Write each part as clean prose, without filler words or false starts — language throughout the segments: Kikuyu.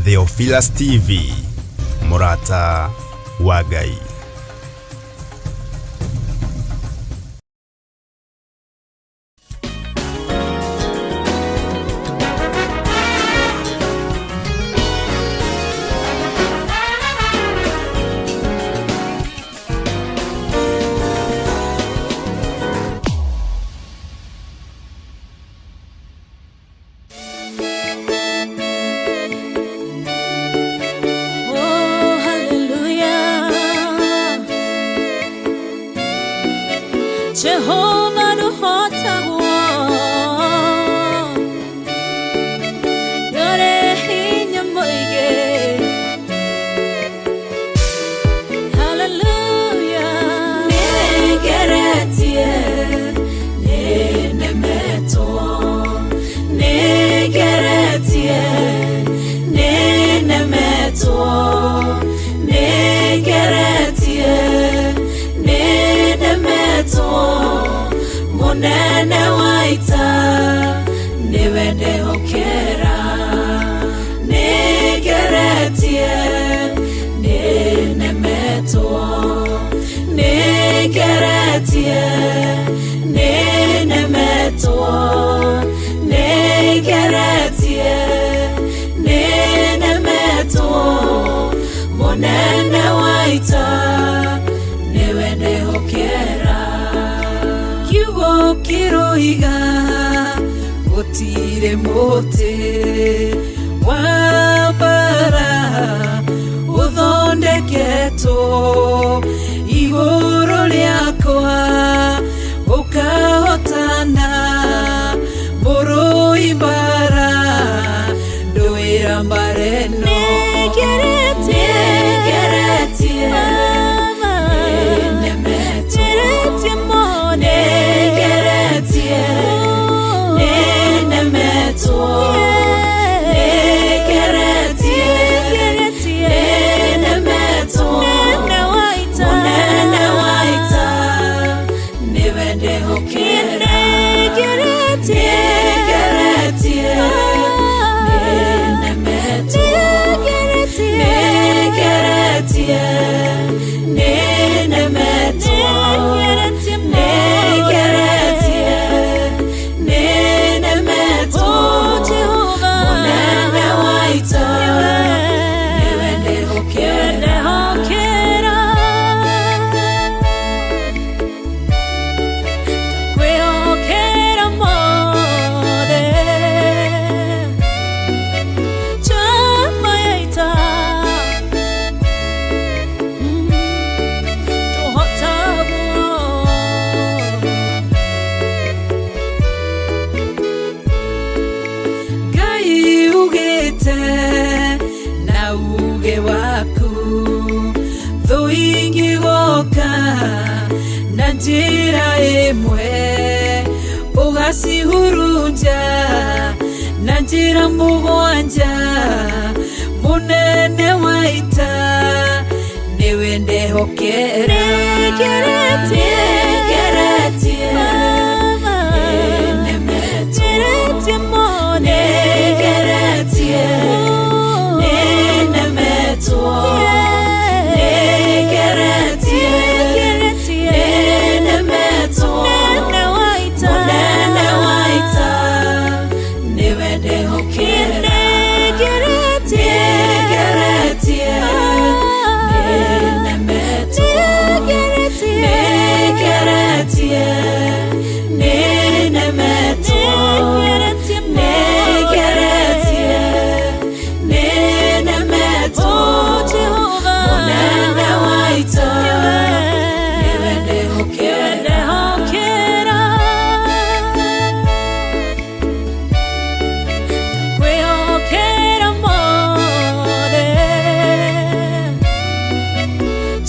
Theophilus TV, mũrata wa Ngai. Oh, hallelujah. Jehovah nũhotagwo. Ndũrĩ hinya mũingĩ. Hallelujah. Nĩngeretie, nĩnemetwo. Nĩngeretie, nĩnemetwo. Nĩngeretie, nĩnemetwo. Mũnene wa ita, nĩwe ndehokera. Nĩngeretie, nĩnemetwo. Nĩngeretie, nĩnemetwo. Nĩngeretie, nĩnemetwo. Mũnene wa ita, nĩwe ndehokera. Kiugo kĩroiga gũtirĩ mũtĩ wa mbara ũthondeketwo igũrũ rĩakwa ũkahotana mũrũi mbara ndũĩra mbara ĩno. Nĩngeretie, nĩnemetwo. Nĩngeretie, nĩnemetwo. Nĩngeretie, nĩnemetwo. Mũnene wa ita, nĩwe ndehokera. Nĩngeretie, nĩnemetwo. Nĩngeretie, nĩnemetwo. Nĩngeretie, nĩnemetwo. Mũnene wa ita, nĩwe ndehokera. Kwĩhokera mothe. Chama ya ita. Tũhotagwo. Ngai ugĩte na uge waku thũ ingĩgoka na njĩra ĩmwe ũgacihurunja na njĩra mũgwanja. Mũnene wa ita, nĩwe ndehokera. Nĩngeretie, nĩnemetwo. Nĩngeretie, nĩnemetwo. Nĩngeretie, nĩnemetwo. Mũnene wa ita, nĩwe ndehokera. Nĩngeretie, nĩnemetwo. Nĩngeretie, nĩnemetwo. Nĩngeretie, nĩnemetwo. Mũnene wa ita, nĩwe ndehokera. Kwĩhokera mothe.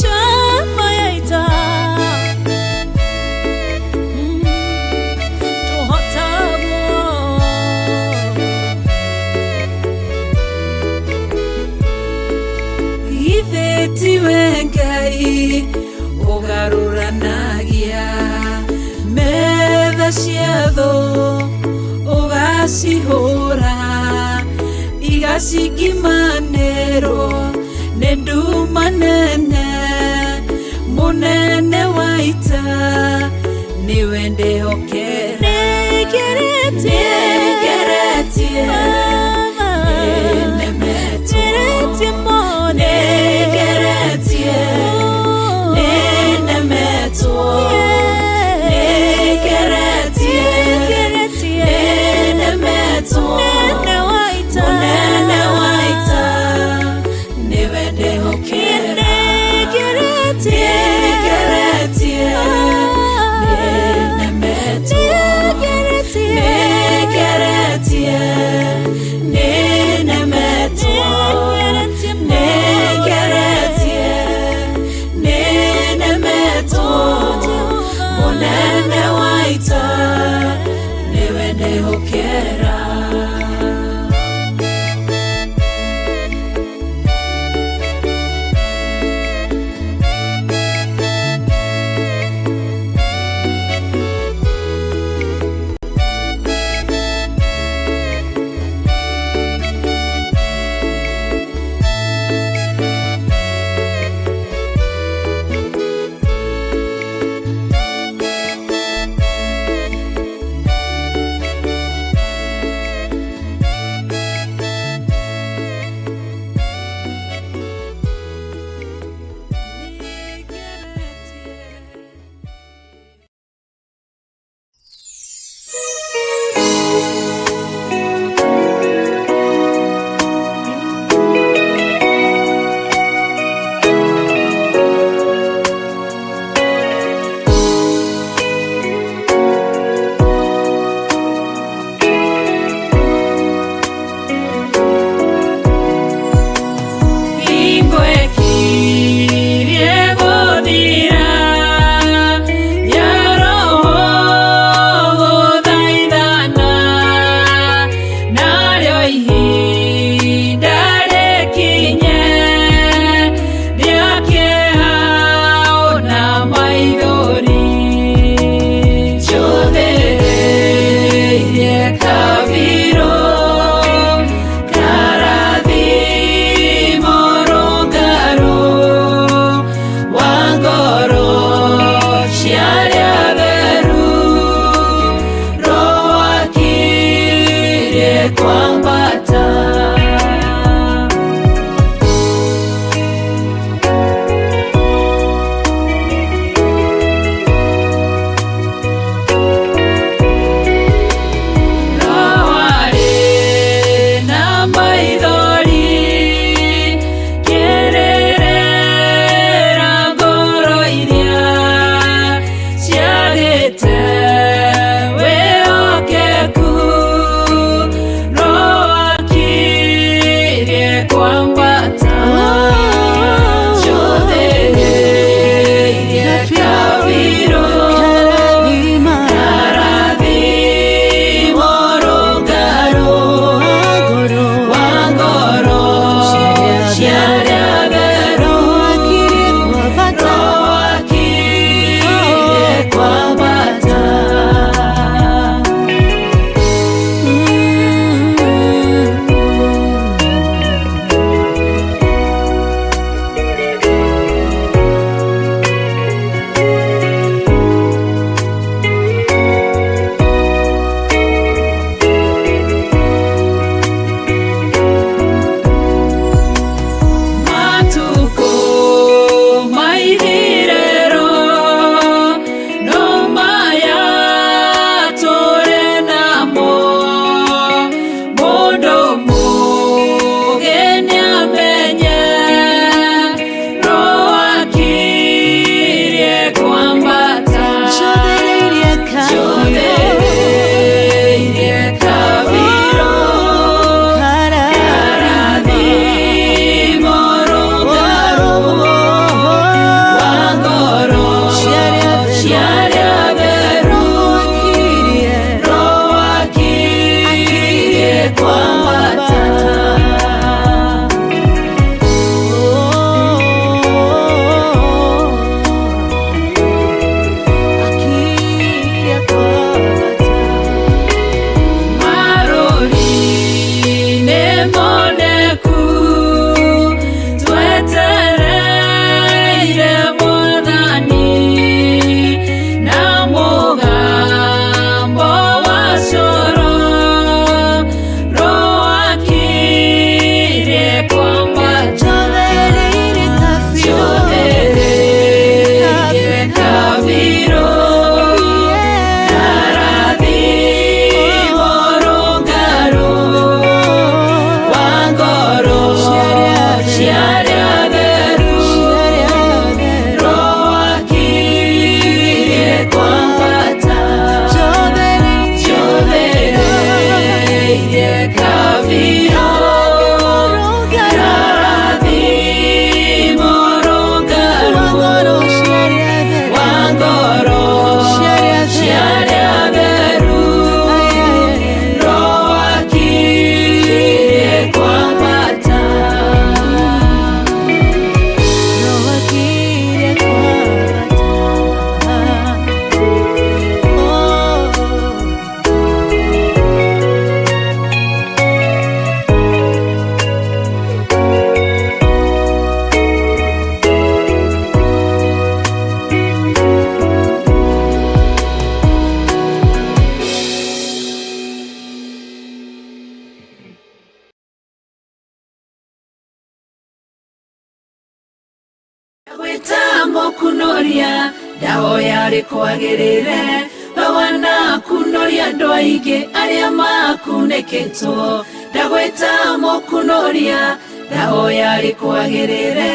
Chama ya ita. Tũhotagwo. Githĩ tiwe Ngai ũgarũranagia metha cia thũ, ũgacihũra. Ndacingimanĩrwo nĩ nduma nene, mũnene wa ita nĩwe ndĩhokera. Nĩngeretie, nĩnemetwo, nĩngeretie, nĩnemetwo, nĩngeretie, nĩnemetwo, mũnene wa ita nĩwe ndĩhokera. Nĩngeretie, nĩnemetwo, nĩngeretie, nĩnemetwo, nĩngeretie, nĩnemetwo, mũnene wa ita nĩwe ndĩhokera. Marori ne mone. Ndagwĩta mũkunoria, ndahoya rĩkwagĩrĩre. We wanakunoria andũ aingĩ arĩa makunĩkĩtwo. Ndagwĩta mũkunoria, ndahoya rĩkwagĩrĩre.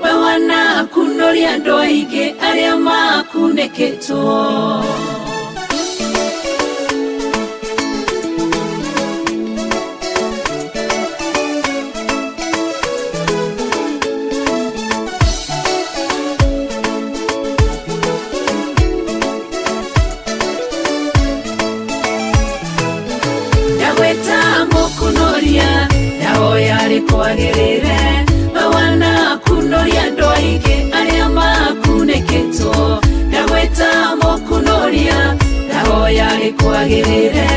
We wanakunoria andũ aingĩ arĩa makunĩkĩtwo. Ndagwĩta mũkunoria, ndahoya rĩkwagĩrĩre. We wanakunoria andũ aingĩ arĩa makunĩkĩtwo. Ndagwĩta mũkunoria, ndahoya rĩkwagĩrĩre.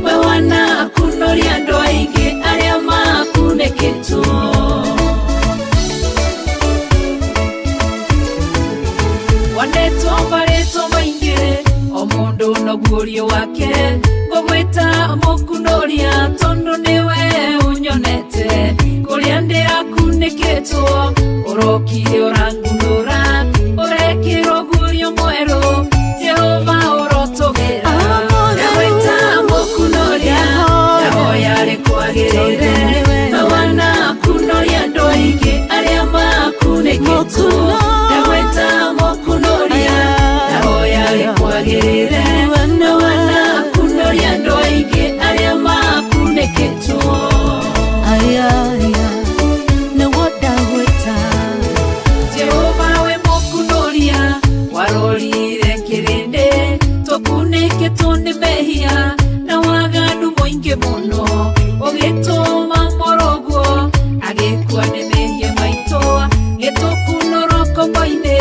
We wanakunoria andũ aingĩ arĩa makunĩkĩtwo. Wandetwo marĩtwo maingĩ, o mũndũ noguũrio wake. Ngũgwĩta mũkunoria tondũ nĩwe ũnyonete. Kũrĩa ndĩrakunĩkĩtwo, ũrokire ũrangunũra. Ũrekĩrwo guũrio mwerũ, Jehova ũrotũgĩra. Ndagwĩta mũkunoria, ndahoya rĩkwagĩrĩre. We wanakunoria andũ aingĩ arĩa makunĩkĩtwo. Ndagwĩta mũkunoria, ndahoya rĩkwagĩrĩre. We wanakunoria andũ aingĩ arĩa makunĩkĩtwo. Jehova we mũkunoria, warorire kĩrĩndĩ, tũkunĩkĩtwo nĩ mehia na waganu mũingĩ mũno. Ũgĩtũma mũrũguo agĩkua nĩ mehia maitũ, gĩtũkunũrwo ngombo-inĩ,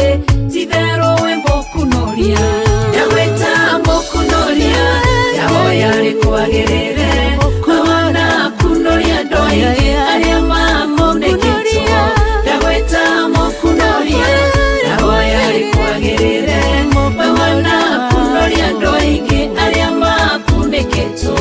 ti-itherũ we mũkunoria. Ndagwĩta mũkunoria, ndahoya rĩkwagĩrĩre. We wanakunoria andũ aingĩ arĩa makunĩkĩtwo. Ndagwĩta mũkunoria, ndahoya rĩkwagĩrĩre. We wanakunoria andũ aingĩ arĩa makunĩkĩtwo.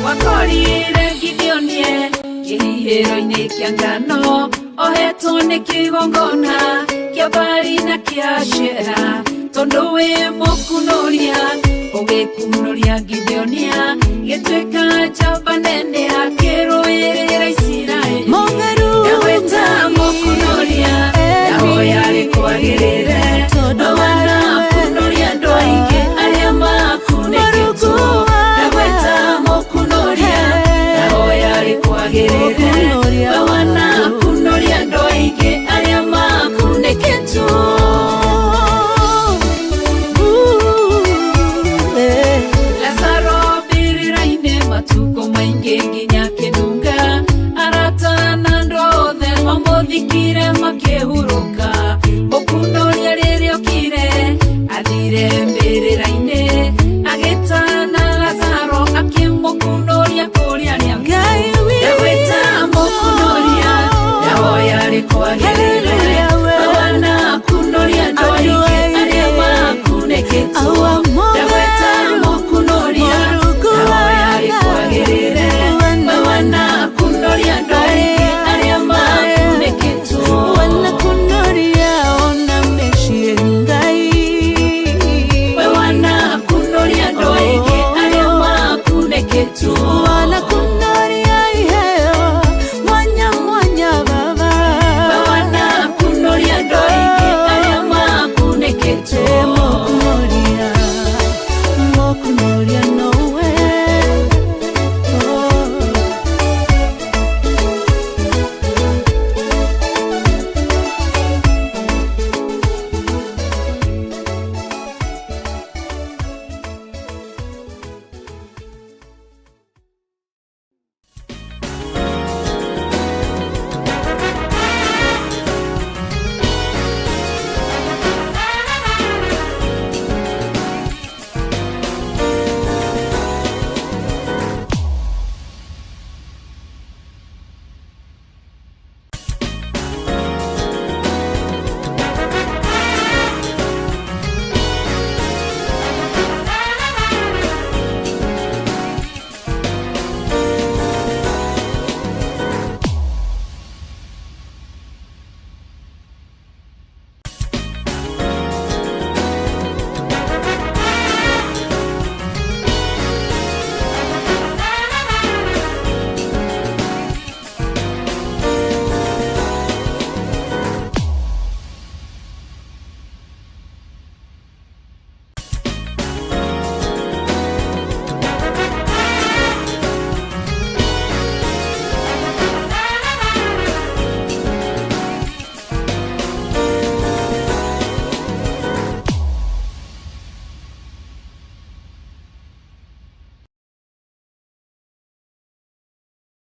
Wakorire Gideonie kĩhihĩro-inĩ kĩa ngano, ohetwo nĩ kĩgongona kĩa Baali na kĩa Ashera. Tondũ wĩ mũkunoria, ũgĩkunoria Gideonia, gĩtuĩka njamba nene akĩrũĩrĩra Isiraeli. Ndagwĩta mũkunoria, ndahoya rĩkwagĩrĩre. We wanakunoria andũ aingĩ arĩa makunĩkĩtwo. Ndagwĩta mũkunoria, ndahoya rĩkwagĩrĩre. We wanakunoria andũ aingĩ arĩa makunĩkĩtwo. Lazaro mbĩrĩra-inĩ matukũ maingĩ nginya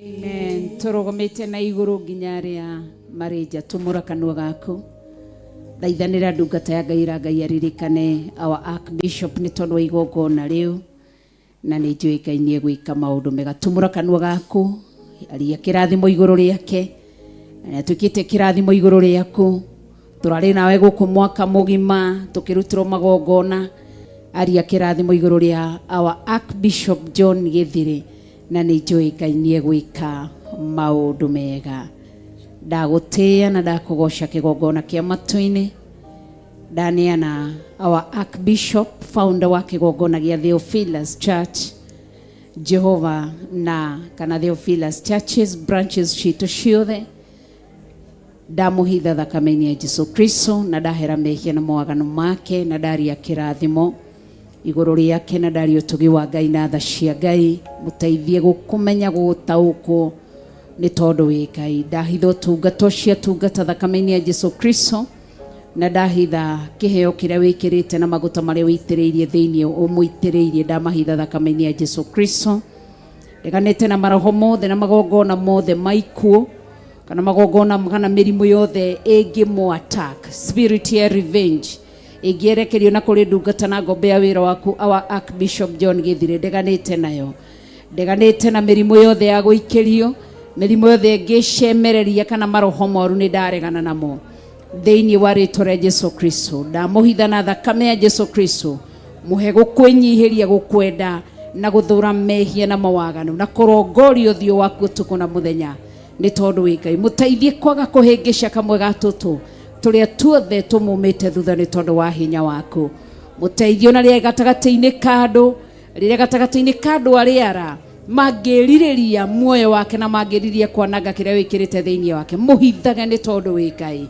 Amen. Tũrũgamĩte na igũrũ nginya arĩa marĩ nja, tumũra kanua gaku, thaithanĩra ndungata ya Ngai ra Ngai aririkane our archbishop nĩ tondũ wa igongona rĩu, na nĩ njũĩ Ngai nĩ egwĩka maũndũ mega. Tumũra kanua gaku, aria kĩrathimo igũrũ rĩake, na nĩ atuĩkĩte kĩrathimo igũrũ rĩaku. Tũrarĩ nawe gũkũ mwaka mũgima tũkĩrutĩrwo magongona. Aria kĩrathimo igũrũ rĩa our archbishop John Gĩthiri, na nĩ njũĩ Ngai nĩ egwĩka maũndũ mega. Ndagũtĩĩa na ndakũgoca kĩgongona kĩa matu-inĩ. Ndaneana our archbishop, founder wa kĩgongona gĩa Theophilus Church Jehova, na kana Theophilus Churches branches citũ ciothe. Ndamũhitha thakame-inĩ ya Jesu Kristo, na ndahera mehia na mawaganu make, na ndaria kĩrathimo igũrũ rĩake, na ndaria ũtugi wa Ngai na tha cia Ngai. Mũteithie gũkũmenya, gũtaũkwo nĩ tondũ wĩ Ngai. Ndahitha ũtungata ũcio atungata thakame-inĩ ya Jesu Kristo, na ndahitha kĩheo kĩrĩa wĩkĩrĩte na maguta marĩa wĩitĩrĩirie thĩinĩ ũmũitĩrĩirie, ndamahitha thakame-inĩ ya Jesu Kristo. Ndeganĩte na maroho mothe na magongona mothe maikuũ, kana magongona kana mĩrimũ yothe ĩngĩmũ attack, spirit ya revenge ĩngĩerekerio na kũrĩ ndungata na ngombe ya wĩra waku our archbishop John Gĩthirĩ, ndeganĩte nayo. Ndeganĩte na mĩrimũ yothe ya gũikĩrio, mĩrimũ yothe ĩngĩcemereria kana maroho moru, nĩ ndaregana namo thĩinĩ wa rĩtwa rĩa Jesu Kristo. Ndamũhitha na thakame ya Jesu Kristo. Mũhe gũkwĩnyihĩria, gũkwenda na gũthũra mehia na mawaganu, na kũrongoria ũthiũ waku ũtukũ na mũthenya, nĩ tondũ wĩ Ngai. Mũteithie kwaga kũhĩngĩca kamwe ga tũtũ tũrĩa tuothe tũmumĩte thutha, nĩ tondũ wa hinya waku. Mũteithie ona rĩrĩa gatagatĩ-inĩ ka andũ, rĩrĩa gatagatĩ-inĩ ka andũ arĩa ara mangĩrirĩria muoyo wake na mangĩrirĩria kwananga kĩrĩa wĩkĩrĩte thĩinĩ wake, mũhithage nĩ tondũ wĩ Ngai,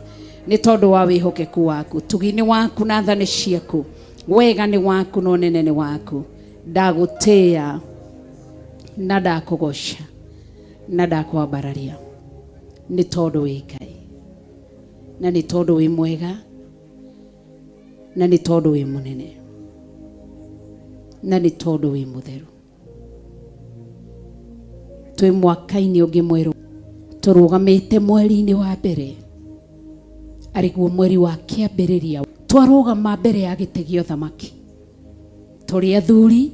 nĩ tondũ wa wĩhokeku waku, tugi-inĩ waku na tha nĩ ciaku, wega nĩ waku na ũnene nĩ waku. Ndagũtĩĩa na ndakũgoca na ndakwambararia, nĩ tondũ wĩ Ngai, na nĩ tondũ wĩ mwega, na nĩ tondũ wĩ mũnene, na nĩ tondũ wĩ mũtheru. Twĩ mwaka-inĩ ũngĩ mwerũ, tũrũgamĩte mweri-inĩ wa mbere, arĩguo mweri wa kĩambĩrĩria. Twarũgama mbere ya gĩtĩ gĩa ũthamaki, tũrĩ athuri,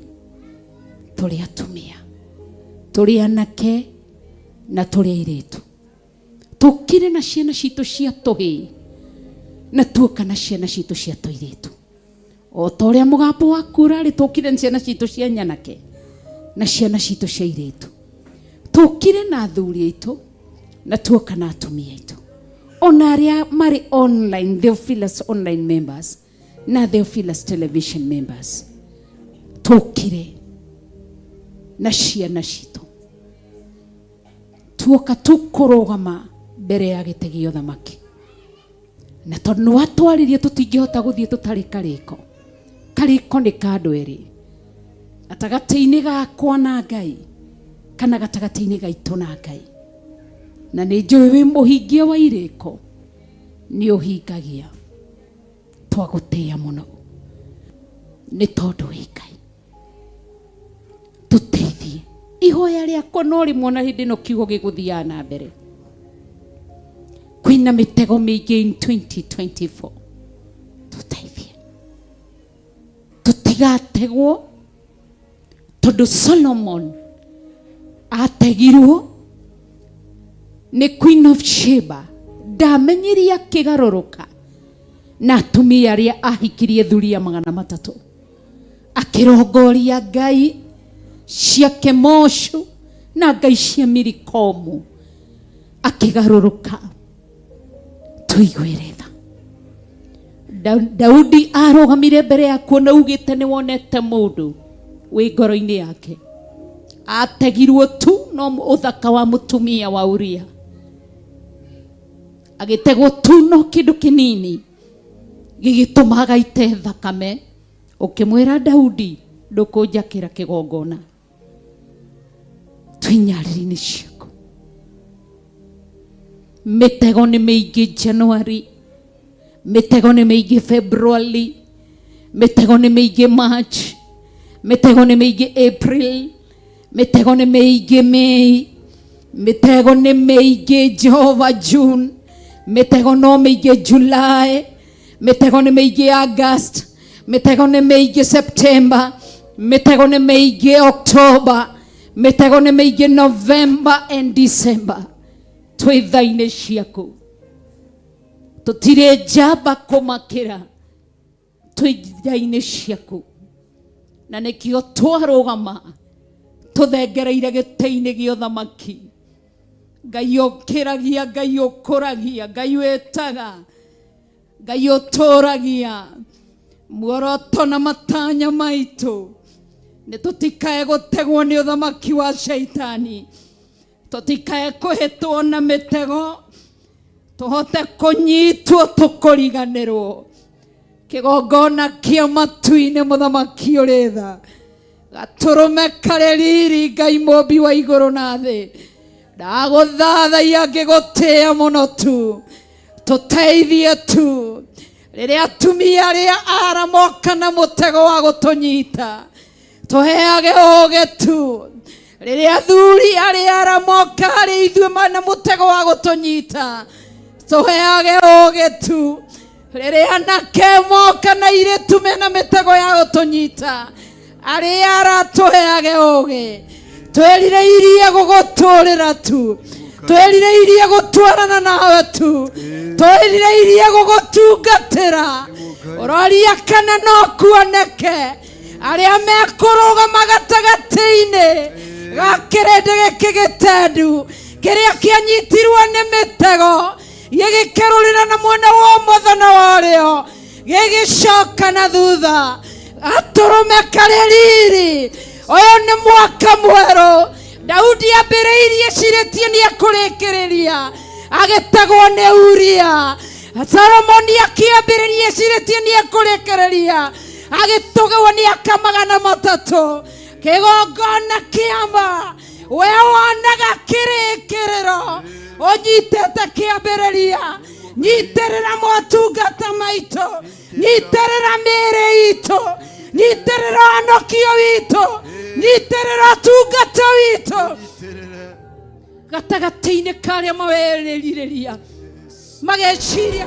tũrĩ atumia, tũrĩ anake na tũrĩ airĩtu, tũkire na ciana citũ cia tũhĩĩ na tuoka na ciana citũ cia tũirĩtu, o ta ũrĩa mũgambo waku ũrarĩ. Tũkire na ciana citũ cia nyanake na ciana citũ cia airĩtu, tũkire na athuri aitũ na tuoka na atumia aitũ, ona arĩa marĩ online, Theophilus online members na Theophilus television members. Tũkire na ciana citũ, tuoka tũkũrũgama mbere ya gĩtĩ gĩa ũthamaki, na tondũ nĩ watwaririe, tũtingĩhota gũthiĩ tũtarĩ karĩko. Karĩko nĩ ka andũ erĩ, gatagatĩ-inĩ gakwa na Ngai, kana gatagatĩ-inĩ gaitũ na Ngai, na nĩ njũĩ wĩ mũhingia wa irĩko, nĩ ũhingagia. Twagũtĩĩa mũno nĩ tondũ wĩ Ngai. Tũteithie. Ihoya rĩakwa no rĩmwe na hĩndĩ ĩno kiugo gĩgũthiaga na mbere, kwĩna mĩtego mĩingĩ in 2024. Tũteithie tũtigategwo, tondũ Solomon ategirwo nĩ Queen of Sheba, ndamenyirie akĩgarũrũka na atumia arĩa ahikirie thuria 300, akĩrongoria ngai cia Kemoshu na ngai cia Milikomu, akĩgarũrũka. Tũiguĩre tha. Daudi arũgamire mbere yaku na ugĩte nĩ wonete mũndũ wĩ ngoro-inĩ yake, ategirwo tu no ũthaka wa mũtumia wa Uria, agĩtegwo tu no kĩndũ kĩnini gĩgĩtũma agaite thakame. Ũkĩmwĩra Daudi, ndũkũnjakĩra kĩgongona. Twĩ nyarĩrĩ-inĩ ciaku, mĩtego nĩ mĩingĩ January, mĩtego nĩ mĩingĩ February, mĩtego nĩ mĩingĩ March, mĩtego nĩ mĩingĩ April, mĩtego nĩ mĩingĩ May. Mĩtego nĩ mĩingĩ Jehova June, mĩtego no mĩingĩ July, mĩtego nĩ mĩingĩ August, mĩtego nĩ mĩingĩ September, mĩtego nĩ mĩingĩ October, mĩtego nĩ mĩingĩ November and December. Twĩ tha-inĩ ciaku, tũtirĩ njamba kũmakĩra, twĩ tha-inĩ ciaku, na nĩkĩo twarũgama tũthengereire gĩtĩ-inĩ gĩa ũthamaki. Ngai ũkĩragia, Ngai ũkũragia, Ngai wĩtaga, Ngai ũtũragia. Muoroto na matanya maitũ nĩ tũtikae gũtegwo nĩ ũthamaki wa Shaitani, tũtikae kũhĩtwo na mĩtego, tũhote kũnyitwo tũkũriganĩrwo. Kĩgongona kĩa matu-inĩ mũthamaki ũrĩ tha, gatũrũme karĩ riri, Ngai mũmbi wa igũrũ na thĩ, ndagũthathaiya ngĩgũtĩĩa mũno tu, tũteithie tu rĩrĩa atumia arĩa ara moka na mũtego wa gũtũnyita, tũheage ũũgĩ tu. Rĩrĩa athuri arĩa ara moka harĩ ithuĩ na mũtego wa gũtũnyita, tũheage ũũgĩ tu. Rĩrĩa anake moka na airĩtu mena mĩtego ya gũtũnyita, arĩa ara tũheage ũũgĩ. Twĩrirĩirie gũgũtũrĩra tu, twĩrirĩirie gũtwarana nawe tu, twĩrirĩirie gũgũtungatĩra. Ũroria kana no kuoneke arĩa mekũrũgama gatagatĩ-inĩ ga kĩrĩndĩ gĩkĩ gĩtendu kĩrĩa kĩanyitirwo nĩ mĩtego, gĩgĩkerũrĩra na mwena wa ũmotho na wa ũrĩo, gĩgĩcoka na thutha. Gatũrũme karĩ riri. Ũyũ nĩ mwaka mwerũ. Daudi ambĩrĩirie cirĩtie nĩ ekũrĩkĩrĩria, agĩtegwo nĩ Uria. Solomoni akĩambĩrĩria cirĩtie nĩ ekũrĩkĩrĩria, agĩtũgwo nĩ aka 300. Kĩgongona kĩama we wonaga kĩrĩkĩrĩro, ũnyitĩte kĩambĩrĩria. Nyitĩrĩra motungata maitũ, nyitĩrĩra mĩĩrĩ itũ, nyitĩrĩra ũhonokio witũ, nyitĩrĩra ũtungata witũ gatagatĩ-inĩ karĩa mawerĩrirĩria mageciria.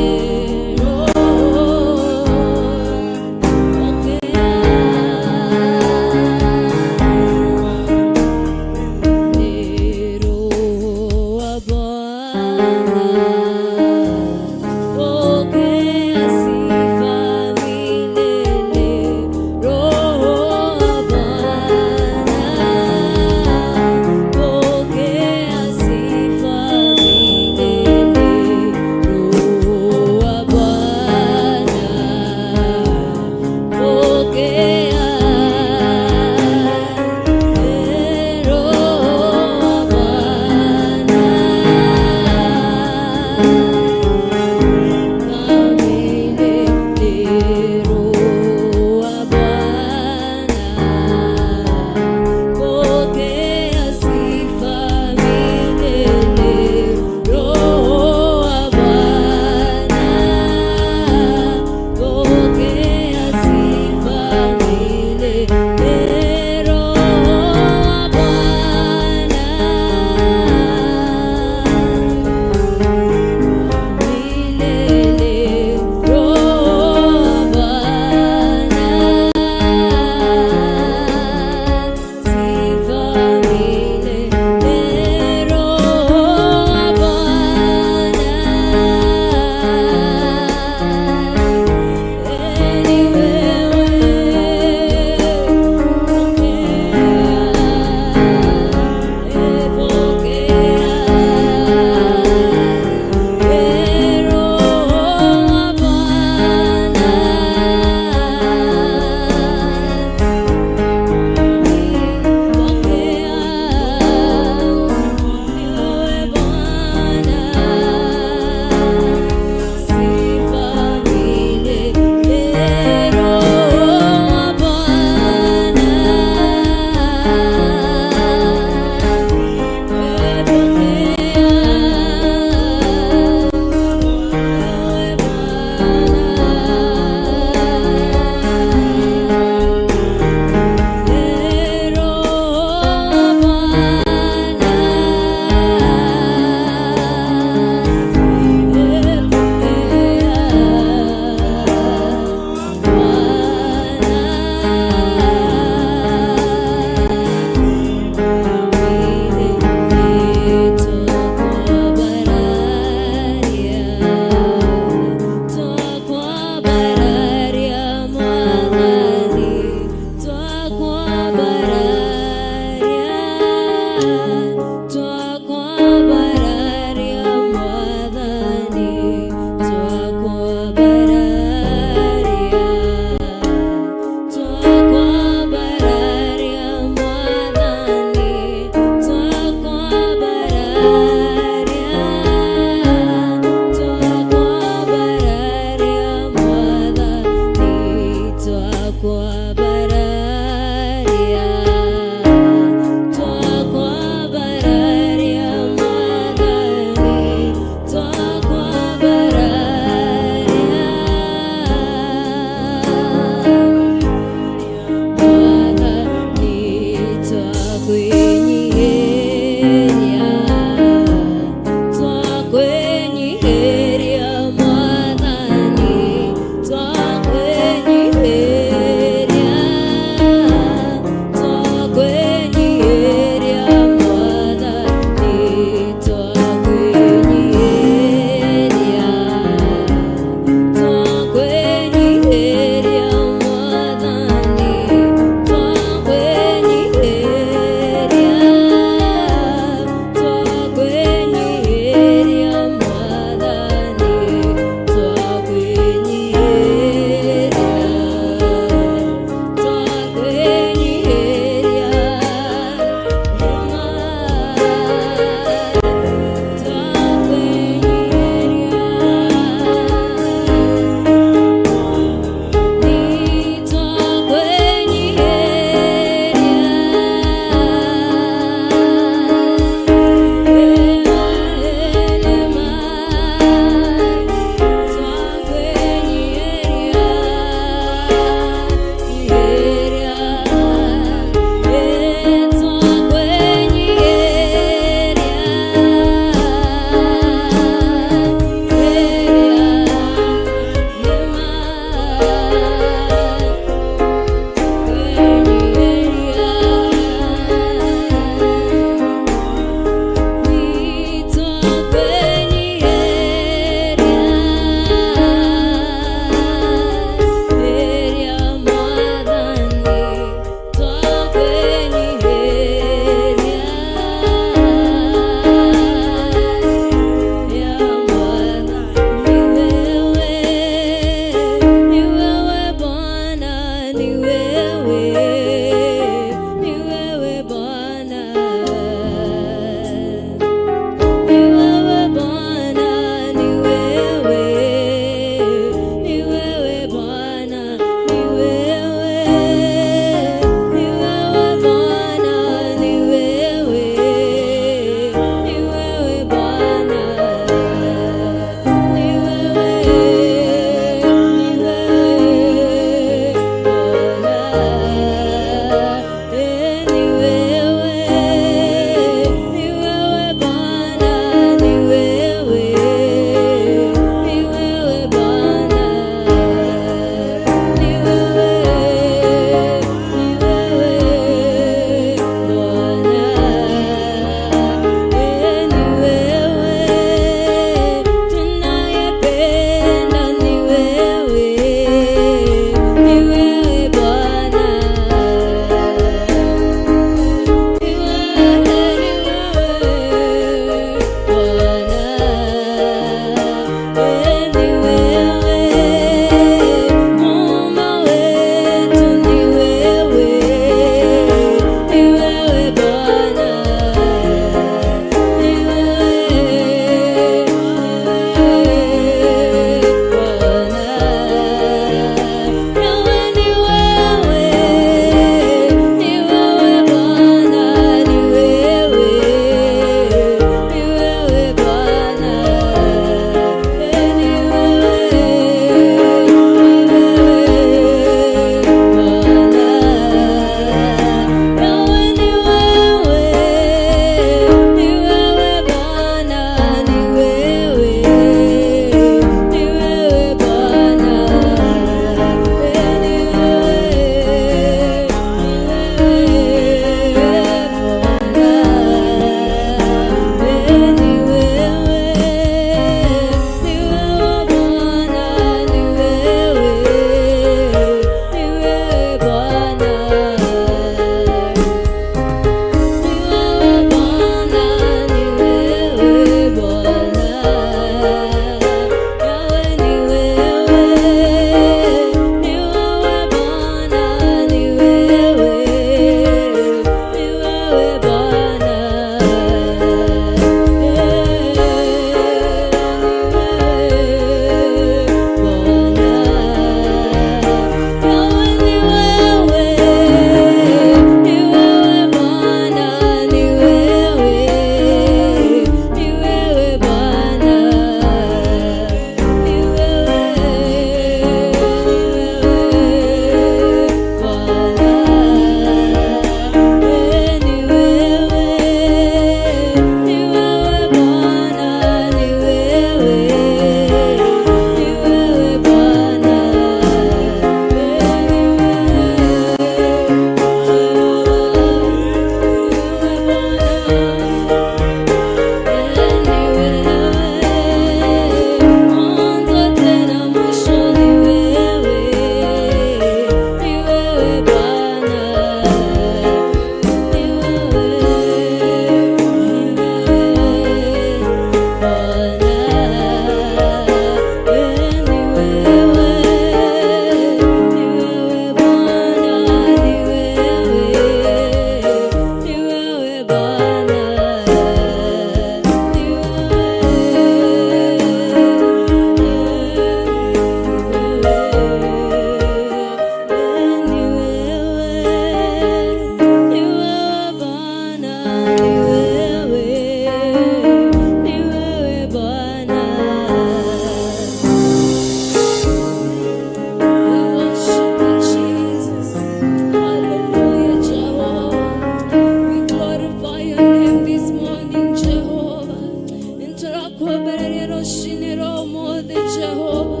Tũrakwambararia rũcinĩ rwa ũmũthĩ Jehova,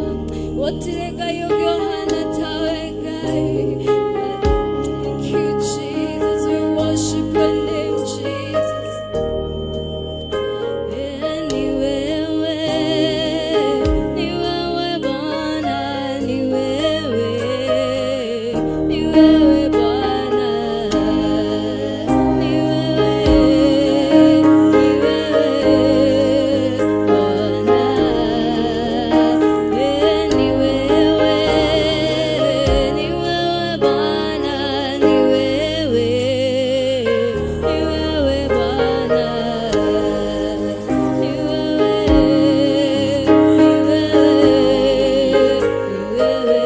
gũtirĩ Ngai ũngĩ ũhana tawe Ngai. Thank you, Jesus. We worship your name, Jesus. Ni wewe, ni wewe Bwana, ni wewe, ni wewe Bwana, ni wewe, ni wewe Bwana, ni wewe, ni wewe Bwana, ni wewe, ni wewe Bwana, ni wewe, ni wewe, ni wewe,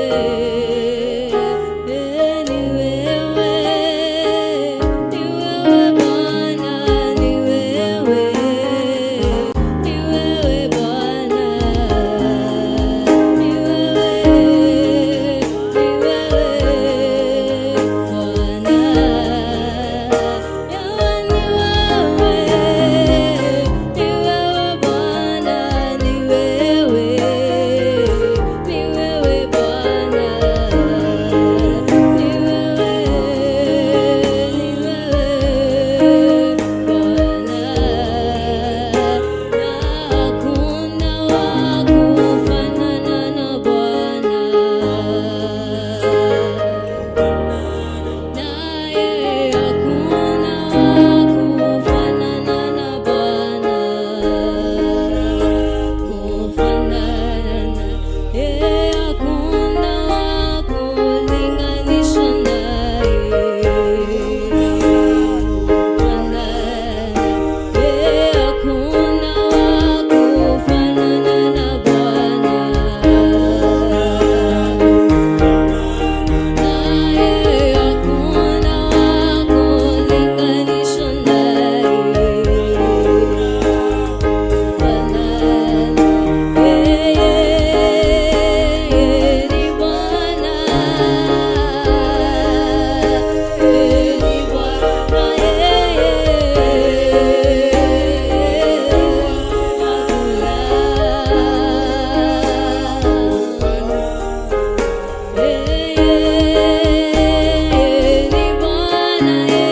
ni wewe, ni wewe Bwana, ni wewe, ni wewe Bwana, ni wewe, ni wewe Bwana, ni wewe, ni wewe Bwana, ni wewe, ni wewe Bwana, ni wewe, ni wewe Bwana, hakuna wa kufanana na Bwana. Naye hakuna wa kufanana na Bwana, kufanana, hakuna wa kulinganisha naye, kufanana, hakuna wa kufanana na Bwana. Naye hakuna wa kulinganisha naye, Bwana, yeye ni Bwana, ni Bwana, yeye hakuna. Ni Bwana, ni Bwana,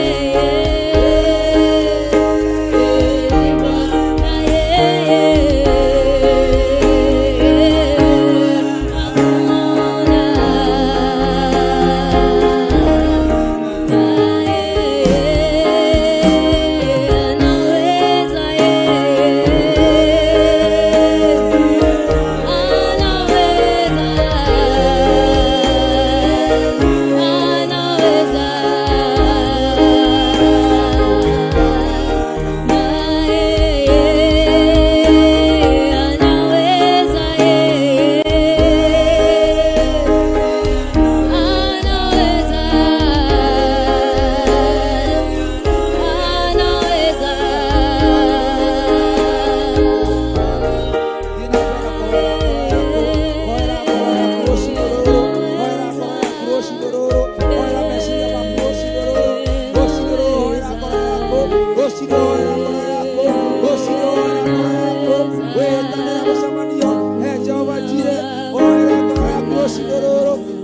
anaweza, anaweza, anaweza,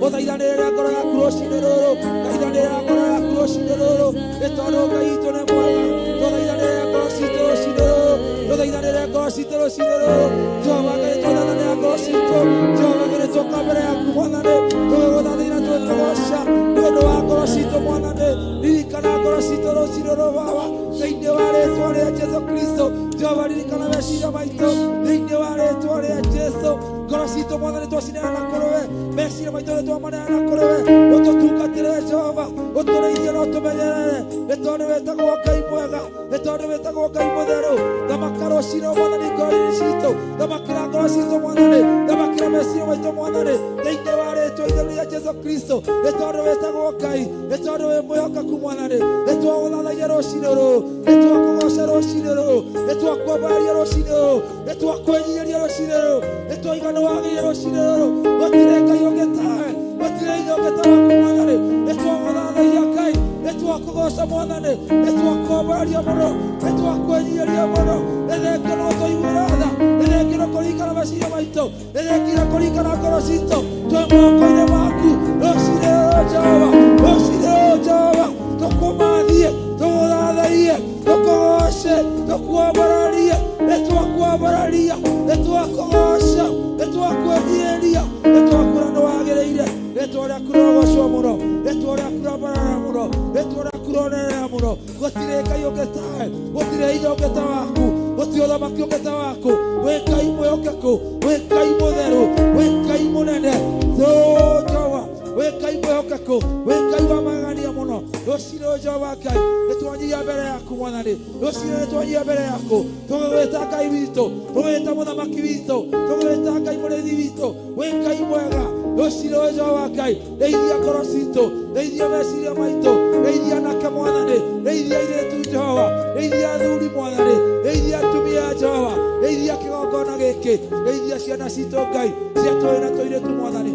Ũthaithanĩrĩra ngoro yaku rũcinĩ rũrũ, thaithanĩrĩra ngoro yaku rũcinĩ rũrũ, nĩ tondũ Ngai witũ nĩ mwega. Tũthaithanĩrĩre ngoro citũ rũcinĩ rũrũ, tũthaithanĩrĩre ngoro citũ rũcinĩ rũrũ. Jehova Ngai, tũthaithanĩrĩra ngoro citũ. Jehova Ngai, nĩtũka mbere yaku Mwathani, tũgĩgũthathina tũgĩkũgoca nĩ ũndũ wa ngoro citũ Mwathani. Ririkana ngoro citũ rũcinĩ rũrũ Baba, thĩinĩ wa rĩtwa rĩa Jesu Kristo. Jehova, ririkana meciria maitũ thĩinĩ wa rĩtwa rĩa Jesu. Ngoro citũ Mwathani twacineana kũrĩ we, meciria maitũ nĩ twamaneana kũrĩ we. Ũtũtungatĩre Jehova, ũtũrĩithie na ũtũmenyerere, nĩ tondũ wĩtagwo Ngai mwega, nĩ tondũ wĩtagwo Ngai mũtheru. Thamaka rũcinĩ Mwathani ngoro-inĩ citũ, thamakĩra ngoro citũ Mwathani, thamakĩra meciria maitũ Mwathani, thĩinĩ wa rĩtwa itheru rĩa Jesu Kristo. Nĩ tondũ wĩtagwo Ngai, nĩ tondũ wĩ mwĩhokeku Mwathani, nĩ twagũthathaia rũcinĩ rũrũ, nĩ twakũgoca rũcinĩ rũrũ, nĩ twakwambararia rũcinĩ rũrũ, nĩ twakwĩnyiihĩria rũcinĩ rũrũ, nĩ twaiga nĩ wagĩrĩire rũcinĩ rũrũ. Gũtirĩ Ngai ũngĩ tawe, gũtirĩ ithe ũngĩ ta waku Mwathani. Nĩ twagũthathaia Ngai, nĩ twakũgoca Mwathani, nĩ twakwambararia mũno, nĩ twakwĩnyiihĩria mũno. Nĩ thengio nĩ gũtũiguĩra tha. Meciria maitũ, rĩrĩkire kũringana ngoro citũ, twĩ moko-inĩ maku rũcinĩ rũrũ Jehova, rũcinĩ rũrũ Jehova, tũkũmathie, tũgũthathaiye, tũkũgoce, tũkuambararie, nĩtwakwambararia, nĩtwakũgoca, nĩtwakwĩnyihĩria, nĩtwakwĩra nĩwagĩrĩire. Rĩtwa rĩaku rĩrogocwo mũno, rĩtwa rĩaku rĩambarara mũno, rĩtwa rĩaku rĩonerera mũno. Gũtirĩ Ngai ũngĩ tawe, gũtirĩ hinya ũngĩ ta waku, gũtirĩ ũthamaki ũngĩ ta waku. Wĩ Ngai mwĩhokeku, wĩ Ngai mũtheru, wĩ Ngai mũnene. Jehova, wĩ Ngai mwĩhokeku, wĩ Ngai wa magegania mũno. Rũcinĩ rũrũ Jehova Ngai, nĩtwanyihia mbere yaku Mwathani, rũcinĩ nĩtwanyihia mbere yaku, tũgĩgwĩta Ngai witũ, tũgĩgwĩta mũthamaki witũ, tũgĩgwĩta Ngai mũrĩithi witũ. Wĩ Ngai mwega. Rũcinĩ rũrũ Jehova Ngai, rĩithia ngoro citũ, rĩithia meciria maitũ, rĩithia anake Mwathani, rĩithia airĩtu Jehova, rĩithia athuri Mwathani, rĩithia atumia Jehova, rĩithia kĩgongona gĩkĩ, rĩithia ciana citũ Ngai, cia tũhĩĩ na tũirĩtu Mwathani,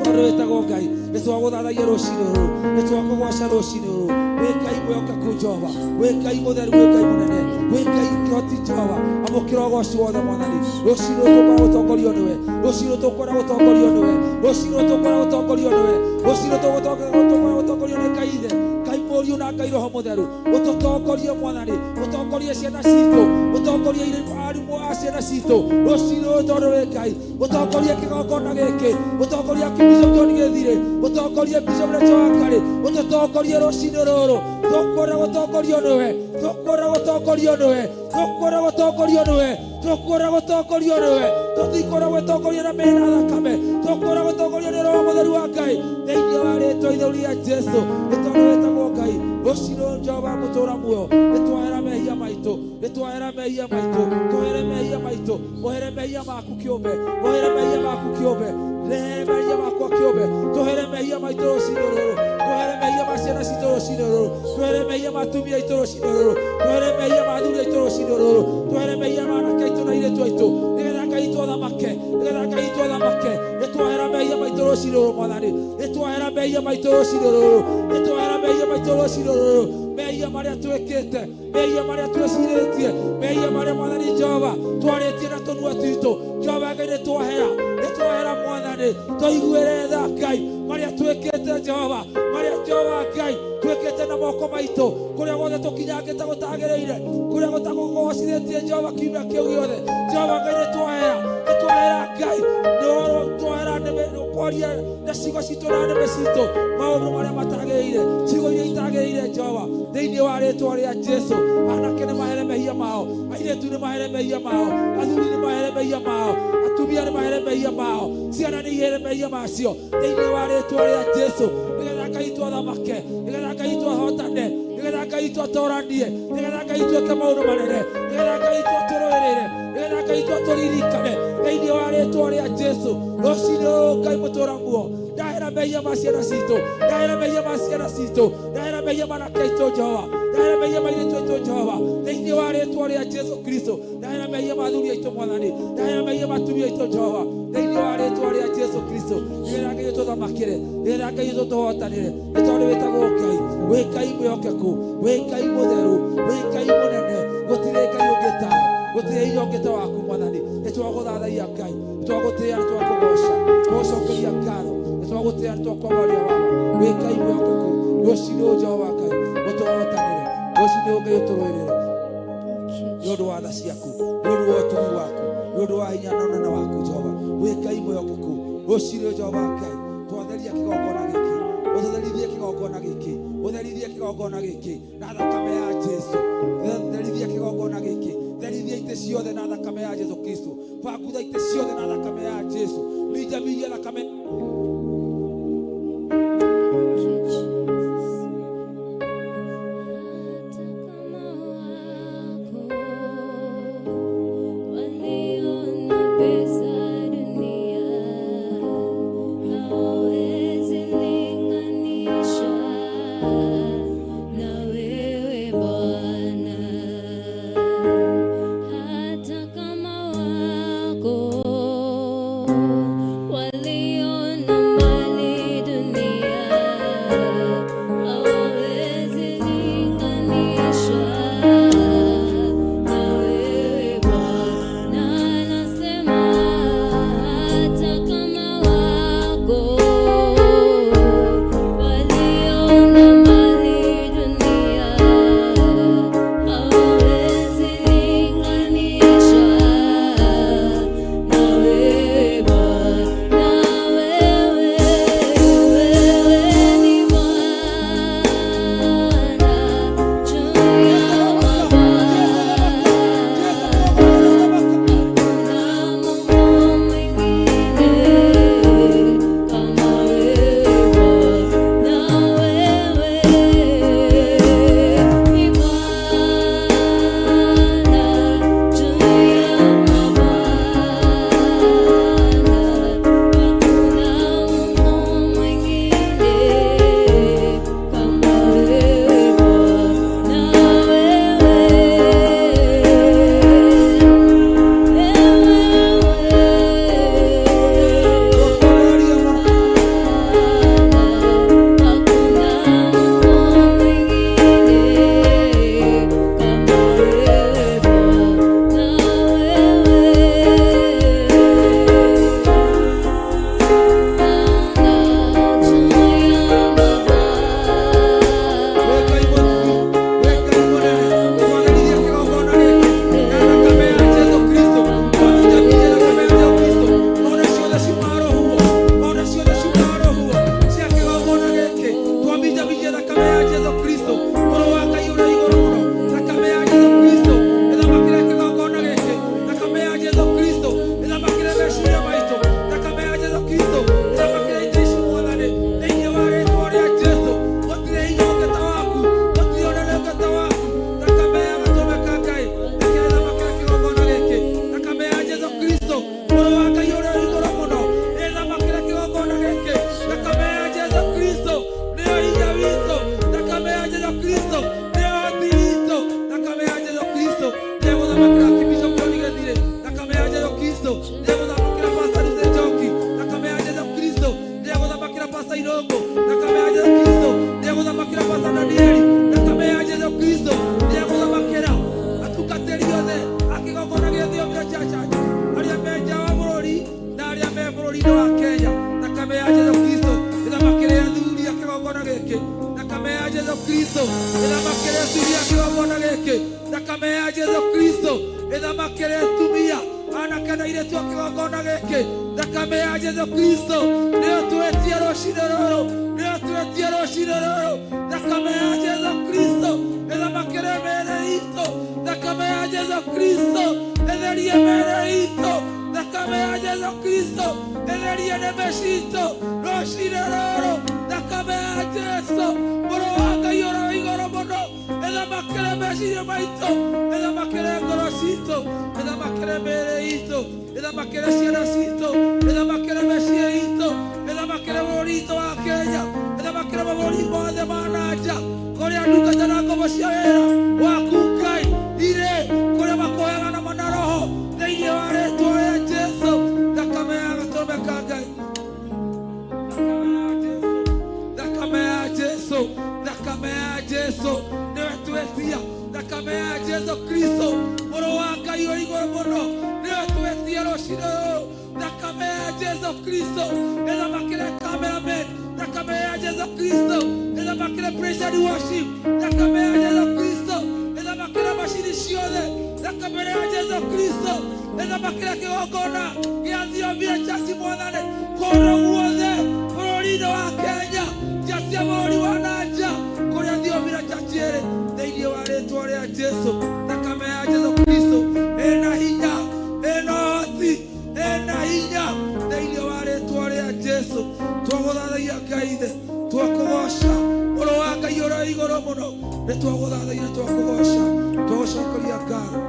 tondũ wĩtagwo Ngai. Nĩtwagũthathaia rũcinĩ rũrũ, nĩtwakũgoca rũcinĩ rũrũ. Wĩ Ngai mwĩhokeku Jehova, wĩ Ngai mũtheru, wĩ Ngai mũnene, wĩ Ngai kĩhoti Jehova. Amũkĩra ũgoci wothe Mwathani. Rũcinĩ rũrũ tũkwenda gũtongorio nĩwe, rũcinĩ rũrũ tũkwenda gũtongorio nĩwe, rũcinĩ rũrũ tũkwenda gũtongorio nĩwe, rũcinĩ rũrũ tũkwenda gũtongorio nĩ Ngai Ithe, Ngai Mũriũ na Ngai Roho Mũtheru. Ũtũtongorie Mwathani, ũtongorie ciana citũ, ũtongorie arimũ a ciana citũ rũcinĩ rũrũ, tondũ wĩ Ngai. Ũtongorie kĩgongona gĩkĩ, ũtongorie Bishop John Gĩthirĩ, ũtongorie Bishop Rachel Wakari, ũtũtongorie rũcinĩ rũrũ. Tũkwenda gũtongorio nĩwe, tũkwenda gũtongorio nĩwe, tũkwenda gũtongorio nĩwe, tũkwenda gũtongorio nĩwe. Tũtikwenda gwĩtongoria na mĩĩrĩ na thakame, tũkwenda gũtongorio nĩ Roho Mũtheru wa Ngai, thĩinĩ wa rĩtwa itheru rĩa Jesu. Nĩ tondũ wĩtagwo Ngai. Rũcinĩ rũrũ Jehova mũtũra muoyo, nĩtwahera mehia maitũ, nĩtwahera mehia maitũ, tũhere mehia maitũ, ũhere mehia maku kĩũmbe, ũhere mehia maku kĩũmbe, rehere mehia makwa kĩũmbe, tũhere mehia maitũ rũcinĩ rũrũ, tũhere mehia ma ciana citũ rũcinĩ rũrũ, tũhere mehia ma atumia aitũ rũcinĩ rũrũ, tũhere mehia ma athuri aitũ rũcinĩ rũrũ, tũhere mehia ma anake aitũ na airĩtu aitũ, nĩgetha Ngai witũ athamake, nĩgetha Ngai witũ athamake. Nĩtwahera mehia maitũ rũcinĩ rũrũ Mwathani, nĩtwahera mehia maitũ rũcinĩ rũrũ, nĩtwahera mehia maitũ rũcinĩ rũrũ, mehia marĩa twĩkĩte, mehia marĩa twĩcirĩtie, mehia marĩa Mwathani Jehova twarĩtie na tũnua twitũ. Jehova Ngai, nĩtwahera, nĩtwahera Mwathani, tũiguĩre tha Ngai, marĩa twĩkĩte Jehova, marĩa Jehova Ngai twĩkĩte na moko maitũ, kũrĩa guothe tũkinyangĩte gũtagĩrĩire, kũrĩa gũtagũgocithĩtie Jehova kiumia kĩu gĩothe. Jehova Ngai, nĩtwahera, nĩtwahera Ngai, nĩtwahera kwaria na ciugo citũ na nĩmĩ citũ maũndũ marĩa matagĩrĩire, ciugo iria itagĩrĩire Jehova, thĩinĩ wa rĩtwa rĩa Jesu. Anake nĩ mahere mehia mao, airĩtu nĩ mahere mehia mao, athuri nĩ mahere mehia mao, atumia nĩ mahere mehia mao, ciana nĩ ihere mehia macio, thĩinĩ wa rĩtwa rĩa Jesu, nĩgetha Ngai witũ athamake, nĩgetha Ngai witũ ahotane, nĩgetha Ngai witũ atoranie, nĩgetha Ngai witũ eke maũndũ manene, nĩgetha Ngai witũ atũrũĩrĩre, nĩgetha Ngai witũ atũririkane, thĩinĩ wa rĩtwa rĩa Jesu. Rũcinĩ rũrũ Ngai mũtũra muoyo, ndahera mehia ma ciana citũ, ndahera mehia ma ciana citũ, ndahera mehia ma anake aitũ Jehova, ndahera mehia ma airĩtu aitũ Jehova, thĩinĩ wa rĩtwa rĩa Jesu Kristo. Ndahera mehia ma athuri aitũ Mwathani, ndahera mehia ma atumia aitũ Jehova, thĩinĩ wa rĩtwa rĩa Jesu Kristo, nĩgetha Ngai ũtũthamakĩre, nĩgetha Ngai ũtũhotanĩre. Nĩ tondũ wĩtagwo Ngai, wĩ Ngai mwĩhokeku, wĩ Ngai mũtheru, wĩ Ngai mũnene, gũtirĩ Ngai ũngĩ tawe, gũtirĩ hinya ũngĩ ta waku Mwathani. Nĩtwagũthathaiya Ngai, nĩtwagũtĩĩa, nĩtwakũgoca, twagũcokeria ngatho, nĩtwagũtĩĩa, nĩtwakwambaria Baba. Wĩ Ngai mwĩhokeku. Rũcinĩ rũrũ Jehova Ngai ũtũhotanĩre, rũcinĩ rũrũ Ngai ũtũrũĩrĩre, nĩ ũndũ wa tha ciaku, nĩ ũndũ wa ũtugi waku, nĩ ũndũ wa hinya na ũnene waku Jehova. Wĩ Ngai mwĩhokeku. Rũcinĩ Jehova Ngai, twatheria kĩgongona gĩkĩ, ũtherithie kĩgongona gĩkĩ, ũtherithie kĩgongona gĩkĩ na thakame ya Jesu, therithia kĩgongona gĩkĩ, therithia itĩ ciothe na thakame ya Jesu Kristo, bangutha itĩ ciothe na thakame ya Jesu, minjamiria thakame. Thank you, Jesus. Hata kama wako walio na pesa dunia hawawezi linganisha na wewe Bwana. Hata kama wako walio na Kristo nĩegũthamakĩra Pastor Lucy Njoki, thakame ya Jesu Kristo nĩegũthamakĩra Pastor Irũngũ, thakame ya Jesu Kristo nĩegũthamakĩra Pastor Danieli, thakame ya Jesu Kristo nĩegũthamakĩra atungatĩri othe a kĩgongona gĩa Thiomire Church arĩa me nja wa bũrũri na arĩa me bũrũri-inĩ wa Kenya. Thakame ya Jesu Kristo ĩthamakĩre athuri a kĩgongona gĩkĩ, thakame ya Jesu Kristo ĩthamakĩre atumia a kĩgongona gĩkĩ, thakame ya Jesu Kristo ĩthamakĩre atumia anake na airĩtu a kĩgongona gĩkĩ. Thakame ya Jesu Kristo nĩyo twĩtie rũcinĩ rũrũ, nĩyo twĩtie rũcinĩ rũrũ. Thakame ya Jesu Kristo ĩthamakĩre mĩĩrĩ itũ, thakame ya Jesu Kristo ĩtherie mĩĩrĩ itũ, thakame ya Jesu Kristo ĩtherie nĩmĩ citũ rũcinĩ rũrũ. Thakame ya Jesu mũrũ wa Ngai ũrĩa wĩ igũrũ mũno ĩthamakĩre meciria maitũ, ĩthamakĩre ngoro citũ, ĩthamakĩre mĩĩrĩ itũ, ĩthamakĩre ciana citũ, ĩthamakĩre mĩciĩ itũ, ĩthamakĩre bũrũri witũ wa Kenya, ĩthamakĩre mabũrũri mothe ma na nja kũrĩa ndungata na ngombo cia wĩra waku Ngai irĩ, kũrĩa makoyaga na mana roho thĩinĩ wa rĩtwa rĩa Jesu. Thakame ya gatũrũme ka Ngai, thakame ya Jesu, thakame ya Jesu nĩwe twetia, thakame ya Jesu Kristo mũrũ wa Ngai ũrĩ igũrũ mũno nĩwe twetia rũcinĩ rũrũ. Thakame ya Jesu Kristo ĩthamakĩre cameraman, thakame ya Jesu Kristo ĩthamakĩre praise and worship, thakame ya Jesu Kristo ĩthamakĩre macini ciothe, thakame ya Jesu Kristo ĩthamakĩre kĩgongona gĩa Thiomire Church Mwathani kũndũ guothe bũrũri-inĩ wa Kenya, nja cia bũrũri wa na nja kũrĩa Thiomire Church ĩrĩ, thĩinĩ wa rĩtwa rĩa Jesu. Thakame ya Jesu Kristo ĩna hinya, ĩna ũhoti, ĩna hinya thĩinĩ wa rĩtwa rĩa Jesu. Twagũthathaia Ngai ithe, twakũgoca mũrũ wa Ngai ũrĩa wĩ igũrũ mũno, nĩ twagũthathaia, twakũgoca, twagũcokeria ngatho,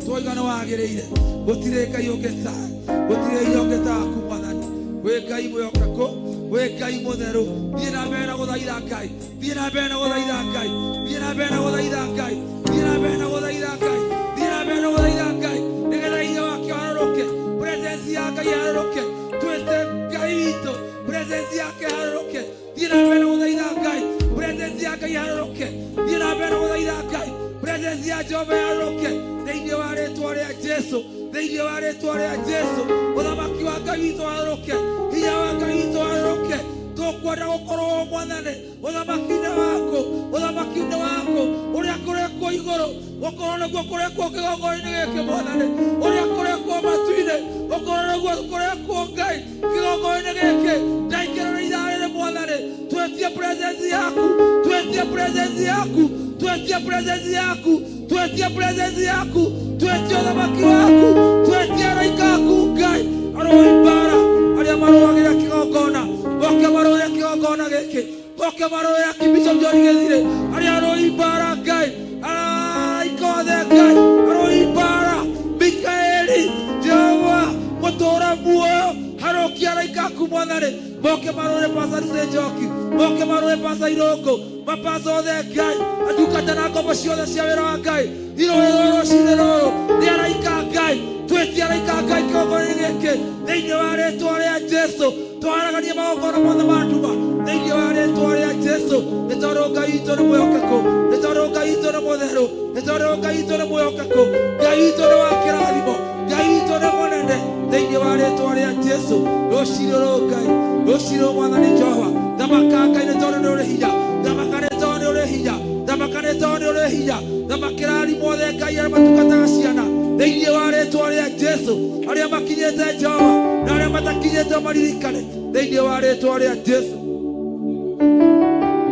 twoiga nĩ wagĩrĩire. Gũtirĩ Ngai ũngĩ tawe, gũtirĩ hinya ũngĩ taku Mwathani. Wĩ Ngai mwĩhokeku, wĩ Ngai mũtheru. Thiĩ na mbere na gũthaitha Ngai, thiĩ na mbere na gũthaitha Ngai, thiĩ na mbere na gũthaitha Ngai, thiĩ na mbere na gũthaitha Ngai, thiĩ na mbere na gũthaitha Ngai, nĩgetha hinya wake ũharũrũke, presence ya Ngai ĩharũrũke. Twĩte Ngai witũ, presence yake ĩharũrũke. Thiĩ na mbere na gũthaitha Ngai, presence ya Ngai ĩharũrũke. Thiĩ na mbere na gũthaitha Ngai, presence ya Jehova ĩharũrũke thĩinĩ wa rĩtwa rĩa Jesu, thĩinĩ wa rĩtwa rĩa Jesu. Ũthamaki wa Ngai witũ ũharũrũke, hinya wa Ngai witũ ũharũrũke. Tũkwenda gũkorwo Mwathani ũthamaki-inĩ waku, ũthamaki-inĩ waku ũrĩa kũrekwo igũrũ gũkorwo nĩguo kũrekwo kĩgongona-inĩ gĩkĩ Mwathani, ũrĩa kũrekwo matu-inĩ gũkorwo nĩguo kũrekwo Ngai kĩgongona-inĩ gĩkĩ. Ndaikĩra na ithaa rĩrĩ Mwathani, twetie presence yaku, twetie presence yaku, twetie presence yaku, twetie presence yaku, twetie ũthamaki waku, twetie araika aku Ngai arũi mbara arĩa marũagĩra kĩgongona, moke marũĩre kĩgongona gĩkĩ, moke marũĩre Bishop John Gĩthirĩ, arĩa arũi mbara Ngai, araika othe Ngai arũi mbara, Mikaeli Jehova mũtũũra muoyo, harũkia araika aku Mwathani, moke marũĩre Pastor Lucy Njoki, moke marũĩre Pastor Irũngũ, mapasta othe Ngai, andungata na ngombo ciothe cia wĩra wa Ngai irũĩrwo rũcinĩ rũrũ nĩ araika Ngai. Twĩtie araika Ngai kĩgongona-inĩ gĩkĩ thĩinĩ wa rĩtwa rĩa Jesu. Twaraganie magongona mothe ma nduma thĩinĩ wa rĩtwa rĩa Jesu, nĩ tondũ Ngai witũ nĩ mwĩhokeku, nĩ tondũ Ngai witũ nĩ mũtheru, nĩ tondũ Ngai witũ nĩ mwĩhokeku, Ngai witũ nĩ wa kĩrathimo, Ngai witũ nĩ mũnene thĩinĩ wa rĩtwa rĩa Jesu. Rũcinĩ rũrũ Ngai, rũcinĩ rũrũ Mwathani Jehova, thamaka Ngai nĩ tondũ nĩ ũrĩ hinya, thamaka nĩ tondũ nĩ ũrĩ hinya, thamaka nĩ tondũ nĩ ũrĩ hinya, thamakĩra arimũ othe Ngai arĩa matungataga ciana thĩinĩ wa rĩtwa rĩa Jesu, arĩa makinyĩte Jehova na arĩa matakinyĩte maririkane thĩinĩ wa rĩtwa rĩa Jesu.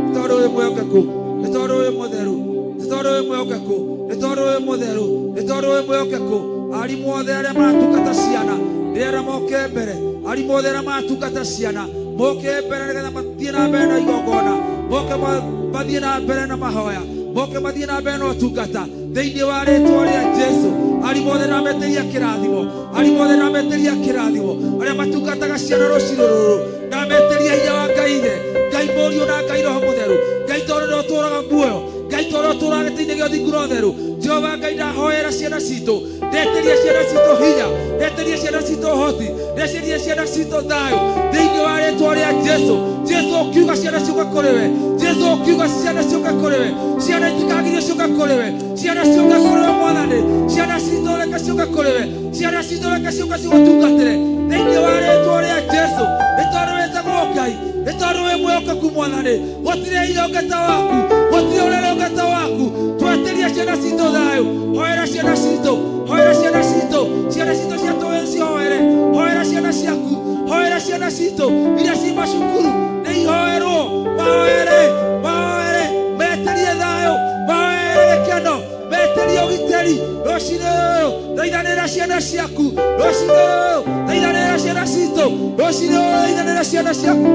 Nĩ tondũ wĩ mwĩhokeku, nĩ tondũ wĩ mũtheru, nĩ tondũ wĩ mwĩhokeku, nĩ tondũ wĩ mũtheru, nĩ tondũ wĩ mwĩhokeku. Arimũ othe arĩa maratungata ciana ndĩrenda moke mbere, arimũ othe arĩa maratungata ciana moke mbere nĩgetha mathiĩ na mbere na igongona, moke mathiĩ na mbere na mahoya, moke mathiĩ na mbere na ũtungata thĩinĩ wa rĩtwa rĩa Jesu. Arimũ othe ndametĩria kĩrathimo, arimũ othe ndametĩria kĩrathimo, arĩa matungataga ciana rũcinĩ rũrũ ndametĩria hinya wa Ngai ithe, Ngai Mũriũ na Ngai Roho Mũtheru. Ngai tondũ nĩ ũtũũraga muoyo, Ngai witũ ũrĩa ũtũũraga gĩtĩ-inĩ gĩa ũthingu na ũtheru. Jehova Ngai, ndahoera ciana citũ, ndetĩria ciana citũ hinya, ndetĩria ciana citũ ũhoti, ndetĩria ciana citũ thayũ thĩinĩ wa rĩtwa rĩa Jesu. Jesu ũkiuga ciana ciũke kũrĩ we, Jesu ũkiuga ciana ciũke kũrĩ we, ciana itikagirio ciũke kũrĩ we, ciana ciũke kũrĩ we Mwathani, ciana citũ reke ciũke kũrĩ we, ciana citũ reke ciũke cigũtungatĩre thĩinĩ wa rĩtwa rĩa Jesu. Nĩ tondũ wĩtagwo Ngai, nĩ tondũ wĩ mwĩhokeku Mwathani, gũtirĩ hinya ũngĩ ta waku, gũtirĩ ũrere ũngĩ ta waku. Twetĩria ciana citũ thayũ, hoera ciana citũ, hoera ciana citũ, ciana citũ cia tũĩ cihoere, hoera ciana ciaku, hoera ciana citũ iria ci macukuru, nĩ ihoerwo, mahoere, mahoere, metĩrie thayũ, mahoere gĩkeno, metĩrie ũgitĩri rũcinĩ rũrũ. Thaithanĩra ciana ciaku rũcinĩ rũrũ, thaithanĩra ciana citũ rũcinĩ rũrũ, thaithanĩra ciana ciaku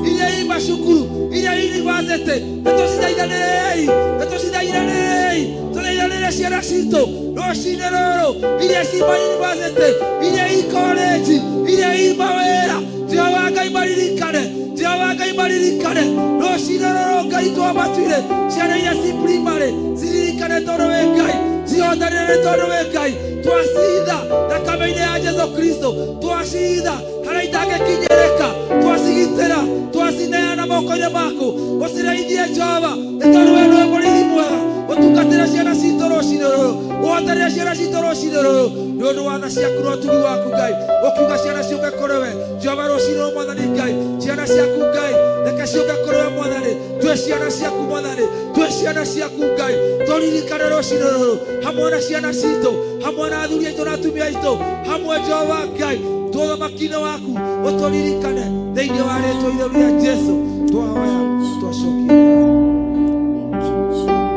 iria i macukuru, iria i university, nĩtũcithaithanĩrei, nĩtũcithaithanĩrei, tũthaithanĩre ciana citũ rũcinĩ rũrũ, iria ci ma university, iria i college, iria i mawĩra. Jehova Ngai maririkane, Jehova Ngai maririkane rũcinĩ rũrũ. Ngai twamatuire ciana iria ci primary ciririkane tondũ wĩ Ngai, cihotanĩre tondũ wĩ Ngai. Twacitha thakame-inĩ ya Jesu Kristo, twacitha harĩa itangĩkinyĩrĩka, twacigitĩra, twacineana moko-inĩ maku, ũcireithie Jehova, nĩ tondũ we nĩwe mũrĩithi mwega. Ũtungatĩre ciana citũ rũcinĩ rũrũ, ũhotanĩre ciana citũ rũcinĩ rũrũ, nĩ ũndũ wa tha ciaku na ũtugi waku Ngai. Ũkiuga ciana ciũke kũrĩ we Jehova rũcinĩ rũrũ Mwathani Ngai, ciana ciaku Ngai reke ciũke kũrĩ we Mwathani. Twĩ ciana ciaku Mwathani, twĩ ciana ciaku Ngai, tũririkane rũcinĩ rũrũ hamwe na ciana citũ, hamwe na athuri aitũ na atumia aitũ, hamwe Jehova Ngai tũthamaki-inĩ waku, ũtũririkane thĩinĩ wa rĩtwa itheru rĩa Jesu twahoya twacokia ngatho.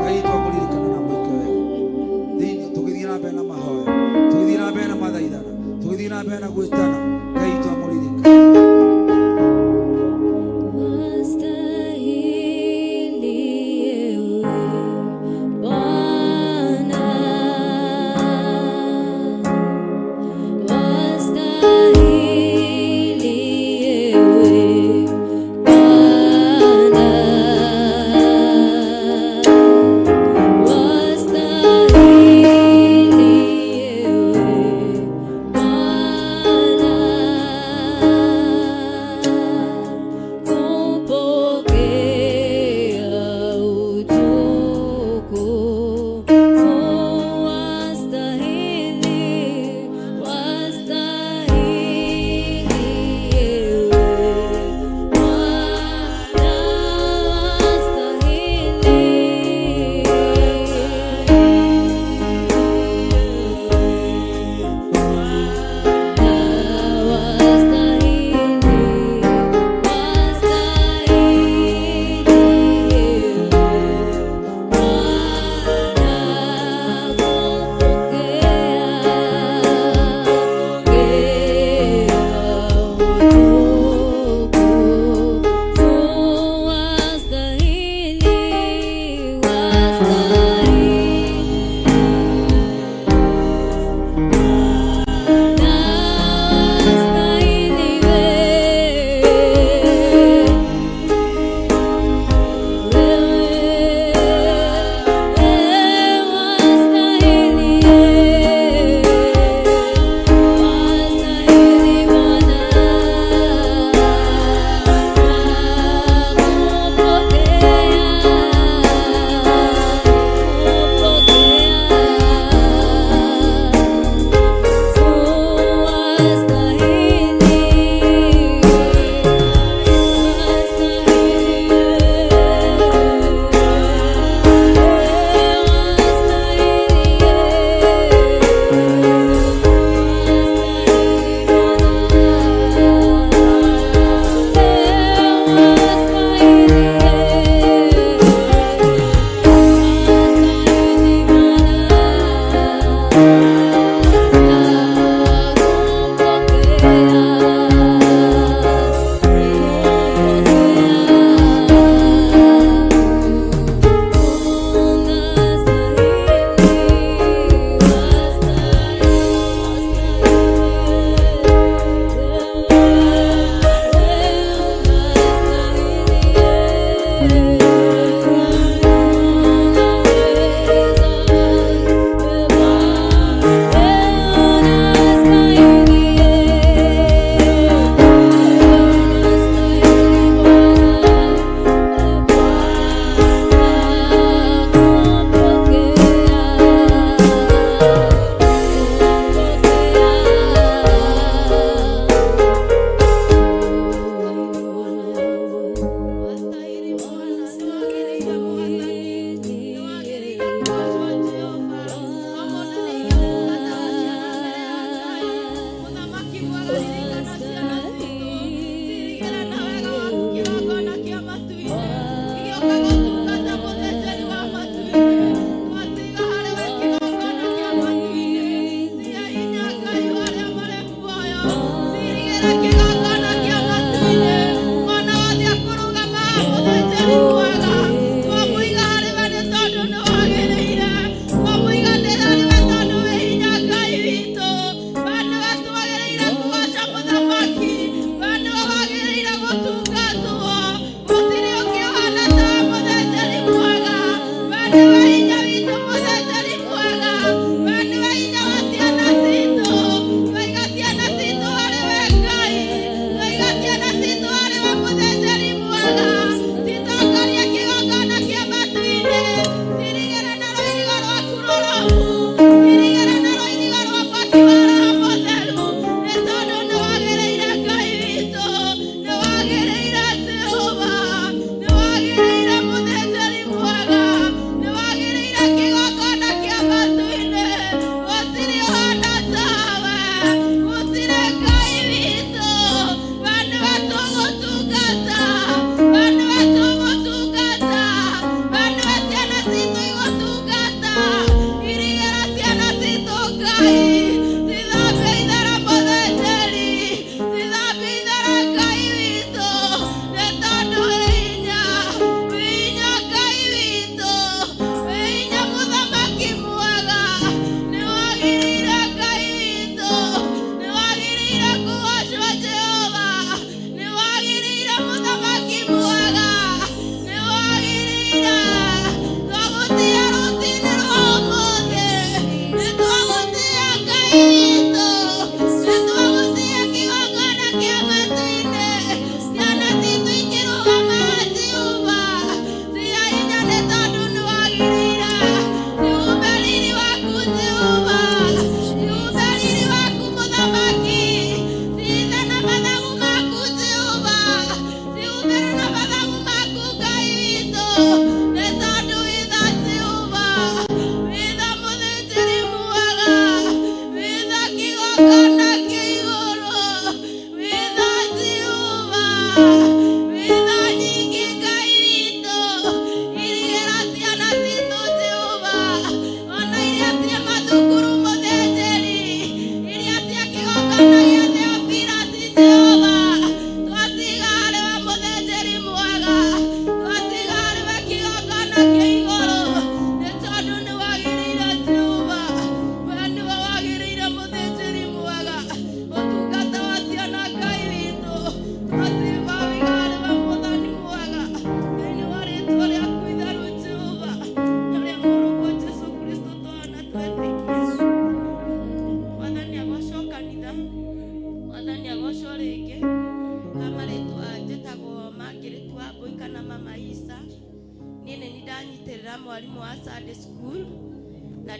Ngai twamũririkana na mwĩke wega thĩinĩ, tũgĩthiĩ na mbere na mahoya, tũgĩthiĩ na mbere na mathaithana, tũgĩthiĩ na mbere na gwĩtana. Ngai twamũririkana. Wastahili ewe Bwana, wastahili ewe Bwana, wastahili ewe Bwana.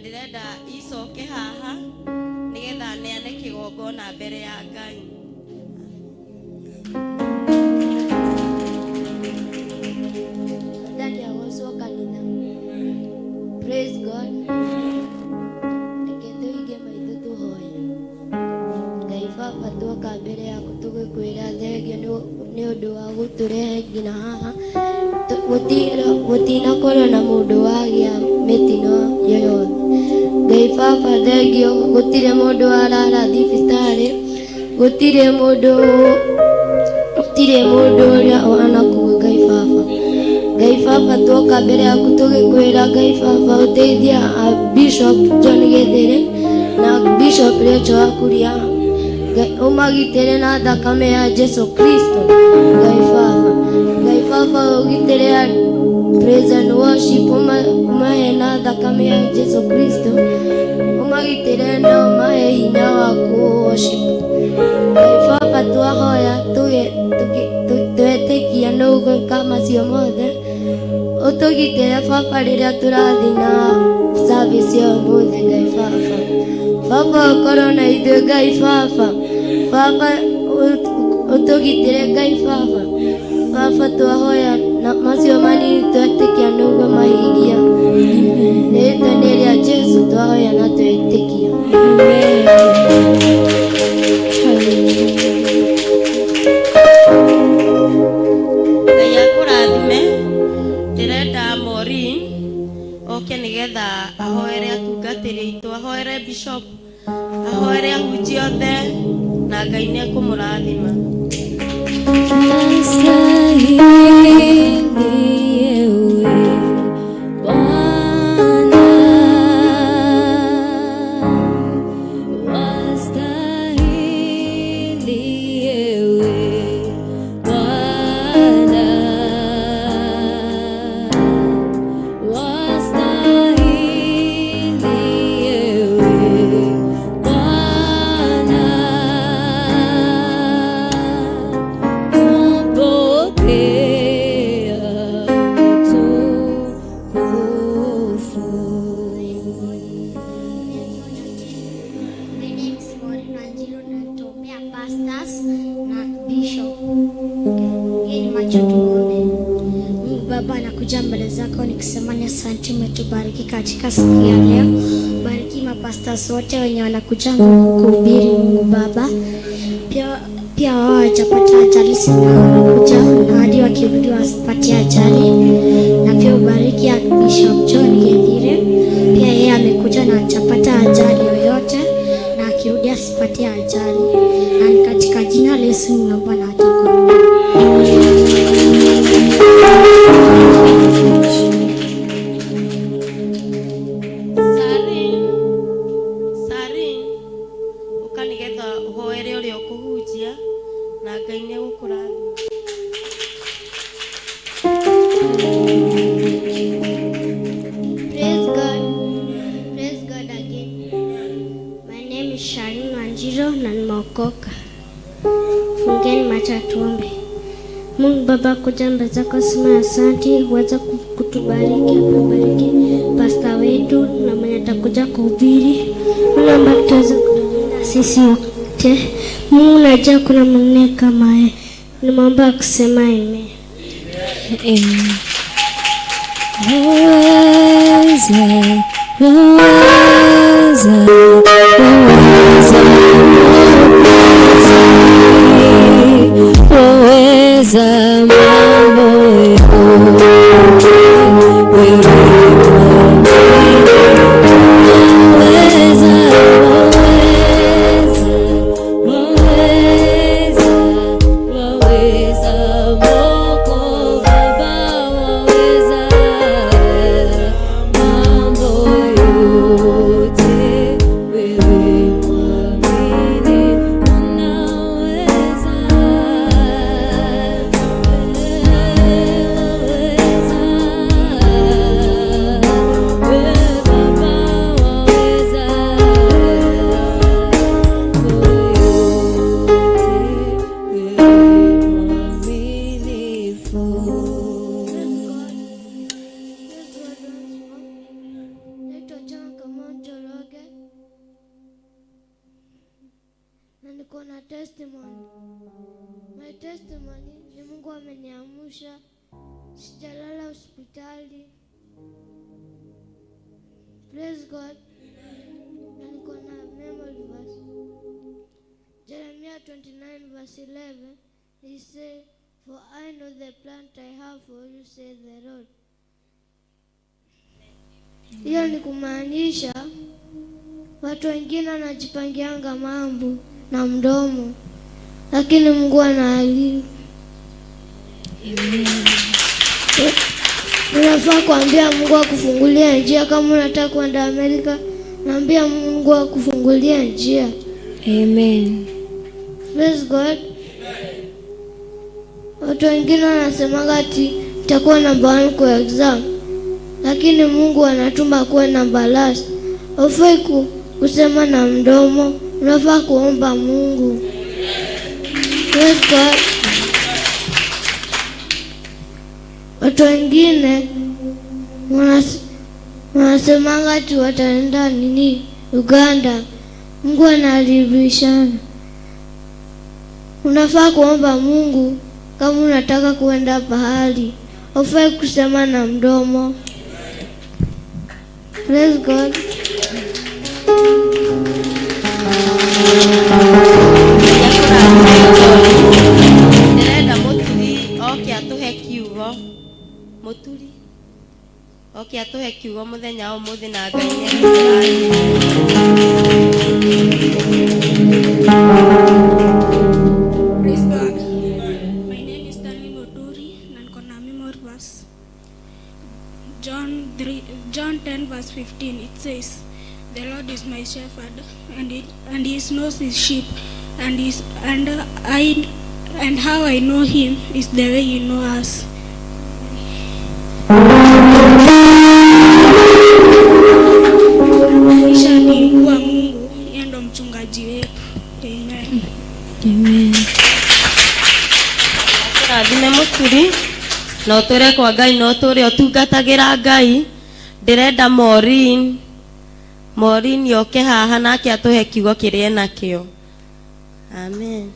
Ndĩrenda icoke haha nĩgetha neane kĩgongona mbere ya Ngai. Ndani ya gocwo kanitha. Praise God. Reke tũhinge maitho tũhoye. Ngai Baba, twoka mbere yaku tũgĩkwĩra thengio nĩ ũndũ wa gũtũrehe nginya haha. Gũtinakorwo na mũndũ wagĩa mĩtino yoyothe. Ngai Baba, thengio, gũtirĩ mũndũ warara thibitarĩ, gũtirĩ mũndũ ũrĩa ũhanakua. Ngai Baba, Ngai Baba, twoka mbere yaku tũgĩkwĩra, Ngai Baba, ũteithia a Bishop John Githere na Bishop Rachel wa Kuria. Ngai, ũmagitĩre na thakame ya Jesu Kristo. Ngai Baba, Ngai Baba, ũgitĩre a praise and worship, ũmahe na thakame ya Jesu Kristo, ũmagitĩre na ũmahe hinya wa kũ worship. Ngai Baba, twahoya twetĩkia nĩ ũgwĩka macio mothe. Ũtũgitĩre Baba rĩrĩa tũrathiĩ na service ya ũmũthĩ. Ngai Baba, Baba, ũkorwo na ithuĩ. Ngai Baba, Baba, ũtũgitĩre. Ngai Baba, Baba, twahoya na macio manini, twetĩkia nĩ ũguo mahingia. Rĩtwa-inĩ rĩa Jesu twahoya na twetĩkia. Ngai akũrathime. Ndĩrenda Maureen oke nĩgetha ahoere atungatĩri aitũ, ahoere bishop, ahoere ahunjia othe, na Ngai nĩ ekũmũrathima. Wastahili ewe Bwana, wastahili ewe Bwana, wastahili ewe Bwana kupokea utukufu. My name is Maureen Wanjiru na nitaombea pastors na bishop. Hii ni macho tuombe. Mungu Baba, nakuja mbele zako nikisema ni asante, umetubariki katika siku ya leo. Bariki mapastors wote wenye wanakuja kuhubiri, Mungu Baba. Pia wao hawajapata ajali siku wanakuja na hadi wakirudi wasipate ajali. Na pia ubariki ya Bishop John Githire. Pia yeye amekuja na hajapata ajali yoyote na akirudi asipate ajali. Na ni katika jina la Yesu nimeomba na hata kuamini. Sarin, Sarin, ũka nĩgetha ũhoere ũrĩa ũkũhunjia na Ngai nĩ egũkũrathima. Praise God. Praise God again. My name is Sharin Wanjiru na nimeokoka. Fungeni macho tuombe. Mungu Baba, kuja mbele zako sema asante, uweze kutubariki, kubariki pasta wetu na mwenye atakuja kuhubiri. Mungu ambaye tuweze kutulinda sisi wote. Mungu, najua kuna mwingine kama yeye. Nimeomba kusema amen. Amen. Waweza, waweza, waweza, waweza mambo yote, wewe waweza, waweza, waweza, waweza, Moko Baba, waweza mambo yote, wewe mwamini, unaweza. Niko na testimony. My testimony ni Mungu ameniamsha, sijalala hospitali. Praise God. Na niko na memory verse. Jeremiah 29 verse 11, he say, For I know the plan I have for you, say the Lord. Hiyo ni kumaanisha watu wengine wanajipangianga mambo na mdomo, lakini Mungu anaalimu. Unafaa kuambia Mungu akufungulie njia. Kama unataka kwenda Amerika, naambia Mungu akufungulie njia. Amen. Praise God. Watu wengine wanasemaga ati nitakuwa namba 1 kwa exam, lakini Mungu anatuma kuwe namba last. Hufai kusema na mdomo, unafaa kuomba Mungu. Praise God. Watu wengine wanasemanga ati wataenda nini Uganda. Mungu anaharibishana. Unafaa kuomba Mungu kama unataka kuenda pahali. Hufai kusema na mdomo. Praise God. Ndĩrenda mũturi oke atũhe kiugo. Mũturi oke atũhe kiugo mũthenya wa ũmũthĩ na Ngai nĩekũrathima. Praise God. My name is Stanley Moturi na niko na memory verse. John 3, John 10 verse 15, it says, The Lord is my shepherd, and he knows his sheep, and is and I and how I know him is the way he knows us. Maanisha ni kuwa Mungu yeye ndo mchungaji wetu. Amen. Amen. Kũrathime mũturi na ũtũre kwa Ngai na ũtũre ũtungatagĩra Ngai. Ndĩrenda Maureen, Maureen oke haha nake atũhe kiugo kĩrĩa enakĩo. Amen.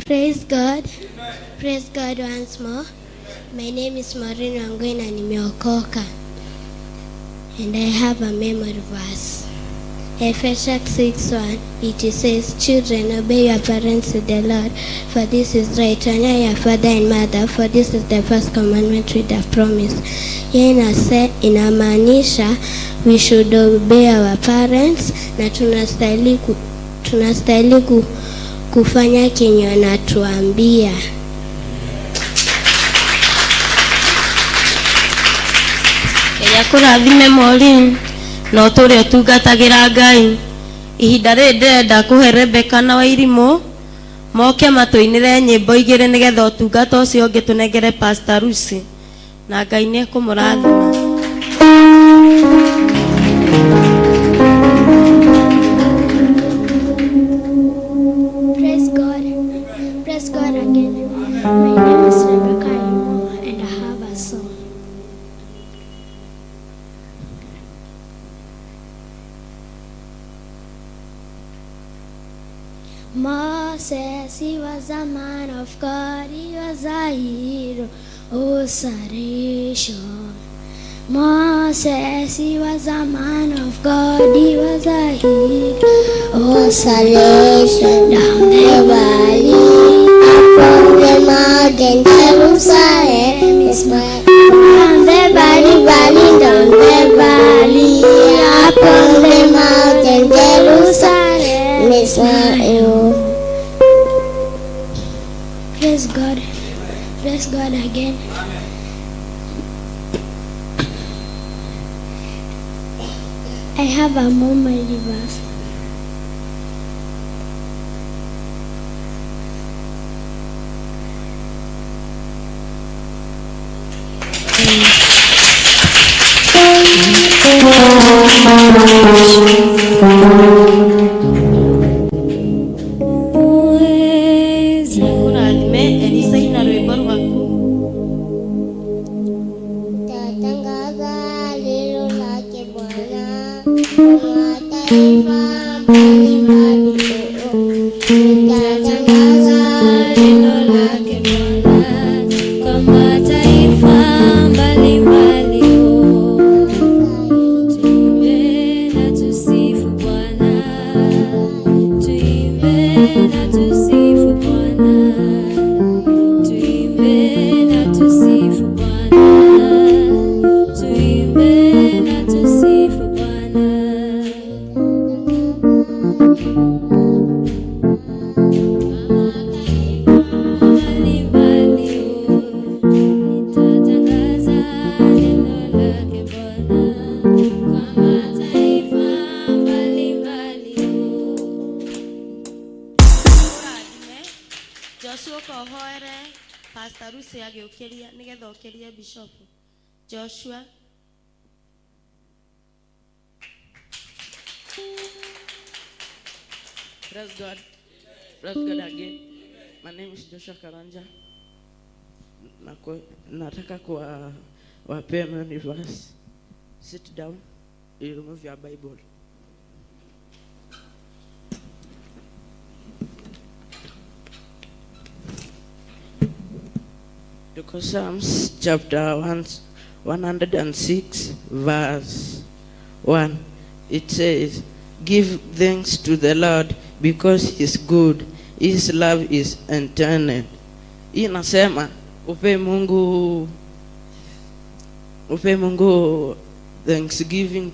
Praise God. Praise God once more. My name is Maureen Wangui na nimeokoka. And I have a memory verse. Ephesians 6:1, it says, Children, obey your parents in the Lord, for this is right. Honor your father and mother, for this is the first commandment with a promise. Hiyo inamaanisha we should obey our parents na tunastahili kufanya kenye wanatuambia. Ngai akũrathime Maureen na ũtũre ũtungatagĩra Ngai. Ihinda rĩrĩ ndĩrenda kũhe Rebecca na Wairimũ moke matũinĩre nyĩmbo igĩrĩ nĩgetha ũtungata ũcio ũngĩ tũnengere Pastor Lucy, na Ngai nĩekũmũrathima. Praise God. Praise God again. My name is Rebecca Imo and I have a song. Moses, he was a man of God, he was a hero, oh salvation. Moses, he was a man of God, he was a hero, oh salvation. Down the valley, up from the mountain, Jerusalem is my. Down the valley, valley, down the valley, up on the mountain, Jerusalem is my. Praise God. Praise God again. I have a memory verse. Kũrathime Elisa ina rwĩmbo rwaku. Tatangaza lilo mataifa mbalimbali, nitatangaza neno lake Bwana kwa mataifa mbalimbali. Tuimbe na tusifu Bwana, tuimbe na tusifu Bwana, tuimbe na tusifu Bwana, tuimbe na tusifu Bwana. Mbalimbali, nitatangaza neno lake Bwana kwa mataifa mbalimbali. Ũrathime Joshua, ũkohoere Pastor Lucy agĩũkĩria nĩgetha ũkĩrie Bishop Joshua. Praise God. Praise God again. My name is Joshua Karanja. Nataka kuwa wapea many verse. Sit down. You remove your Bible. Tuko Psalms chapter 1, 106 verse 1. It says, "Give thanks to the Lord because he is good. His love is eternal." Hii inasema upe Mungu thanksgiving.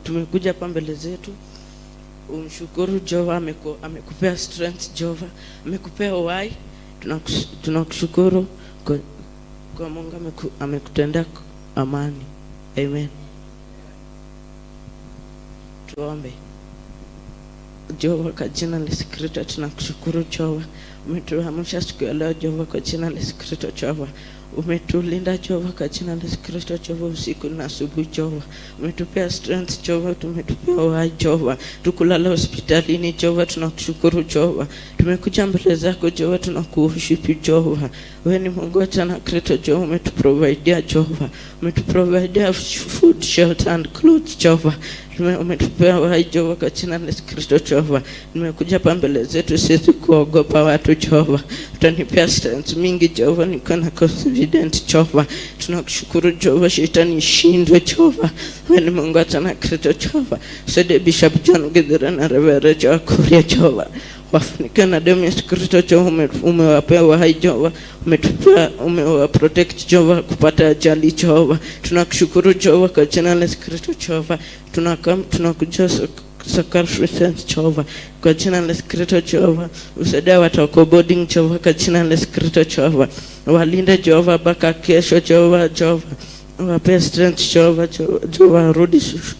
Tumekuja hapa mbele zetu umshukuru Jehova, amekupea strength Jehova, amekupea uhai. Tunakushukuru kwa Mungu amekutendea amani. Amen. Tuombe. Jehova, kwa jina la Yesu Kristo tunakushukuru Jehova. Umetuamsha siku ya leo Jehova, kwa jina la Yesu Kristo Jehova. Umetulinda Jehova, kwa jina la Yesu Kristo Jehova, usiku na asubuhi Jehova. Umetupea strength Jehova, tumetupea uhai Jehova. Tukulala hospitalini Jehova, tunakushukuru Jehova. Tumekuja mbele zako Jehova, tunakuworship Jehova. Wewe ni Mungu wetu na Kristo Jehova, umetuprovidea Jehova. Umetuprovidea food, shelter and clothes Jehova. Umetupea uhai Jehova, kwa jina la Yesu Kristo Jehova. Nimekuja hapa mbele zetu, siwezi kuogopa watu Jehova. Utanipea strength mingi Jehova, niko na confident Jehova. Tunakushukuru Jehova, shetani ishindwe Jehova. Wewe ni Mungu wetu na Kristo Jehova. Saidie Bishop John Githera na Reverend Joe Kuria Jehova. Wafunike na damu ya Yesu Kristo Jehova. Umewapea uhai Jehova, umetupea, umewa protect Jehova kupata ajali Jehova. Tunakushukuru Jehova, kwa jina la Yesu Kristo Jehova. Tunakuja sacrifice Jehova, kwa jina la Yesu Kristo Jehova. Usaidie watu wako boarding Jehova, kwa jina la Yesu Kristo Jehova. Walinde Jehova mpaka kesho Jehova. Jehova, wape strength Jehova. Jehova,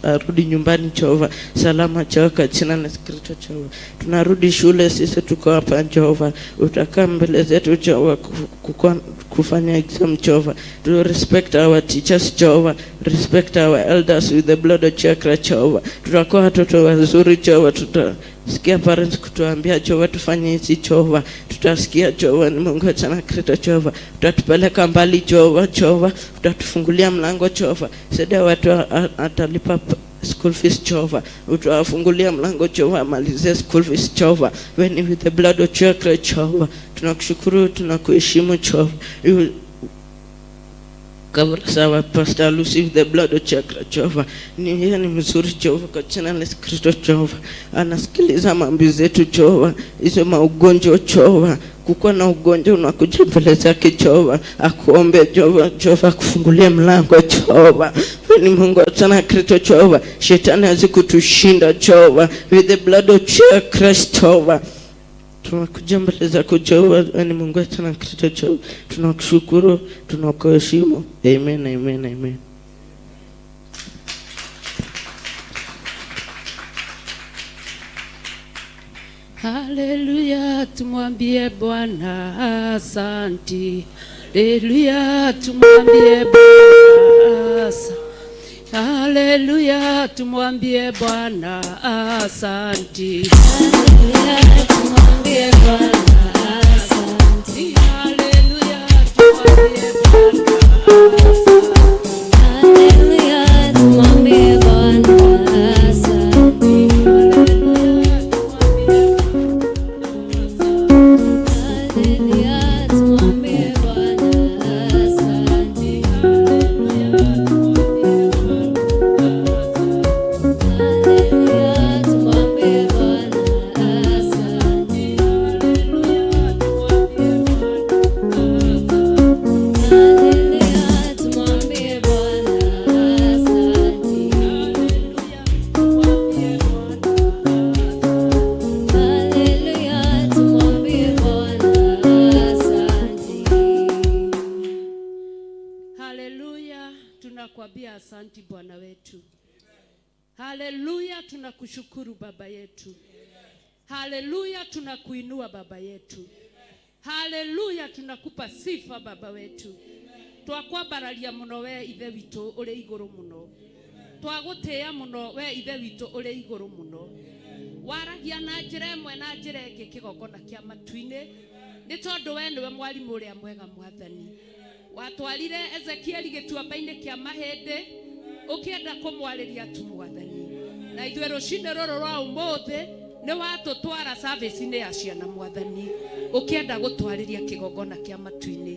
arudi nyumbani Jehova salama Jehova, kwa jina la Yesu Kristo Jehova. Tunarudi shule sisi tuko hapa Jehova, utakaa mbele zetu Jehova kufanya exam Jehova. To respect our teachers Jehova, respect our elders with the blood of chakra Jehova. Tutakuwa watoto wazuri Jehova, tutasikia parents kutuambia Jehova tufanye hizi Jehova, tutasikia Jehova. Ni Mungu wetu na Kristo Jehova, utatupeleka mbali Jehova. Jehova, utatufungulia mlango Jehova. Saidia watu atalipa school fees Jehova, utawafungulia mlango Jehova, amalizie school fees Jehova. When with the blood of chakra Jehova, tunakushukuru, tunakuheshimu Jehova. Cover sawa Pastor Lucy with the blood of chakra Jehova. Ni yeye ni mzuri Jehova, kwa jina la Yesu Kristo Jehova. Anasikiliza maombi zetu Jehova. Hizo maugonjwa Jehova. Kukuwa na ugonjwa unakuja mbele zake Jehova. Akuombe Jehova, Jehova akufungulie mlango Jehova. Wewe ni Mungu sana Kristo Jehova. Shetani hawezi kutushinda Jehova. With the blood of Christ Jehova. Tunakuja mbele zako Jehova, wewe ni Mungu wetu na Kristo Jehova. Tunakushukuru, tunakuheshimu. Amen, amen, amen. Haleluya, tumwambie Bwana asanti. Haleluya, tumwambie Bwana asante. Haleluya, tumwambie Bwana asanti. Haleluya, tumwambie Bwana asante. Haleluya, tumwambie Bwana asante. Haleluya, tumwambie Bwana asante. Haleluya, tunakwambia asanti Bwana wetu. Haleluya, tunakushukuru Baba yetu. Haleluya, tunakuinua Baba yetu. Haleluya, tunakupa sifa Baba wetu. Twakwambararia muno we Ithe witũ ũrĩ igũrũ mũno. Twagũtĩĩa mũno we Ithe witũ ũrĩ igũrũ mũno. Waragia na njĩra ĩmwe na njĩra ĩngĩ kĩgongona kĩa matu-inĩ nĩ tondũ we nĩwe mwarimũ ũrĩa mwega Mwathani. Watwarire Ezekieli gĩtuamba-inĩ kĩa mahĩndĩ ũkĩenda kũmwarĩria tu Mwathani. Na ithuĩ rũcinĩ rũrũ rwa ũmũthĩ nĩ watũtwara service-inĩ ya ciana Mwathani, ũkĩenda gũtwarĩria kĩgongona kĩa matu-inĩ.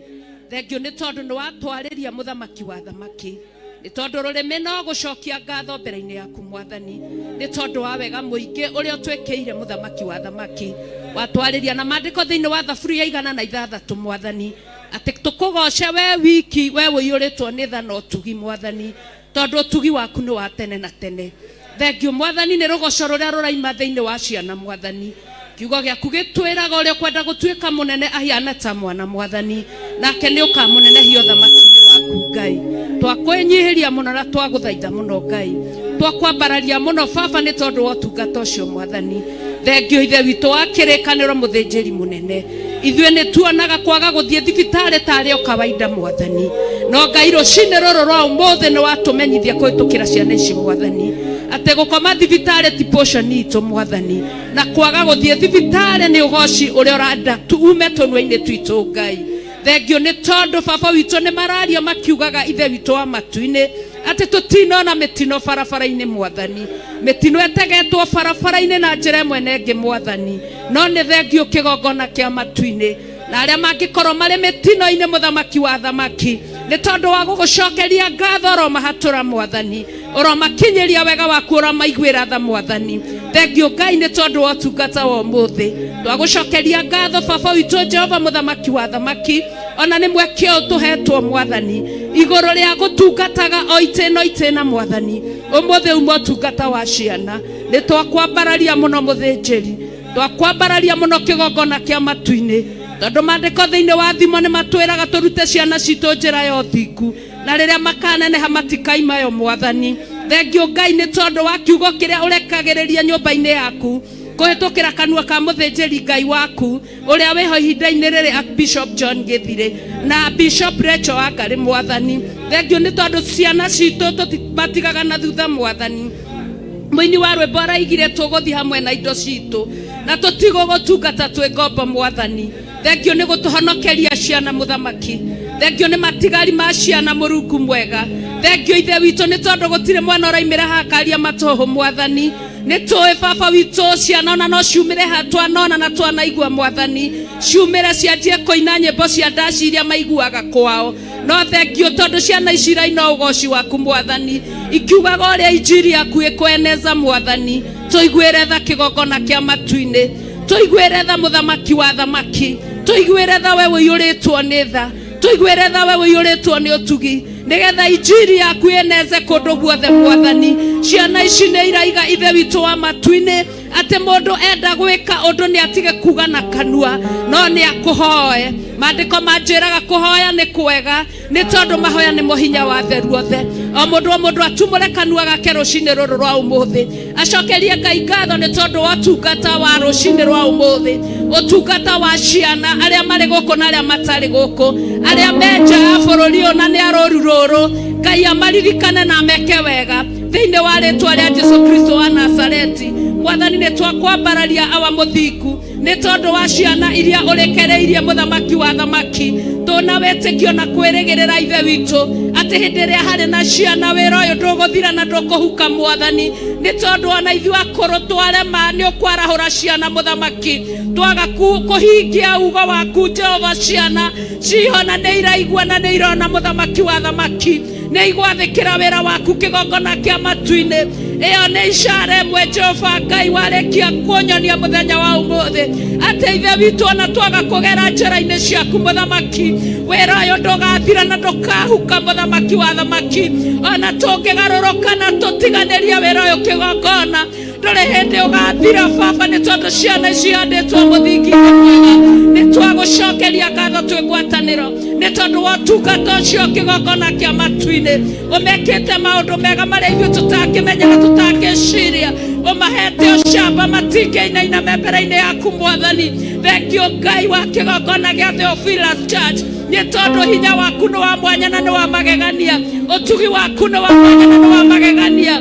Thengio nĩ tondũ nĩ watwarĩria mũthamaki wa thamaki, nĩ tondũ rũrĩmĩ no gũcokia ngatho mbere-inĩ yaku Mwathani, nĩ tondũ wa wega mũingĩ ũrĩa ũtwĩkĩire mũthamaki wa thamaki. Watwarĩria na maandĩko thĩinĩ wa Thaburi ya 106 Mwathani, atĩ tũkũgoce we wiki, we ũiyũrĩtwo nĩ tha na ũtugi Mwathani, tondũ ũtugi waku nĩ wa tene na tene. Thengio Mwathani nĩ rũgoco rũrĩa rũraima thĩinĩ wa ciana Mwathani. Kiugo gĩaku gĩtwĩraga ũrĩa ũkwenda gũtuĩka mũnene ahiana ta mwana Mwathani, nake nĩ ũkamũnenehia ũthamaki-inĩ waku Ngai. Twakwĩnyihĩria mũno na twagũthaitha mũno Ngai, twakwambararia mũno Baba nĩ tondũ wa ũtungata ũcio Mwathani. Thengio Ithe witũ wa kĩrĩkanĩro, mũthĩnjĩri mũnene. Ithuĩ nĩ tuonaga kwaga gũthiĩ thibitarĩ tarĩ o kawaida Mwathani, no Ngai rũcinĩ rũrũ rwa ũmũthĩ nĩ watũmenyithia kũhĩtũkĩra ciana ici Mwathani atĩ gũkoma thibitarĩ ti portion itũ Mwathani, na kwaga gũthiĩ thibitarĩ nĩ ũgoci ũrĩa ũrenda ume tũnua-inĩ twitũ Ngai. Thengio nĩ tondũ Baba witũ nĩ mararia makiugaga Ithe witũ wa matu-inĩ atĩ tũtinona mĩtino barabara-inĩ Mwathani, mĩtino ĩtegetwo barabara-inĩ na njĩra ĩmwe na ĩngĩ Mwathani, no nĩ thengio kĩgongona kĩa matu-inĩ na arĩa mangĩkorwo marĩ mĩtino-inĩ mũthamaki wa thamaki nĩ tondũ wa gũgũcokeria ngatho ũromahatũra Mwathani, ũromakinyĩria wega waku, ũromaiguĩra tha Mwathani. Thengio Ngai nĩ tondũ wa ũtungata wa ũmũthĩ, twagũcokeria ngatho Baba witũ Jehova mũthamaki wa thamaki, ona nĩ mweke ũyũ tũhetwo Mwathani igũrũ rĩa gũtungataga o itĩna itĩna Mwathani. Ũmũthĩ uma ũtungata wa ciana, nĩ twakwambararia mũno mũthĩnjĩri, twakwambararia mũno kĩgongona kĩa matu-inĩ, tondũ maandĩko thĩinĩ wa thimo nĩ matwĩraga tũrute ciana citũ njĩra ya ũthingu, na rĩrĩa makaneneha matikaimayo Mwathani. Thengio Ngai nĩ tondũ wa kiugo kĩrĩa ũrekagĩrĩria nyũmba-inĩ yaku kũhĩtũkĩra kanua ka mũthĩnjĩri Ngai waku ũrĩa wĩho ihinda-inĩ rĩrĩ Bishop John Gĩthirĩ na Bishop Rachel Wangari Mwathani. Thengio nĩ tondũ ciana citũ tũtimatigaga na thutha Mwathani. Mũini wa rwĩmbo araigire tũgũthiĩ hamwe na indo citũ na tũtigũgũtungata twĩ ngombo Mwathani. Thengio nĩ gũtũhonokeria ciana mũthamaki, thengio nĩ matigari ma ciana mũrungu mwega. Thengio Ithe witũ nĩ tondũ gũtirĩ mwana ũraimĩra haha akaria matũhũ Mwathani. Nĩ tũĩ Baba witũ ciana ona no ciumĩre haha twanona na twanaigua Mwathani, ciumĩre cianjie kũina nyĩmbo cia ndaci iria maiguaga kwao, no thengio tondũ ciana ici iraina ũgoci waku Mwathani, ikiugaga ũrĩa injiri yaku ĩkweneza Mwathani. Tũiguĩre tha kĩgongona kĩa matu-inĩ, tũiguĩre tha mũthamaki wa thamaki, tũiguĩre tha we ũiyũrĩtwo nĩ tha, tũiguĩre tha we ũiyũrĩtwo nĩ ũtugi, nĩgetha injiri yaku ĩneze kũndũ guothe Mwathani. Ciana ici nĩ iraiga Ithe witũ wa matu-inĩ atĩ mũndũ enda gwĩka ũndũ nĩ atige kuga na kanua no nĩ akũhoe. Maandĩko manjĩraga kũhoya nĩ kwega nĩ tondũ mahoya nĩmo hinya wa theru othe. O mũndũ o mũndũ atumũre kanua gake rũcinĩ rũrũ rwa ũmũthĩ, acokerie Ngai ngatho nĩ tondũ wa ũtungata wa rũcinĩ rwa ũmũthĩ, ũtungata wa ciana arĩa marĩ gũkũ na arĩa matarĩ gũkũ, arĩa me nja ya bũrũri ũyũ na nĩ a rũru rũrũ. Ngai amaririkane na ameke wega thĩinĩ wa rĩtwa rĩa Jesu Kristo wa Nazareti. Mwathani nĩ twakwambararia awa mũthingu nĩ tondũ wa ciana iria ũrekereirie mũthamaki wa thamaki. Tũna wĩtĩkio na kwĩrĩgĩrĩra Ithe witũ atĩ hĩndĩ ĩrĩa harĩ na ciana wĩra ũyũ ndũgũthira na ndũkũhuka Mwathani, nĩ tondũ ona ithuĩ akũrũ twarema nĩ ũkwarahũra ciana mũthamaki. Twaga kũhingia ugo waku Jehova, ciana ciho na nĩ iraigua na nĩ irona mũthamaki wa thamaki, nĩ igwathĩkĩra wĩra waku kĩgongona kĩa matu-inĩ. Ĩyo nĩ ishara ĩmwe Jehova Ngai warĩkia kũnyonia mũthenya wa ũmũthĩ atĩ Ithe witũ ona twaga kũgera njĩra-inĩ ciaku mũthamaki, wĩra ũyũ ndũgathira na ndũkahuka mũthamaki wa thamaki. Ona tũngĩgarũrũka na tũtiganĩrie wĩra ũyũ kĩgongona, Ndũrĩ hĩndĩ ũgathira baba, nĩ tondũ ciana ici ihandĩtwo mũthingi-inĩ mwega. Nĩ twagũcokeria ngatho twĩ ngwatanĩro nĩ tondũ wa ũtungata ũcio kĩgongona kĩa matu-inĩ. Ũmekĩte maũndũ mega marĩa ithuĩ tũtangĩmenya na tũtangĩciria. Ũmahete ũcamba matingĩinaina me mbere-inĩ yaku mwathani. Thengio Ngai wa kĩgongona gĩa Theophilus Church, nĩ tondũ hinya waku nĩ wa mwanya na nĩ wa magegania, ũtugi waku nĩ wa mwanya na nĩ wa magegania.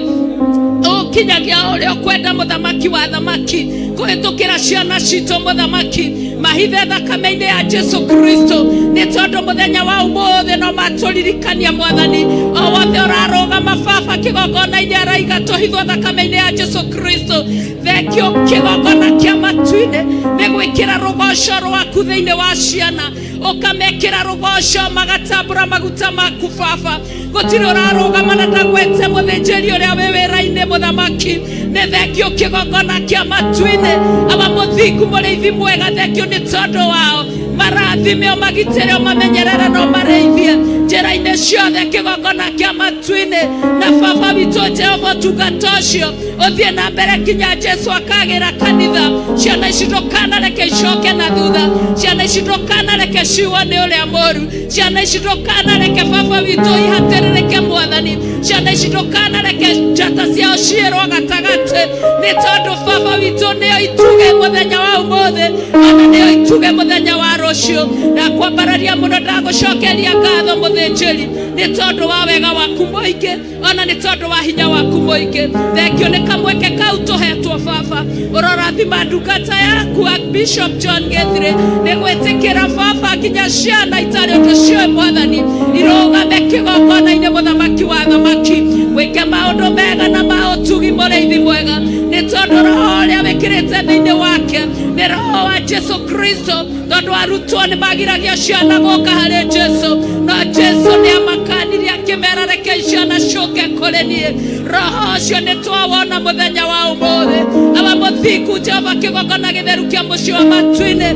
Ũkinyagia ũrĩa ũkwenda mũthamaki wa thamaki kũhĩtũkĩra ciana citũ mũthamaki, mahithe thakame-inĩ ya Jesu Kristo, nĩ tondũ mũthenya wa ũmũthĩ no matũririkania mwathani. O wothe ũrarũgama baba kĩgongona-inĩ araiga tũhithwo thakame-inĩ ya Jesu Kristo. Thengio kĩgongona kĩa matu-inĩ nĩ gwĩkĩra rũgoco rwaku thĩinĩ wa ciana, ũkamekĩra rũgoco magatambũra maguta maku baba. Gũtirĩ ũrarũgama na ndagwete mũthĩnjĩri ũrĩa wĩ wĩra-inĩ mũthamaki. Nĩ thengio kĩgongona kĩa matu-inĩ, awa mũthingu mũrĩithi mwega, thengio nĩ tondũ wao. Marathime, ũmagitĩre, ũmamenyerere na ũmarĩithie njĩra-inĩ ciothe kĩgongona kĩa matu-inĩ. Na baba witũ Jehova, ũtungata ũcio ũthiĩ na mbere nginya Jesu akagĩra kanitha. Ciana ici ndũkanareke icoke na thutha, ciana ici ndũkanareke ciuo nĩ ũrĩa mũru, ciana ici ndũkanareke baba witũ ihatĩrĩrĩke mwathani, ciana ici ndũkanareke njata ciao ciĩrwo gatagatĩ, nĩ tondũ baba witũ nĩo ituge mũthenya wa ũmũthĩ, ona nĩo ituge mũthenya wa rũciũ. Ndakwambararia mũno, ndagũcokeria ngatho mũthĩnjĩri, nĩ tondũ wa wega waku mũingĩ, ona nĩ tondũ wa hinya waku mũingĩ. Thengio nĩ kamweke kau tũhetwo baba. Ũrorathima ndungata yaku Bishop John Gethre nĩ gwĩtĩkĩra baba nginya ciana itarĩ ũndũ cioĩ mwathani irũgame kĩgongona-inĩ mũthamaki wa thamaki, wĩke maũndũ mega na ma ũtugi mũrĩithi mwega, nĩ tondũ roho ũrĩa wĩkĩrĩte thĩinĩ wake nĩ roho wa Jesu Kristo. Tondũ arutwo nĩ magiragia ciana gũka harĩ Jesu, no Jesu nĩ amakanirie akĩmera reke ciana ciũke kũrĩ niĩ. Roho ũcio nĩ twawona mũthenya wa ũmũthĩ. Awa mũthingu Jehova, kĩgongona gĩtheru kĩa mũciĩ wa matu-inĩ,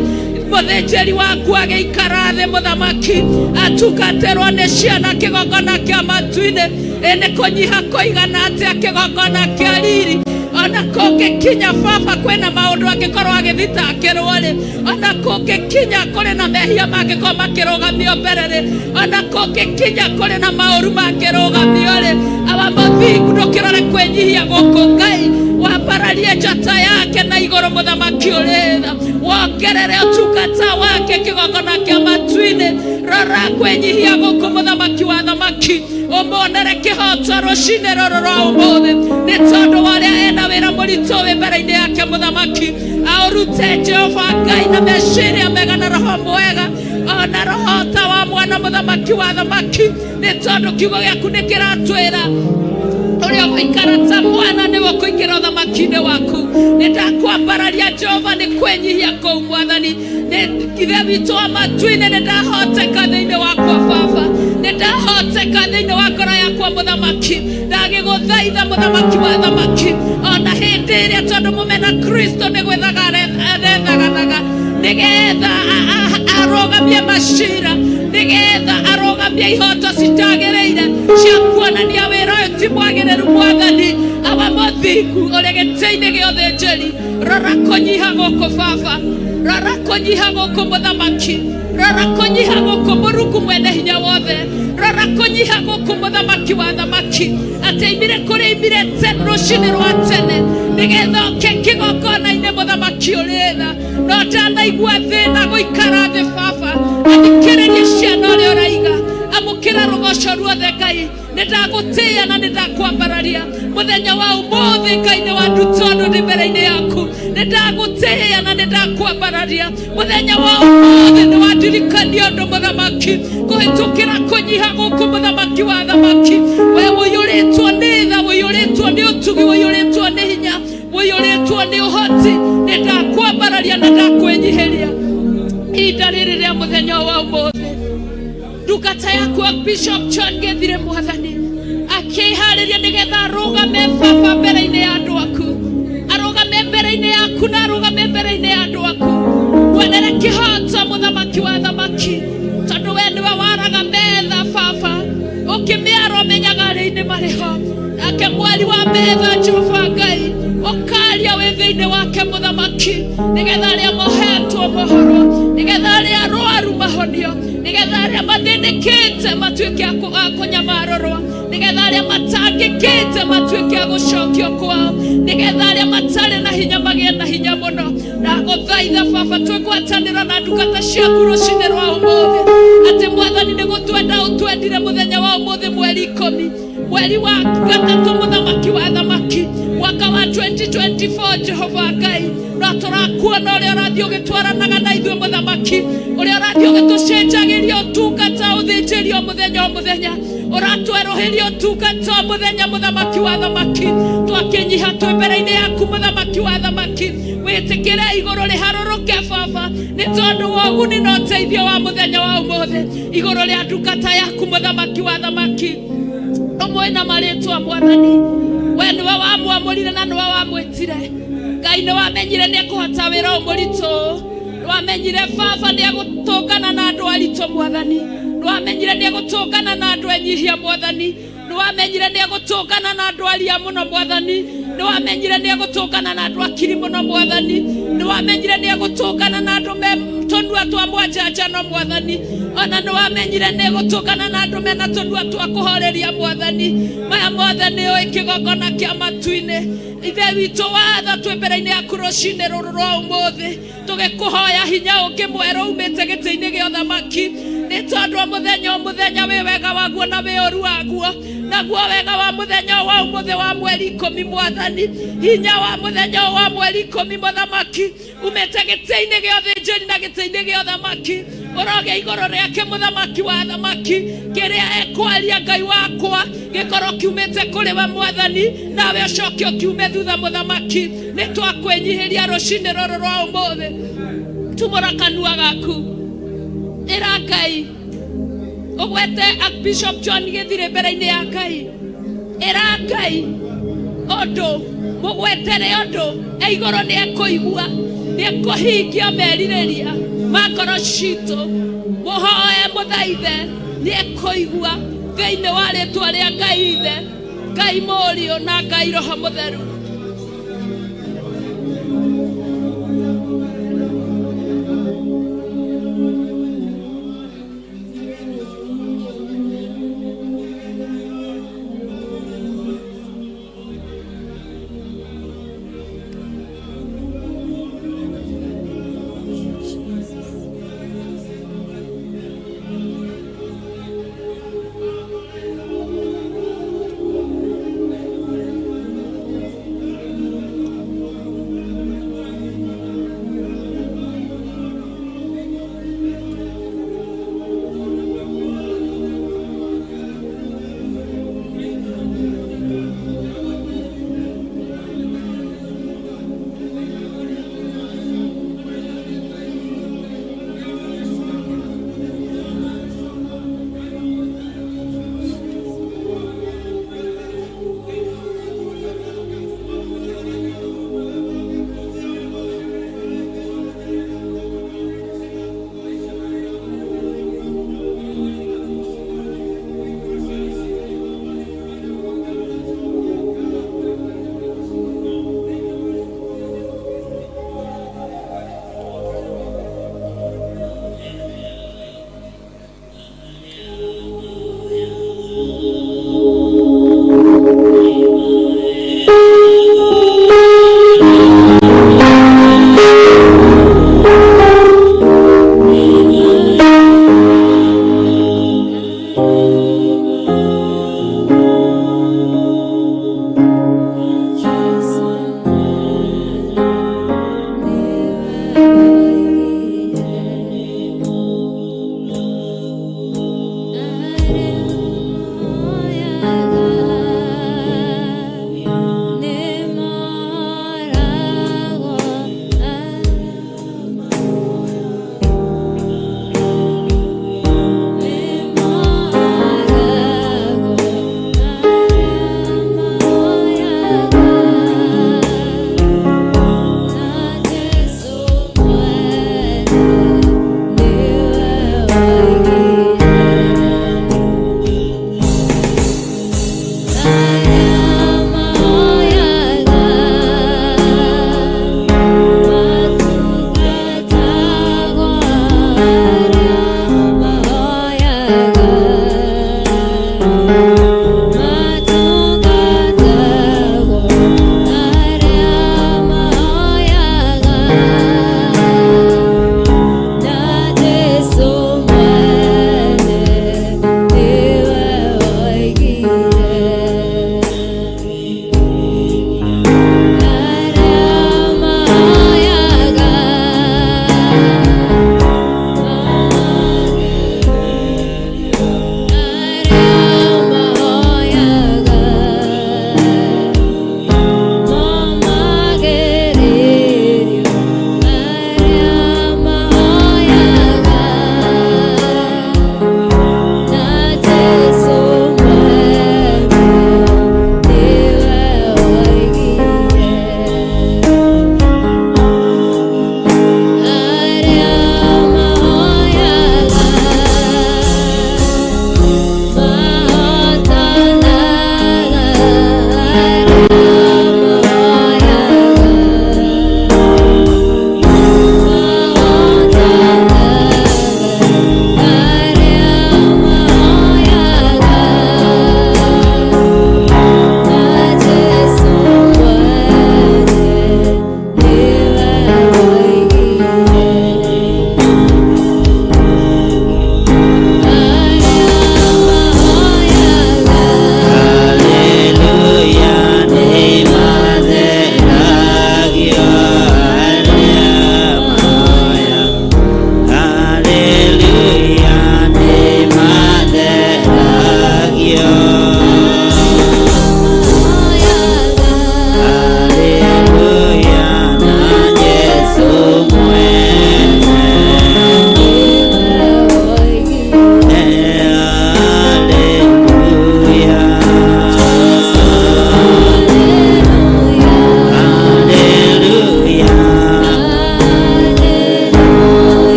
mũthĩnjĩri waku agĩikara thĩ mũthamaki atungatĩrwo nĩ ciana kĩgongona kĩa matu-inĩ. Ĩ nĩ kũnyiha kũigana atĩa kĩgongona kĩa riri, ona kũngĩkinya baba kwĩna maũndũ angĩkorwo agĩthitangĩrwo rĩ, ona kũngĩkinya kũrĩ na mehia mangĩkorwo makĩrũgamio mbere rĩ, ona kũngĩkinya kũrĩ na maũru mangĩrũgamio rĩ, awa mũthingu ndũkĩrore kwĩnyihia gũkũ Ngai, wambararie njata yake na igũrũ mũthamaki ũrĩ tha, wongerere ũtungata wake kĩgongona kĩa matu-inĩ. Rora kwĩnyihia gũkũ mũthamaki wa thamaki, ũmuonere kĩhoto rũcinĩ rũrũ rwa ũmũthĩ, nĩ tondũ wa ũrĩa ena wĩra mũritũ wĩ mbere-inĩ yake mũthamaki. Aũrute Jehova Ngai na meciria mega na roho mwega, ona roho ta wa mwana mũthamaki wa thamaki, nĩ tondũ kiugo gĩaku nĩ kĩratwĩra ũrĩa ũgũikara ta mwana nĩwe ũkũingĩra ũthamaki-inĩ waku. Nĩ ndakwambararia Jehova nĩ kwĩnyihia kũu mwathani. Nĩ ithe witũ wa matu-inĩ, nĩ ndahoteka thĩinĩ wakwa baba, nĩ ndahoteka thĩinĩ wa ngoro yakwa mũthamaki. Ndagĩgũthaitha mũthamaki wa thamaki, ona hĩndĩ ĩrĩa tondũ mũmena Kristo nĩ gwethaga arethagathaga nĩgetha arũgamie macira, nĩgetha arũgamie ihoto citagĩrĩire cia kuonania wĩra ũyũ ti mwagĩrĩru mwathani. Awa mũthingu ũrĩ gĩtĩ-inĩ gĩa ũthĩnjĩri, rora kũnyiha gũkũ baba, rora kũnyiha gũkũ mũthamaki, rora kũnyiha gũkũ mũrungu mwene hinya wothe, rora kũnyiha gũkũ mũthamaki wa thamaki, atĩ aimire kũrĩa aimire rũcinĩ rwa tene nĩgetha oke kĩgongona-inĩ mũthamaki ũrĩ tha. No ndanaigua thĩna gũikara thĩ baba, athikĩrĩrie ciana ũrĩa ũraiga, amũkĩra rũgoco ruothe Ngai. Nĩ ndagũtĩĩa na nĩ ndakwambararia mũthenya wa ũmũthĩ Ngai, nĩ wanduta ũndũ ndĩ mbere-inĩ yaku. Nĩ ndagũtĩĩa na nĩ ndakwambararia mũthenya wa ũmũthĩ, nĩ wandirikania ũndũ mũthamaki kũhĩtũkĩra kũnyiha gũkũ mũthamaki wa thamaki. We ũiyũrĩtwo nĩ tha, ũiyũrĩtwo nĩ ũtugi, ũiyũrĩtwo nĩ hinya, ũiyũrĩtwo nĩ ũhoti. Nĩ ndakwambararia na ndakwĩnyihĩria ihinda rĩrĩ rĩa mũthenya wa ũmũthĩ. Ndungata yaku Bishop John Gethire mwathani akĩharĩria nĩgetha arũgame baba mbere-inĩ ya andũ aku, arũgame mbere-inĩ yaku na arũgame mbere-inĩ ya andũ aku, wonere kĩhoto mũthamaki wa thamaki, tondũ we nĩwe waraga metha baba, ũkĩmĩara ũmenyaga arĩa-inĩ marĩ ho. Nake mwari wa metha Jehova Ngai ũka Thĩinĩ wake mũthamaki, nĩgetha arĩa mohetwo mohorwo, nĩgetha arĩa arwaru mahonio, nĩgetha arĩa mathĩnĩkĩte matuĩke a kũnyamarorwo, nĩgetha arĩa matangĩkĩte matuĩke a gũcokio kwao, nĩgetha arĩa matarĩ na hinya magĩe na hinya mũno. Ndagũthaitha baba, twĩgwatanĩra na ndungata ciaku rũcinĩ rwa ũmũthĩ, atĩ mwathani nĩ gũtwenda ũtwendire mũthenya wa ũmũthĩ, mweri 10, mweri wa gatatũ, mũthamaki wa thamaki, mwaka wa 2024. Jehova Ngai, no tũrakuona ũrĩa ũrathiĩ ũgĩtwaranaga na ithuĩ, mũthamaki, ũrĩa ũrathiĩ ũgĩtũcenjagĩria ũtungata, ũthĩnjĩrio mũthenya o mũthenya, ũratwerũhĩria ũtungata o mũthenya. Mũthamaki wa thamaki, twakĩnyiha twĩ mbere-inĩ yaku. Mũthamaki wa thamaki, wĩtĩkĩre igũrũ rĩharũrũke baba, nĩ tondũ wa ũguni na ũteithio wa mũthenya wa ũmũthĩ igũrũ rĩa ndungata yaku. Mũthamaki wa thamaki, ũmwe na marĩtwa, mwathani, we nĩwe wamwamũrire na nĩwe wamwĩtire. Ngai, nĩ wamenyire nĩ ekũhota wĩra ũyũ mũritũ, nĩ wamenyire baba nĩ egũtũngana na andũ aritũ. Mwathani, nĩ wamenyire nĩ egũtũngana na andũ enyihia. Mwathani, nĩ wamenyire nĩ egũtũngana na andũ aria mũno. Mwathani, nĩ wamenyire nĩ egũtũngana na andũ akiri mũno. Mwathani, nĩ wamenyire nĩ egũtũngana na andũ me tũnua twa mwanjanjano. Mwathani, ona nĩ wamenyire nĩ egũtũngana na andũ mena tũnua twa kũhoreria. Mwathani, maya mothe nĩ ũĩ kĩgongona kĩa matu-inĩ. Ithe witũ watha, twĩ mbere-inĩ yaku rũcinĩ rũrũ rwa ũmũthĩ, tũgĩkũhoya hinya ũngĩ mwerũ umĩte gĩtĩ-inĩ gĩa ũthamaki, nĩ tondũ o mũthenya o mũthenya wĩ wega waguo na wĩ ũru waguo. Naguo wega wa mũthenya wa ũmũthĩ wa mweri 10, mwathani, hinya wa mũthenya ũyũ wa mweri 10, mũthamaki, umĩte gĩtĩ-inĩ gĩa ũthĩnjĩri na gĩtĩ-inĩ gĩa ũthamaki, ũrogĩa igũrũ rĩake. Mũthamaki wa thamaki, kĩrĩa ekwaria, Ngai wakwa, gĩkorwo kiumĩte kũrĩ we mwathani, nawe ũcoke ũkiume thutha. Mũthamaki, nĩ twakwĩnyihĩria rũcinĩ rũrũ rwa ũmũthĩ. Tumũra kanua gaku, ĩra Ngai, ũgwete Bishop John Gĩthirĩ mbere-inĩ ya Ngai. Ĩra Ngai ũndũ, mũgwetere ũndũ e igũrũ, nĩ ekũigua, nĩ ekũhingia merirĩria ma ngoro citũ. Mũhoe, mũthaithe, nĩ ekũigua, thĩinĩ wa rĩtwa rĩa Ngai Ithe, Ngai Mũriũ na Ngai Roho Mũtheru.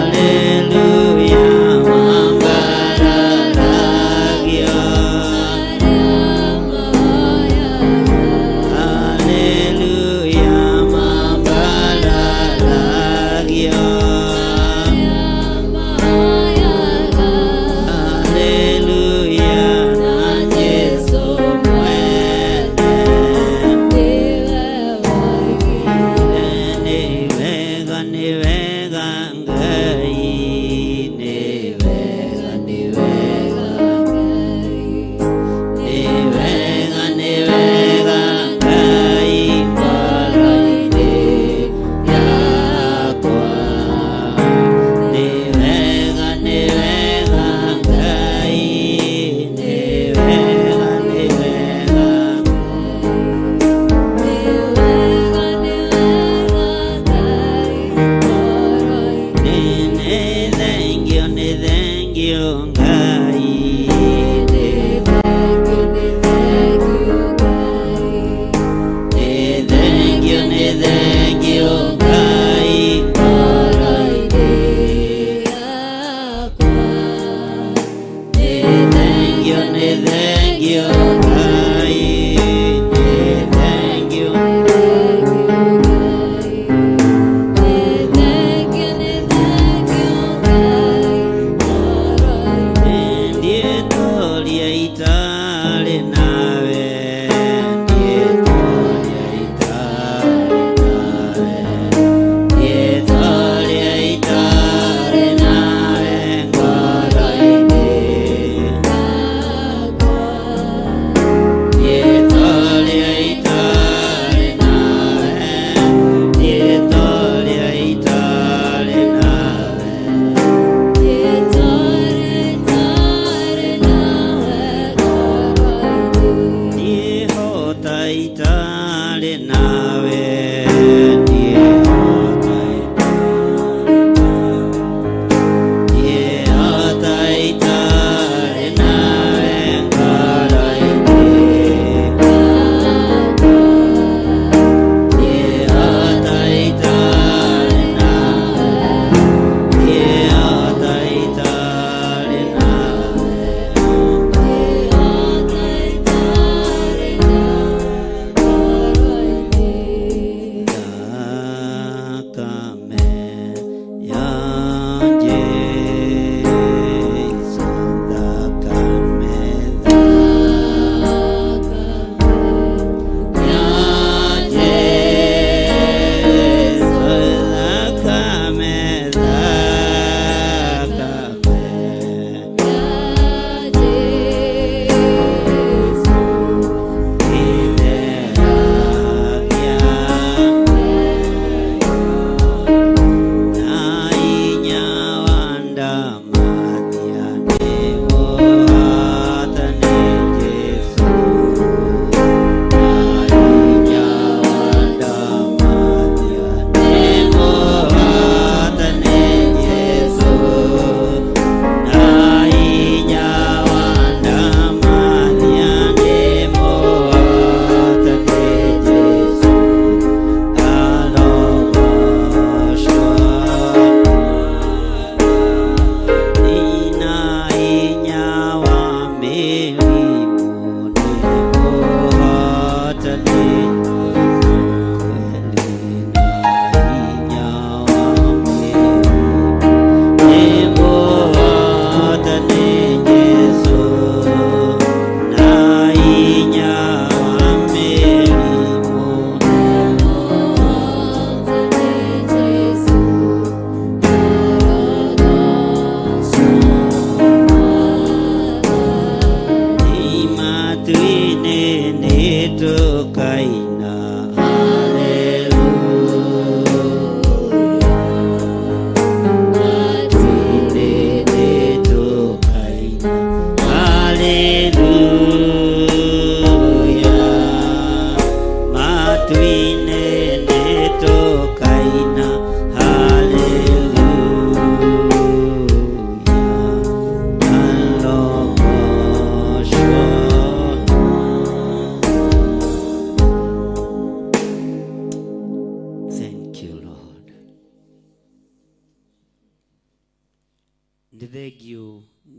Haleluya mambararagio. Haleluya mambararagio. Haleluya na Jesu mwene. Nĩ thengiũ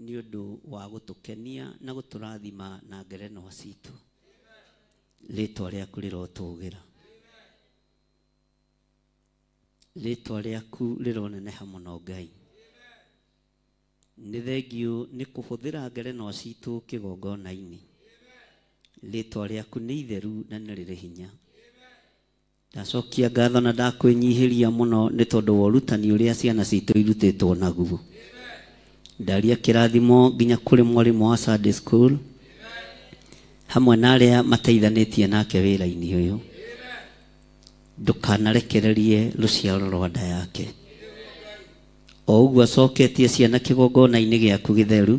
nĩ ũndũ wa gũtũkenia na gũtũrathima na ngerenwa citũ. Rĩtwa rĩaku rĩrotũgĩra. Rĩtwa rĩaku rĩroneneha mũno Ngai. Nĩ thengiũ nĩ kũhũthĩra ngerenwa citũ kĩgongona-inĩ. Rĩtwa rĩaku nĩ itheru na nĩ rĩrĩ hinya. Ndacokia ngatho na ndakwĩnyihĩria mũno nĩ tondũ wa ũrutani ũrĩa ciana citũ irutĩtwo naguo. Ndaria kĩrathimo nginya kũrĩ mwarimũ wa Sunday school hamwe na arĩa mateithanĩtie nake wĩra-inĩ ũyũ. Ndũkanarekererie rũciaro rwa nda yake. O ũguo acoketie ciana kĩgongona-inĩ gĩaku gĩtheru,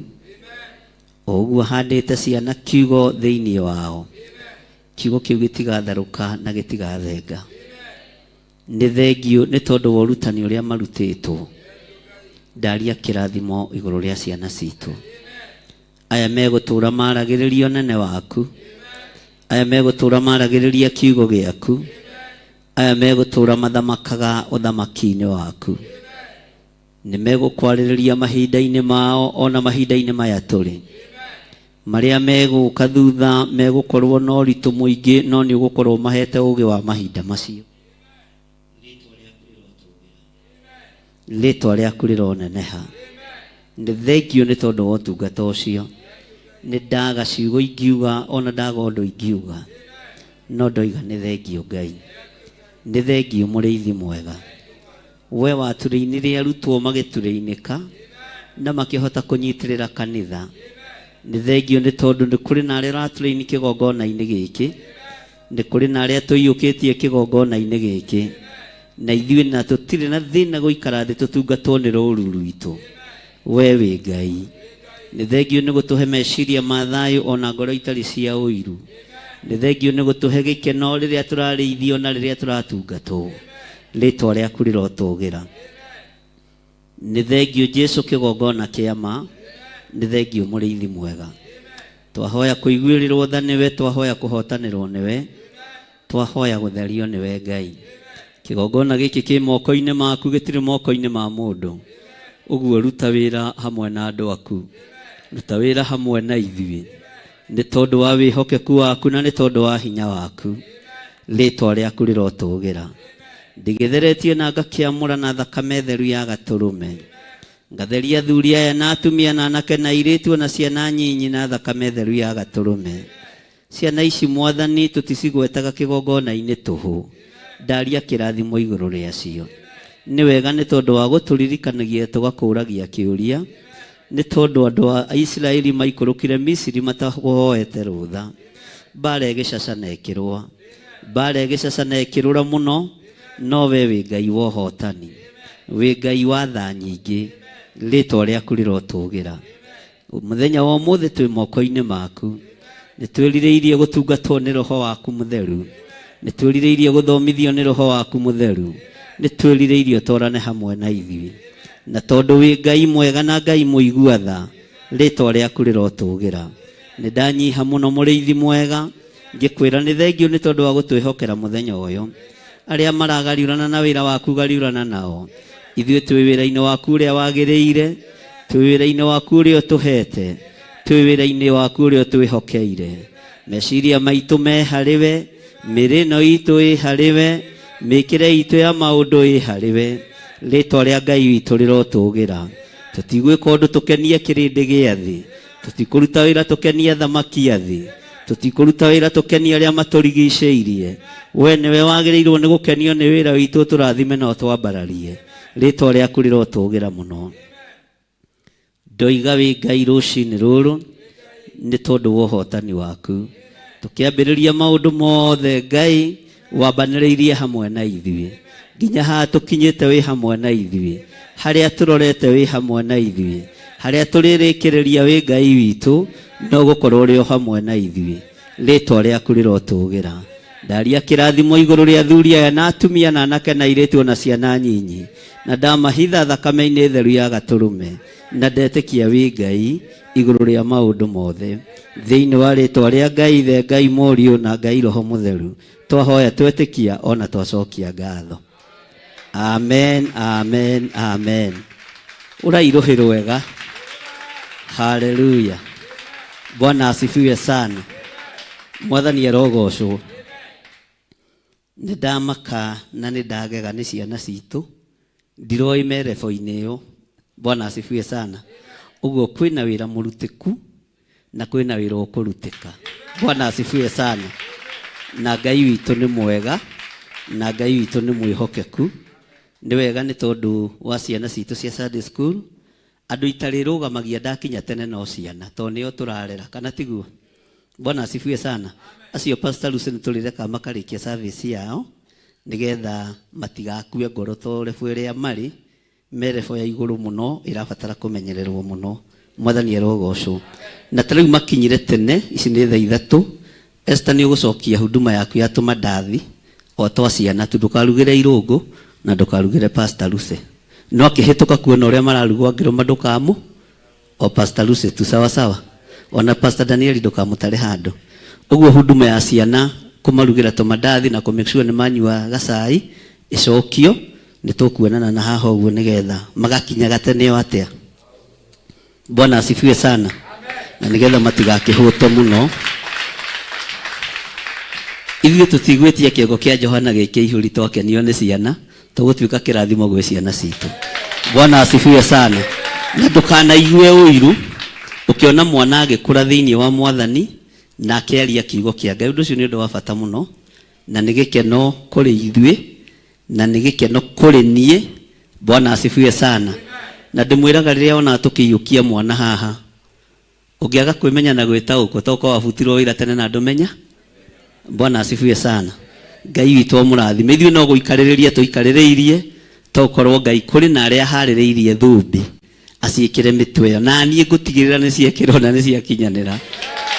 o ũguo ahandĩte ciana kiugo thĩinĩ wao, kiugo kĩu gĩtigatharũka na gĩtigathenga. Nĩ thengiũ nĩ tondũ wa ũrutani ũrĩa marutĩtwo. Ndaria kĩrathimo igũrũ rĩa ciana citũ. Aya megũtũra maragĩrĩria ũnene waku. Aya megũtũra maragĩrĩria kiugo gĩaku. Aya megũtũra mathamakaga ũthamaki-inĩ waku. Nĩ megũkwarĩrĩria mahinda-inĩ mao ona mahinda-inĩ maya tũrĩ. Marĩa megũka thutha megũkorwo na ũritũ mũingĩ no nĩ ũgũkorwo mahete ũgĩ wa mahinda macio. Rĩtwa rĩaku rĩroneneha. Nĩ thengiũ nĩ tondũ wa ũtungata ũcio. Nĩ ndaga ciugo ingiuga ona ndaga ũndũ ingiuga. No ndoiga nĩ thengiũ Ngai. Nĩ thengiũ mũrĩithi mwega. We waturĩinire arutwo magĩturĩinĩka na makĩhota kũnyitĩrĩra kanitha. Nĩ thengiũ nĩ tondũ nĩ kũrĩ na arĩa ũraturĩini kĩgongona-inĩ gĩkĩ. Nĩ kũrĩ na arĩa tũiyũkĩtie kĩgongona-inĩ gĩkĩ. Na ithuĩ na tũtirĩ na thĩna gũikara thĩ tũtungatwo nĩ rũru rwitũ. We wĩ Ngai. Nĩ thengiũ nĩ gũtũhe meciria ma thayũ ona ngoro itarĩ cia ũiru. Nĩ thengiũ nĩ gũtũhe gĩkeno rĩrĩa tũrarĩithio na rĩrĩa tũratungatwo. Rĩtwa rĩaku rĩrotũgĩra. Nĩ thengiũ Jesu kĩgongona kĩa ma. Nĩ thengiũ mũrĩithi mwega. Twahoya kũiguĩrĩrwo tha nĩwe, twahoya kũhotanĩrwo nĩwe, twahoya gũtherio nĩwe Ngai. Kĩgongona gĩkĩ kĩ moko-inĩ maku gĩtirĩ moko-inĩ ma mũndũ. Ũguo ruta wĩra hamwe na andũ aku. Ruta wĩra hamwe na ithuĩ. Nĩ tondũ wa wĩhokeku waku na nĩ tondũ wa hinya waku. Rĩtwa rĩaku rĩrotũgĩra. Ndĩgĩtheretie na ngakĩamũra na thakame theru ya gatũrũme. Ngatheria athuri aya na atumia na anake na airĩtu ona ciana nyinyi na thakame theru ya gatũrũme. Ciana ici Mwathani tũticigwetaga kĩgongona-inĩ tũhũ. Ndaria kĩrathimo igũrũ rĩacio. Nĩ wega nĩ tondũ wa gũtũririkanagia tũgakũragia kĩũria. Nĩ tondũ andũ a Isiraeli maikũrũkire Misiri matakũhoete rũtha. Mbara ĩgĩcaca na ĩkĩrũa. Mbara ĩgĩcaca na ĩkĩrũra mũno, no we wĩ Ngai wa ũhotani. Wĩ Ngai wa tha nyingĩ. Rĩtwa rĩaku rĩrotũgĩra. Mũthenya wa ũmũthĩ twĩ moko-inĩ maku. Nĩ twĩrirĩirie gũtungatwo nĩ Roho waku Mũtheru. Nĩ twĩrirĩirie gũthomithio nĩ Roho waku Mũtheru. Nĩ twĩrirĩirie ũtwarane hamwe na ithuĩ. Na tondũ wĩ Ngai mwega na Ngai mũigua tha, rĩtwa rĩaku rĩrotũgĩra. Nĩ ndanyiha mũno mũrĩithi mwega, ngĩkwĩra nĩ thengiũ nĩ tondũ wa gũtwĩhokera mũthenya ũyũ. Arĩa maragariũrana na wĩra waku gariũrana nao. Ithuĩ twĩ wĩra-inĩ waku ũrĩa wagĩrĩire, twĩ wĩra-inĩ waku ũrĩa ũtũhete, twĩ wĩra-inĩ waku ũrĩa ũtwĩhokeire. Meciria maitũ me harĩ we, mĩĩrĩ ĩno itũ ĩ harĩ we, mĩĩkĩre itũ ya maũndũ ĩ harĩ we. Rĩtwa rĩa Ngai witũ rĩrotũgĩra. Tũtigwĩka ũndũ tũkenie kĩrĩndĩ gĩa thĩ. Tũtikũruta wĩra tũkenie athamaki a thĩ. Tũtikũruta wĩra tũkenie arĩa matũrigicĩirie. We nĩwe wagĩrĩirwo nĩ gũkenio nĩ wĩra witũ ũtũrathime na ũtwambararie. Rĩtwa rĩaku rĩrotũgĩra mũno. Ndoiga wĩ Ngai rũcinĩ rũrũ nĩ tondũ wa ũhotani waku. Tũkĩambĩrĩria maũndũ mothe Ngai wambanĩrĩirie hamwe na ithuĩ. Nginya haha tũkinyĩte wĩ hamwe na ithuĩ. Harĩa tũrorete wĩ hamwe na ithuĩ. Harĩa tũrĩrĩkĩrĩria wĩ Ngai witũ no gũkorwo ũrĩ o hamwe na ithuĩ. Rĩtwa rĩaku rĩrotũgĩra. Ndaria kĩrathimo igũrũ rĩa athuri aya na atumia na anake na airĩtu ona ciana nyinyi. Na ndamahitha thakame-inĩ theru ya gatũrũme. Na ndetĩkia wĩ Ngai igũrũ rĩa maũndũ mothe. Thĩinĩ wa rĩtwa rĩa Ngai Ithe, Ngai Mũriũ na Ngai Roho Mũtheru, twahoya twetĩkia ona twacokia ngatho. Amen, amen, amen. Ũrai rũhĩ rwega. Haleluya. Bwana asifiwe sana. Mwathani arogocwo. Nĩ ndamaka na nĩ ndagega nĩ ciana citũ. Ndiroĩ me level-inĩ ĩyo. Bwana asifiwe sana. Ũguo kwĩna wĩra mũrutĩku na kwĩna wĩra ũkũrutĩka. Bwana asifiwe sana. Na Ngai witũ nĩ mwega na Ngai witũ nĩ mwĩhokeku. Nĩ wega nĩ tondũ wa ciana citũ cia Sunday school, andũ itarĩrũgamagia ndakinya tene no ciana, tondũ nĩo tũrarera, kana tiguo? Bwana asifiwe sana. Acio Pastor Lucy nĩ tũrĩreka makarĩkia service yao nĩgetha matigakue ngoro to level ĩrĩa marĩ, me level ya igũrũ mũno ĩrabatara kũmenyererwo mũno. Mwathani arogocwo. Na ta rĩu makinyire tene, ici nĩ thaa ithatũ. Esther nĩ ũgũcokia huduma yaku ya tũmandathi o twa ciana tu, ndũkarugĩre Irũngũ na ndũkarugĩre Pastor Lucy. No akĩhĩtũka kuona ũrĩa mararugwo angĩrũma ndũkamũ o Pastor Lucy tu sawa sawa. Ona Pastor Danieli ndũkamũtare handũ. Ũguo huduma ya ciana kũmarugĩra tũmandathi na kũ make sure nĩ manyua gacai ĩcokio, nĩ tũkuonana na haha ũguo nĩgetha magakinyaga tene o atĩa. Bwana asifiwe sana. Na nĩgetha matigakĩhũte mũno. Ithuĩ tũtigwĩtia kĩongo kĩa Johana gĩ kĩihũri twakenio nĩ ciana, tũgũtuĩka kĩrathimo gwĩ ciana citũ. Bwana asifiwe sana. Na ndũkanaigue ũiru ũkĩona mwana agĩkũra thĩinĩ wa Mwathani na akĩaria kiugo kĩa Ngai. Ũndũ ũcio nĩ ũndũ wa bata mũno na nĩ gĩkeno kũrĩ ithuĩ na nĩ gĩkeno kũrĩ niĩ. Bwana asifiwe sana. Na ndĩmwĩraga rĩrĩa onaga tũkĩiyũkia mwana haha, ũngĩaga kwĩmenya na gwĩtaũkwo to ũkorwo wabutirwo wĩra tene na ndũmenya. Bwana asifiwe sana. Ngai witũ amũrathime. Ithuĩ no gũikarĩrĩria tũikarĩrĩirie, to ũkorwo Ngai kũrĩ na arĩa aharĩrĩirie thũmbĩ aciĩkĩre mĩtwe ĩyo, na niĩ ngũtigĩrĩra nĩ ciekĩrwo na nĩ ciakinyanĩra.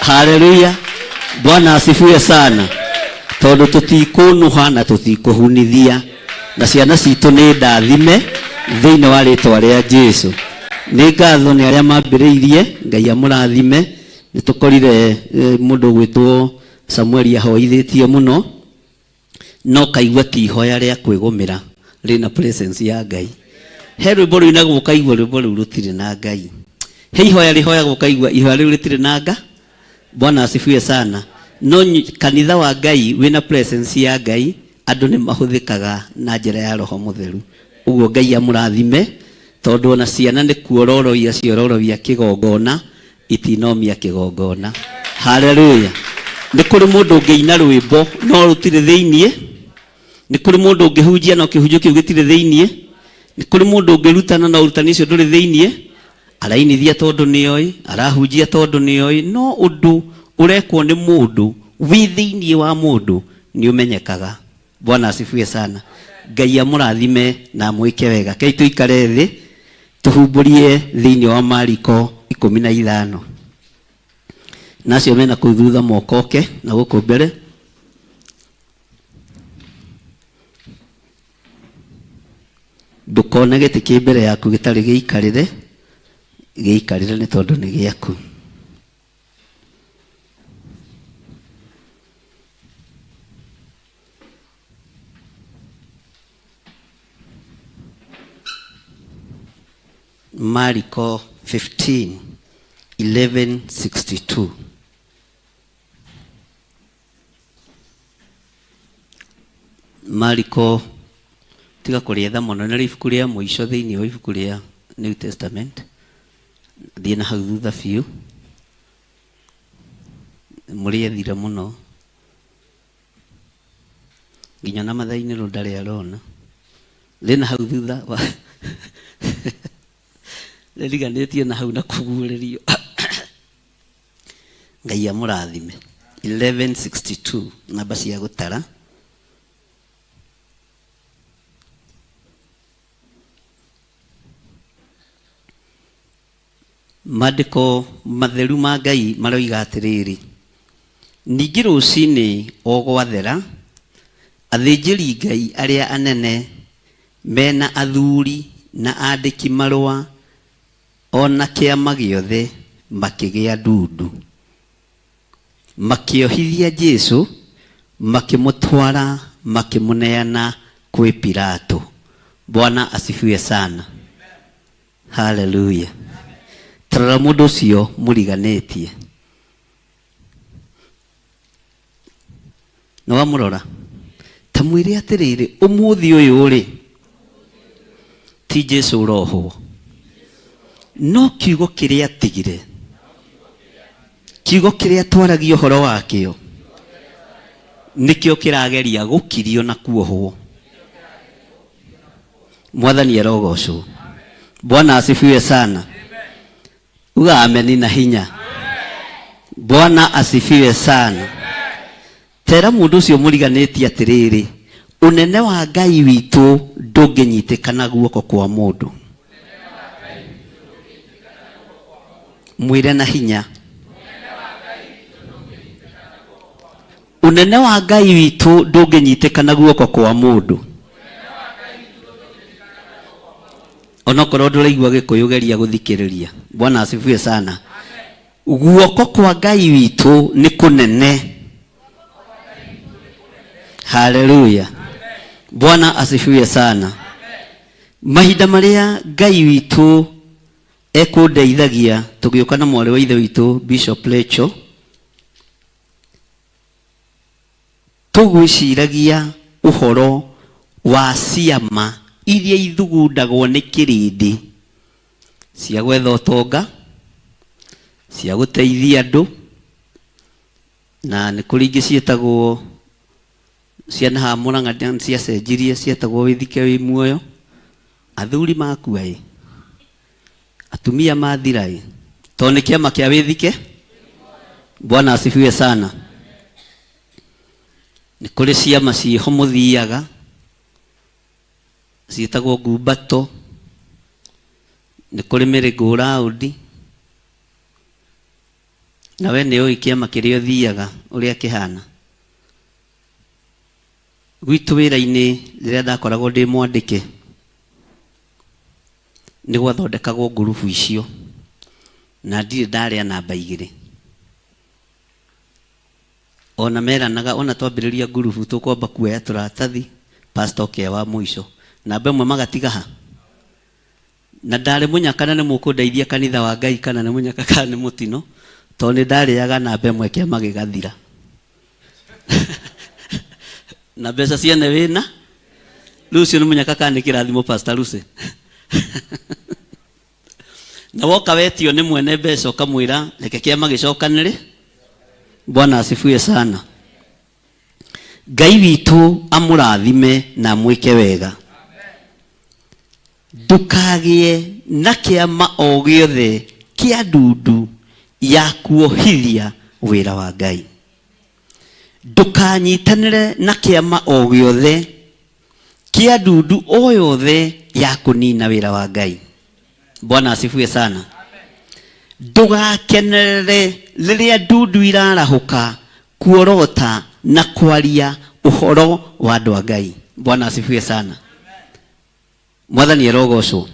Haleluya. Bwana asifiwe sana. Tondũ tũtikũnũha na tũtikũhunithia, na ciana citũ nĩ ndathime thĩinĩ wa rĩtwa rĩa Jesu. Nĩ ngatho nĩ arĩa mambĩrĩirie, Ngai amũrathime. Nĩ tũkorire mũndũ ũgwĩtwo Samueli ahoithĩtie mũno, no kaigua ti ihoya rĩa kwĩgũmĩra rĩna presence ya Ngai. He rwĩmbo rũinagwo ũkaigua rwĩmbo rũu rũtirĩ na Ngai. He ihoya rĩhoyagwo ũkaigua ihoya rĩu rĩtirĩ na Nga. Bwana asifiwe sana. No kanitha wa Ngai wĩna presence ya Ngai, andũ nĩ mahũthĩkaga na njĩra ya Roho Mũtheru. Ũguo Ngai amũrathime, tondũ ona ciana nĩ kuororoia ciororoia kĩgongona, itinomia kĩgongona. Haleluya. Nĩ kũrĩ mũndũ ũngĩina rwĩmbo no rũtirĩ thĩiniĩ, nĩ kũrĩ mũndũ ũngĩhunjia no kĩhunjio kĩu gĩtirĩ thĩiniĩ, nĩ kũrĩ mũndũ ũngĩrutana no ũrutani ũcio ndũrĩ thĩiniĩ. Arainithia tondũ nĩoĩ, arahunjia tondũ nĩoĩ, no ũndũ ũrekwo nĩ mũndũ wĩ thĩiniĩ wa mũndũ nĩ ũmenyekaga. Bwana asifiwe sana. Ngai amũrathime na amwĩke wega. Kei tũikare thĩ tũhumbũrie thĩinĩ wa Mariko 15. Na acio mena kũu thutha mokoke na gũkũ mbere. Ndũkone gĩtĩ kĩ mbere yaku gĩtarĩ gĩikarĩre, gĩikarĩre nĩ tondũ nĩ gĩaku. Mariko 15 1162. Mariko tiga kũrĩetha mũno nĩ ibuku rĩa mũico thĩinĩ wa ibuku rĩa New Testament. Thiĩ na hau thutha biũ, mũrĩethire mũno nginya na mathaa-inĩ rĩu ndarĩ arona. Thiĩ na hau thutha wa rĩriganĩtie na hau na kũguũrĩrio. Ngai amũrathime. 1162 namba cia gũtara. Maandĩko matheru ma Ngai maroiga atĩrĩrĩ, ningĩ rũcinĩ o gwathera, athĩnjĩri Ngai arĩa anene me na athuri na andĩki marũa o na kĩama gĩothe makĩgĩa ndundu. Makĩohithia Jesu, makĩmũtwara makĩmũneana kwĩ Pilato. Bwana asifiwe sana. Haleluya. Tarora mũndũ ũcio mũriganĩtie. Nĩ wamũrora? Ta mwĩre atĩrĩrĩ, ũmũthĩ ũyũ rĩ, ti Jesu ũrohwo, no kiugo kĩrĩa atigire, kiugo kĩrĩa twaragia ũhoro wakĩo, nĩkĩo kĩrageria gũkirio na kuohwo. Mwathani arogocwo. Bwana asifiwe sana. Uga ameni na hinya. Bwana asifiwe sana. Tera mũndũ ũcio mũriganĩtie atĩrĩrĩ, ũnene wa Ngai witũ ndũngĩnyitĩka na guoko kwa mũndũ. Mwĩre na hinya. Ũnene wa Ngai witũ ndũngĩnyitĩka na guoko kwa mũndũ. Onokorwo ndũraigua Gĩkũyũ geria gũthikĩrĩria. Bwana asifiwe sana. Guoko kwa Ngai witũ nĩ kũnene. Haleluya. Bwana asifiwe sana. Mahinda marĩa Ngai witũ ekũndeithagia tũgĩũka na mwarĩ wa ithe witũ Bishop Rachel Tũgwĩciragia ũhoro wa ciama iria ithugundagwo nĩ kĩrĩndĩ cia gwetha ũtonga, cia gũteithia andũ, na nĩ kũrĩ ingĩ ciĩtagwo cia haha Mũrang'a ciacenjirie cietagwo wĩthike wĩ muoyo. Athuri makua ĩ, atumia mathira ĩ, tondũ nĩ kĩama kĩa wĩthike. Bwana asifiwe sana. Nĩ kũrĩ ciama ciĩho mũthiaga ciĩtagwo ngumbato, nĩ kũrĩ merry-go-round, na we nĩ ũĩ kĩama kĩrĩa ũthiaga ũrĩa kĩhana. Gwitũ wĩra-inĩ rĩrĩa ndakoragwo ndĩ mwandĩke, nĩ gwathondekagwo ngurubu icio, na ndirĩ ndarĩa namba igĩrĩ. Ona meranaga ona twambĩrĩria ngurubu tũkwamba kuoya tũratathi, pastor oke e wa mũico. Namba ĩmwe magatiga ha? Na ndarĩ mũnyaka na nĩ mũkũndeithia kanitha wa Ngai kana nĩ mũnyaka kana nĩ mũtino, tondũ nĩ ndarĩaga namba ĩmwe kĩama gĩgathira. Na mbeca ciene wĩna, rĩu ũcio nĩ mũnyaka kana nĩ kĩrathimo Pastor Lucy? Na woka wetio nĩ mwene mbeca ũkamwĩra reke kĩama gĩcokanĩrĩ. Bwana asifiwe sana. Ngai witũ amũrathime na amwĩke wega. Ndũkagĩe na kĩama o gĩothe kĩa ndundu ya kuohithia wĩra wa Ngai. Ndũkanyitanĩre na kĩama o gĩothe kĩa ndundu o yothe ya kũnina wĩra wa Ngai. Bwana asifiwe sana. Ndũgakenerere rĩrĩa ndundu irarahũka kuorota na kwaria ũhoro wa andũ a Ngai. Bwana asifiwe sana. Mwathani arogocwo.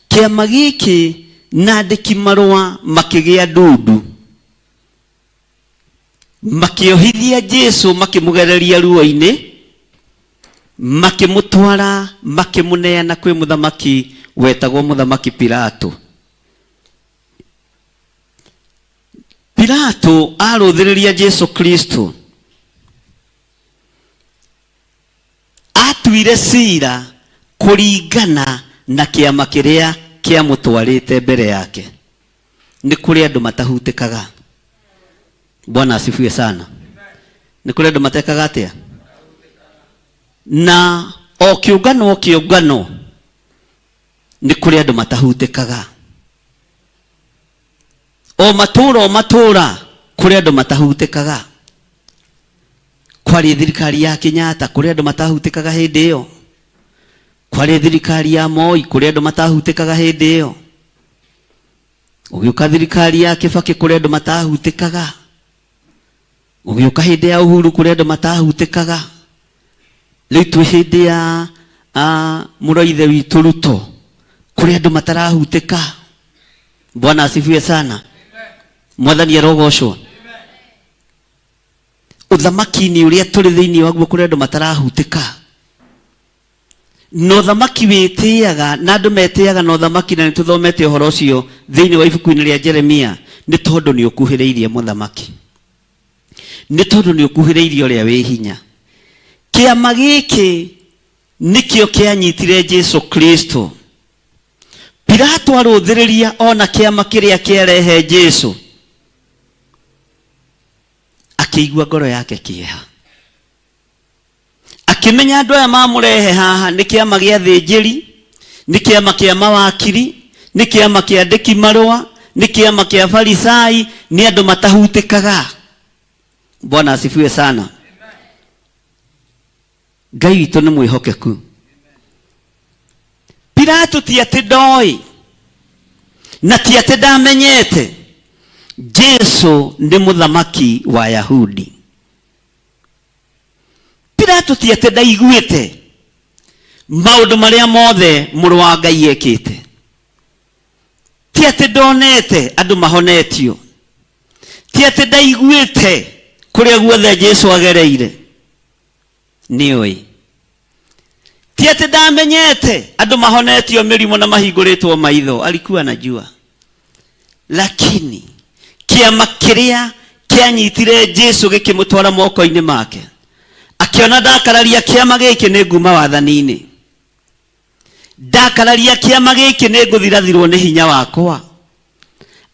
Kĩama gĩkĩ na andĩki marũa makĩgĩa ndundu, makĩohithia Jesu, makĩmũgereria ruo-inĩ, makĩmũtwara, makĩmũneana kwĩ mũthamaki wetagwo mũthamaki Pilato. Pilato arũthĩrĩria Jesu Kristo Aatuire ciira kũringana na kĩama kĩrĩa kĩamũtwarĩte mbere yake. Nĩ kũrĩ andũ matahutĩkaga. Bwana asifiwe sana. Nĩ kũrĩ andũ matekaga atĩa? Na o kĩũngano o kĩũngano nĩ kũrĩ andũ matahutĩkaga. O matũũra o matũũra kũrĩ andũ matahutĩkaga. Kwarĩ thirikari ya Kenyatta kũrĩ andũ matahutĩkaga hĩndĩ ĩyo. Kwarĩ thirikari ya Moi kũrĩ andũ matahutĩkaga hĩndĩ ĩyo. Ũgĩũka thirikari ya Kibaki kũrĩ andũ matahutĩkaga. Ũgĩũka hĩndĩ ya Uhuru kũrĩ andũ matahutĩkaga. Rĩu twĩ hĩndĩ ya mũrũ wa ithe witũ Ruto kũrĩ andũ matarahutĩka. Bwana asifiwe sana. Mwathani arogocwo. Ũthamaki-inĩ ũrĩa tũrĩ thĩinĩ waguo kũrĩ andũ matarahutĩka. Na ũthamaki wĩtĩaga na andũ metĩaga na ũthamaki, na nĩ tũthomete ũhoro ũcio thĩinĩ wa ibuku-inĩ rĩa Jeremia, nĩ tondũ nĩ ũkuhĩrĩirie mũthamaki, nĩ tondũ nĩ ũkuhĩrĩirie ũrĩa wĩ hinya. Kĩama gĩkĩ nĩkĩo kĩanyitire Jesu Kristo. Pilato arũthĩrĩria ona kĩama kĩrĩa kĩarehe Jesu, akĩigua ngoro yake kĩeha, akĩmenya andũ aya mamũrehe haha nĩ kĩama gĩa thĩnjĩri, nĩ kĩama kĩa mawakiri, nĩ kĩama kĩa andĩki marũa, nĩ kĩama kĩa farisai, nĩ andũ matahutĩkaga. Bwana asifiwe sana. Ngai witũ nĩ mwĩhokeku. Pilato ti atĩ ndoĩ na ti atĩ ndamenyete Jesu nĩ mũthamaki wa Yahudi. Pilato ti atĩ ndaiguĩte maũndũ marĩa mothe mũrũ wa Ngai ekĩte, ti atĩ ndonete andũ mahonetio, ti atĩ ndaiguĩte kũrĩa guothe Jesu agereire, nĩoĩ. Ti atĩ ndamenyete andũ mahonetio mĩrimũ na mahingũrĩtwo maitho, alikuwa anajua. Lakini kĩama kĩrĩa kĩanyitire Jesu gĩkĩmũtwara moko-inĩ make, akĩona ndakararia kĩama gĩkĩ nĩ nguma wathani-inĩ, ndakararia kĩama gĩkĩ nĩ ngũthirathirwo nĩ hinya wakwa,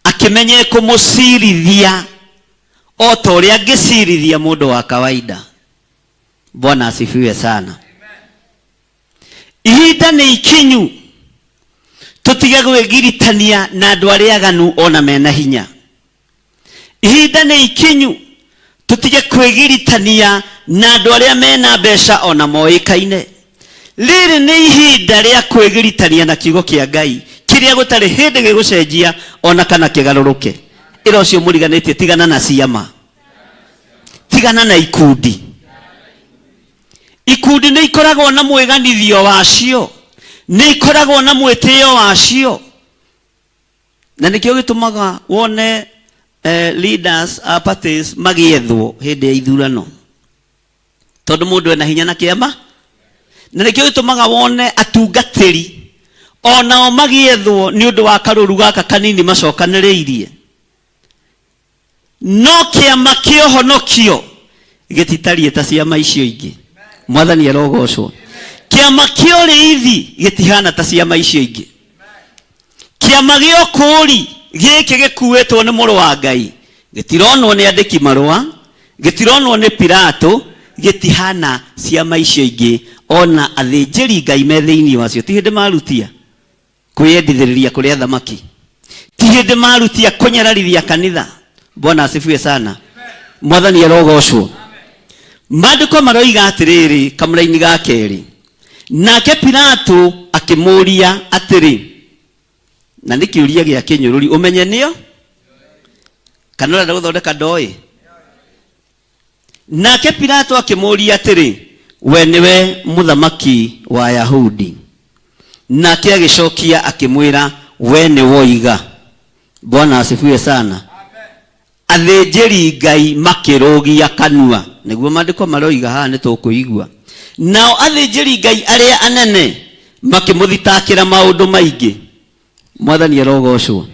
akĩmenya kũmũcirithia o ta ũrĩa angĩcirithia mũndũ wa kawaida. Bwana asifiwe sana. Ihinda nĩ ikinyu tũtige gwĩgiritania na andũ arĩa aganu ona mena hinya. Ihinda nĩ ikinyu tũtige kwĩgiritania na andũ arĩa mena mbeca ona moĩkaine. Rĩrĩ nĩ ihinda rĩa kwĩgiritania na kiugo kĩa Ngai kĩrĩa gũtarĩ hĩndĩ gĩgũcenjia ona kana kĩgarũrũke. Ĩra ũcio mũriganĩtie, tigana na ciama, tigana na ikundi. Ikundi nĩ ikoragwo na mwĩganithio wacio, nĩ ikoragwo na mwĩtĩo wacio, na nĩkĩo gĩtũmaga wone leaders a parties magĩethwo hĩndĩ ya ithurano, tondũ mũndũ ena hinya na kĩama. Na nĩkĩo gĩtũmaga wone atungatĩri onao magĩethwo nĩ ũndũ wa karũru gaka kanini macokanĩrĩirie. No kĩama kĩa ũhonokio gĩtitariĩ ta ciama icio ingĩ. Mwathani arogocwo. Kĩama kĩa ũrĩithi gĩtihana ta ciama icio ingĩ. Kĩama gĩa ũkũũri gĩkĩ gĩkuĩtwo nĩ mũrũ wa Ngai gĩtironwo nĩ andĩki marũa, gĩtironwo nĩ Pilato, gĩtihana ciama icio ingĩ. Ona athĩnjĩri Ngai me thĩinĩ wacio ti hĩndĩ marutia kwĩyendithĩrĩria kũrĩ athamaki, ti hĩndĩ marutia kũnyararithia kanitha. Bwana asifiwe sana. Mwathani arogocwo. Maandĩko maroiga atĩrĩrĩ kamũraini ga kerĩ, nake Pilato akĩmũũria atĩrĩ, na nĩ kĩũria gĩa kĩnyũrũri, ũmenye nĩo kana ũrenda gũthondeka ndoĩ. Nake Pilato akĩmũũria atĩrĩ, we nĩwe mũthamaki wa Ayahudi? Nake agĩcokia akĩmwĩra, we nĩ woiga. Bwana asifiwe sana. Athĩnjĩri Ngai makĩrũgia kanua, nĩguo maandĩko maroiga haha nĩ tũkũigua. Nao athĩnjĩri Ngai arĩa anene makĩmũthitakĩra maũndũ maingĩ. Mwathani arogocwo.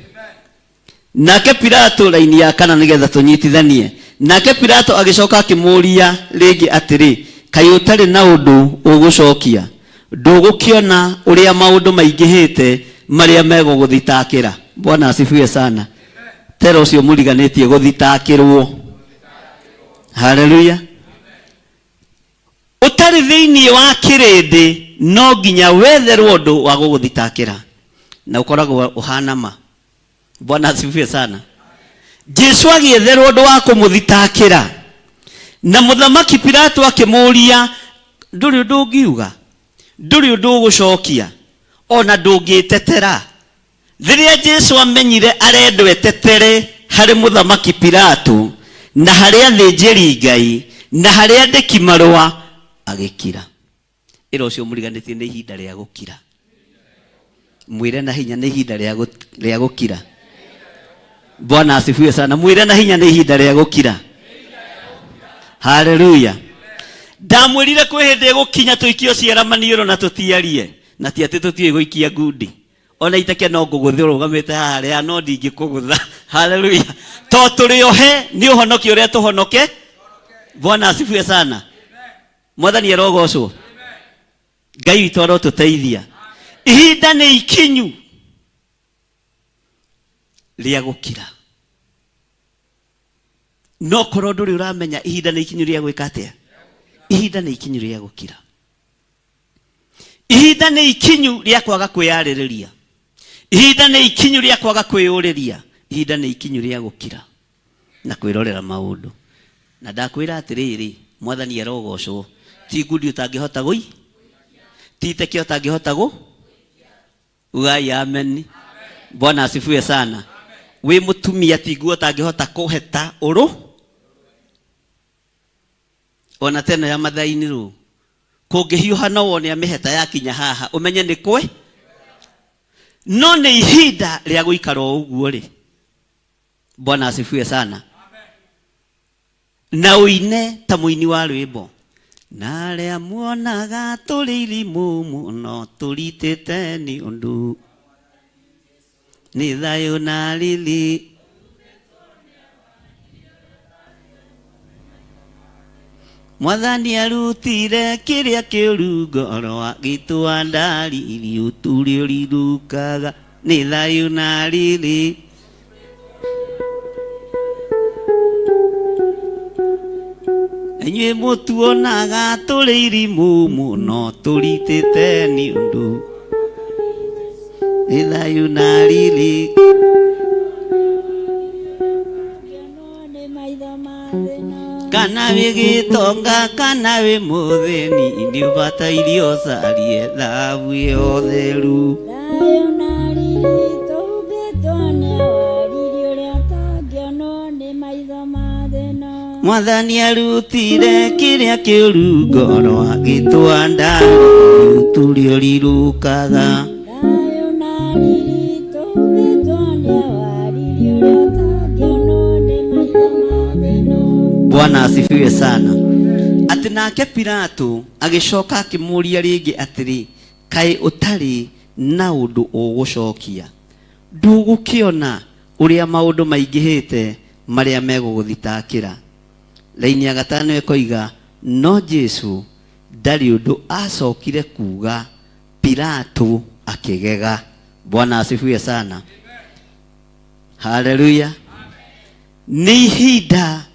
Nake Pilato, raini ya kana nĩgetha tũnyitithanie. Nake Pilato agĩcoka akĩmũũria rĩngĩ atĩrĩ, kaĩ ũtarĩ na ũndũ ũgũcokia? Ndũgũkĩona ũrĩa maũndũ maingĩhĩte marĩa megũgũthitakĩra? Bwana asifiwe sana. Tera ũcio mũriganĩtie gũthitakĩrwo. Haleluya. Ũtarĩ thĩinĩ wa kĩrĩndĩ no nginya wetherwo ũndũ wa gũgũthitakĩra, na ũkoragwo ũhana ma. Bwana asifiwe sana. Jesu agĩetherwo ũndũ wa kũmũthitakĩra, na mũthamaki Pilato akĩmũũria, ndũrĩ ũndũ ũngiuga? Ndũrĩ ũndũ ũgũcokia? Ona ndũngĩtetera? Rĩrĩa Jesu amenyire arendwo etetere harĩ mũthamaki Pilato na harĩ athĩnjĩri Ngai na harĩ andĩki marũa, agĩkira. Ĩra ũcio mũriganĩtie nĩ ihinda rĩa gũkira. Mwĩre na hinya nĩ ihinda rĩa gũkira. Bwana asifiwe sana. Mwĩre na hinya nĩ ihinda rĩa gũkira. Haleluya. Ndamwĩrire kwĩ hĩndĩ ĩgũkinya tũikio ciara maniũrũ na tũtiarie, na ti atĩ tũtiũĩ gũikia ngundi. Ona iteke no ngũgũthe ũrũgamĩte haha rĩa no ndingĩkũgũtha. Haleluya. To tũrĩ ohe nĩ ũhonokio ũrĩa tũhonoke. Bwana asifiwe sana. Mwathani arogocwo. Ngai witũ arotũteithia. Ihinda nĩ ikinyu rĩa gũkira. No korwo ndũrĩ ũramenya ihinda nĩ ikinyu rĩa gwĩka atĩa? Ihinda nĩ ikinyu rĩa gũkira. Ihinda nĩ ikinyu rĩa kwaga kwĩyarĩrĩria. Ihinda nĩ ikinyu rĩa kwaga kwĩyũrĩria. Ihinda nĩ ikinyu rĩa gũkira na kwĩrorera maũndũ. Na ndakwĩra atĩrĩrĩ, Mwathani arogocwo, ti ngundi ũtangĩhota gũi, ti iteke ũtangĩhota gũ, ugai amen. Bwana asifiwe sana. Wĩ mũtumia ti nguo ũtangĩhota kũheta ũrũ, ona teno ya mathaini rũ, kũngĩhiũha no wone amĩheta yakinya haha, ũmenye nĩ kwe. No nĩ ihinda rĩa gũikara o ũguo rĩ. Bwana asifiwe sana. Na ũine ta mũini wa rwĩmbo, na arĩa muonaga tũrĩ irimũ mũno tũritĩte nĩ ũndũ nĩ thayũ na riri. Mwathani arutire kĩrĩa kĩũru ngoro agĩtũa ndariri ũtũrĩ ũrirũkaga nĩ thayũ na riri. Inyuĩ mũtuonaga tũrĩ irimũ mũno tũritĩte nĩ ũndũ nĩ thayũ na riri. Kana wĩ gĩtonga kana wĩ mũthĩni nĩ ũbataire ũcarie thahabu ĩyo theru. Thayũ na riri tũhumbĩtwo nĩ awariri ũrĩa ũtangĩonwo nĩ maitho ma thĩna. Mwathani arutire kĩrĩa kĩũru ngoro agĩtwa ndari ũtũrĩ ũrirũkaga. Thayũ na riri tũhumbĩtwo nĩ awariri ũrĩa ũtangĩonwo nĩ maitho ma thĩna. Bwana asifiwe sana. Atĩ nake Pilato agĩcoka akĩmũũria rĩngĩ atĩrĩ, kaĩ ũtarĩ na ũndũ ũgũcokia? Ndũgũkĩona ũrĩa maũndũ maingĩhĩte marĩa megũgũthitakĩra? Raini ya gatano ĩkoiga, no Jesu ndarĩ ũndũ acokire kuuga, Pilato akĩgega. Bwana asifiwe sana. Haleluya. Nĩ ihinda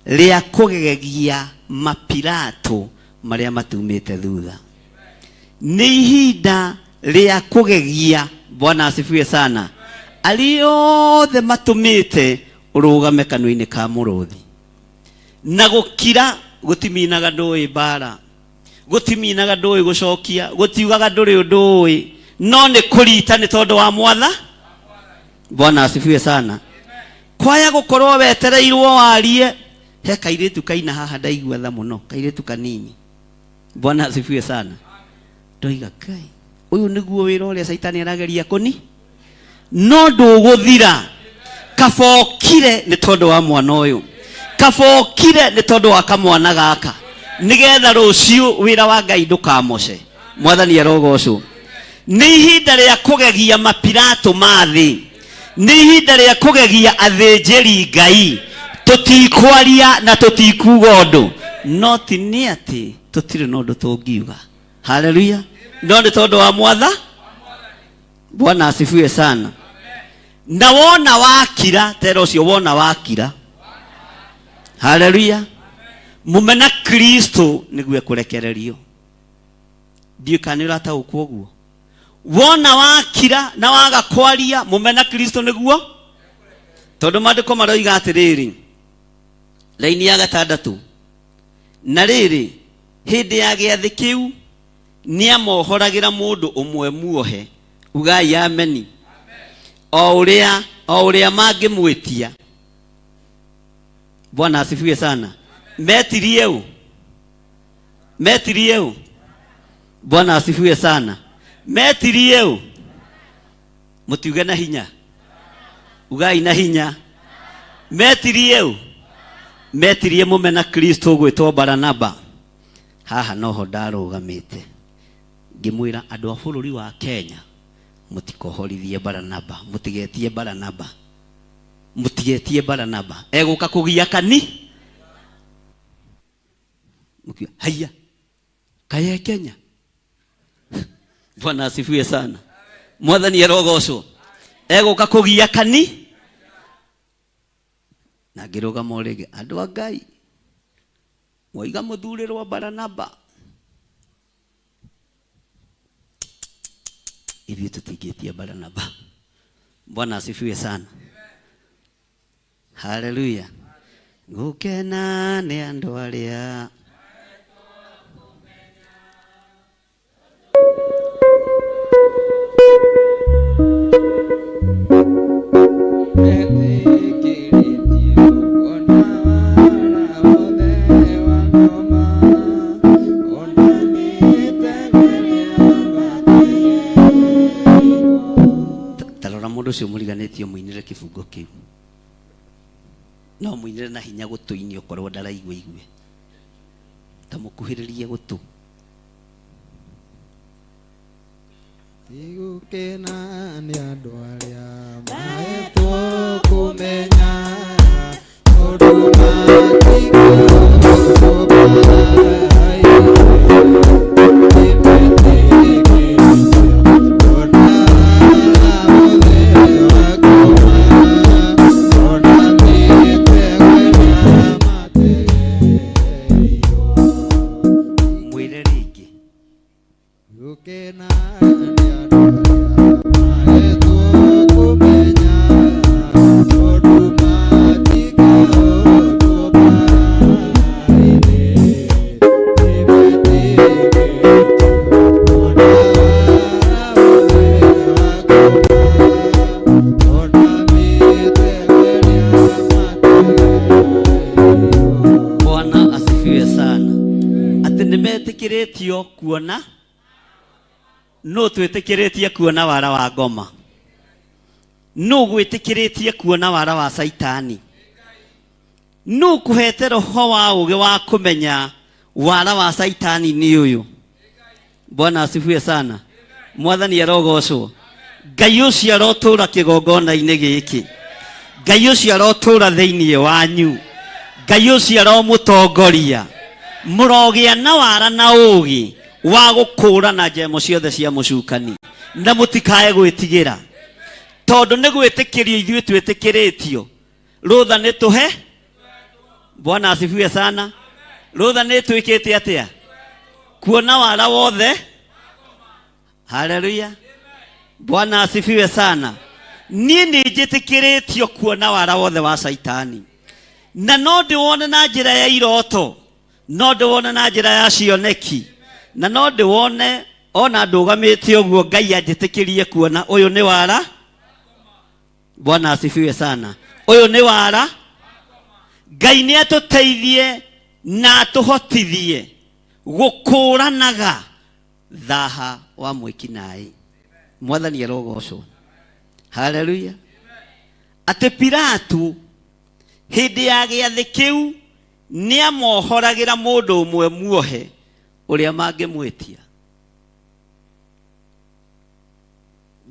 rĩa kũgegia mapilato marĩa matumĩte thutha. Nĩ ihinda rĩa kũgegia, Bwana asifiwe sana, arĩa othe matũmĩte ũrũgame kanua-inĩ ka mũrũthi. Na gũkira gũtiminaga ndũĩ mbara, gũtiminaga ndũĩ gũcokia, gũtiugaga ndũrĩ ũndũ ũĩ, no nĩ kũrita nĩ tondũ wa mwatha. Bwana asifiwe sana. Kwaya gũkorwo wetereirwo warie, he kairĩtu kaina haha ndaigua tha mũno, kairĩtu kanini. Bwana asifiwe sana. Ndoiga Ngai, ũyũ nĩguo wĩra ũrĩa Caitani arageria kũni, no ndũgũthira. Kaba ũkire nĩ tondũ wa mwana ũyũ, kaba ũkire nĩ tondũ wa kamwana gaka, nĩgetha rũciũ wĩra wa Ngai ndũkamoce. Mwathani arogocwo. Nĩ ihinda rĩa kũgegia mapilato ma thĩ, nĩ ihinda rĩa kũgegia athĩnjĩri Ngai. Tũtikwaria na tũtikuga ũndũ, no ti nĩ atĩ tũtirĩ na ũndũ tũngiuga. Haleluya. No nĩ tondũ wa mwatha. Bwana asifiwe sana. Na wona wakira, tera ũcio wona wakira. Haleluya. Mũmena Kristo nĩguo ekũrekererio. Ndiũĩ kana nĩ ũrataũkwo ũguo. Wona wakira na waga kwaria, mũmena Kristo nĩguo, tondũ maandĩko maroiga atĩrĩrĩ, raini ya gatandatũ, na rĩrĩ, hĩndĩ ya gĩathĩ kĩu nĩamohoragĩra mũndũ ũmwe muohe. Ugai ameni. O ũrĩa, o ũrĩa mangĩmwĩtia. Bwana asifiwe sana. Metirie ũ? Metirie ũ? Bwana asifiwe sana. Metirie ũ? Mũtiuge na hinya. Ugai na hinya. Metirie ũ? Metirie mũmena Kristo gwĩtwo Baranaba. Haha noho ndarũgamĩte ngĩmwĩra andũ a bũrũri wa Kenya mũtikohorithie Baranaba, mũtigetie Baranaba, mũtigetie Baranaba, egũka kũgia kani. Mũkiuga haiya kaye Kenya. Bwana asifiwe sana. Mwathani arogocwo. Egũka kũgia kani. Na ngĩrũgama o rĩngĩ, andũ a Ngai mwoiga mũthurĩrwo Baranaba, ithuĩ tũtingĩtia Baranaba. Bwana asifiwe sana. Haleluya. Gũkena nĩ andũ arĩa Ta rora mũndũ ũcio mũriganĩtie mũinĩre kĩbungo kĩu, no mũinĩre na hinya gũtũ-inĩ okorwo ndaraigua igue, ta mũkuhĩrĩrie gũtũ. Igũkena nĩ andũ arĩa mahetwo kũmenya, tondũ Mwĩre rĩngĩ. Gũkena nĩ andũ arĩa mahetwo kũmenya, tondũ matingĩhotwo mbaara-inĩ. Nĩmetĩkĩtie kuona wara wothe wa ngoma, ona mĩtego ĩrĩa mategeirwo. Bwana asifiwe sana. Atĩ nĩmetĩkĩrĩtio kuona, nũ twĩtĩkĩrĩtie kuona wara wa ngoma, nũ gwĩtĩkĩrĩtie kuona wara wa Saitani, nũ kũhete roho wa ũũgĩ wa kũmenya wara wa Saitani nĩ ũyũ. Bwana asifiwe sana. Mwathani arogocwo. Ngai ũcio arotũra kĩgongona-inĩ gĩkĩ, Ngai ũcio arotũra thĩinĩ wanyu, Ngai ũcio aromũtongoria, mũrogĩa na wara na ũũgĩ wa gũkũũrana njemo ciothe cia mũcukani, na mũtikae gwĩtigĩra, tondũ nĩ gwĩtĩkĩrio ithuĩ twĩtĩkĩrĩtio. Rũtha nĩ tũhe. Bwana asifiwe sana. Rũtha nĩ twĩkĩte atĩa? Kuona wara wothe. Haleluya. Bwana asifiwe sana. Niĩ nĩ njĩtĩkĩrĩtio kuona wara wothe wa Saitani, na no ndĩwone na njĩra ya iroto, no ndĩwone na njĩra ya cioneki, na no ndĩwone ona ndũgamĩte ũguo Ngai anjĩtĩkĩrie kuona ũyũ nĩ wara. Bwana asifiwe sana. Ũyũ nĩ wara. Ngai nĩ atũteithie na atũhotithie gũkũranaga thaha wa mwĩkinaĩ. Mwathani arogocwo. Haleluya. Atĩ Pilatu hĩndĩ ya gĩathĩ kĩu nĩamohoragĩra mũndũ ũmwe muohe ũrĩa mangĩmwĩtia.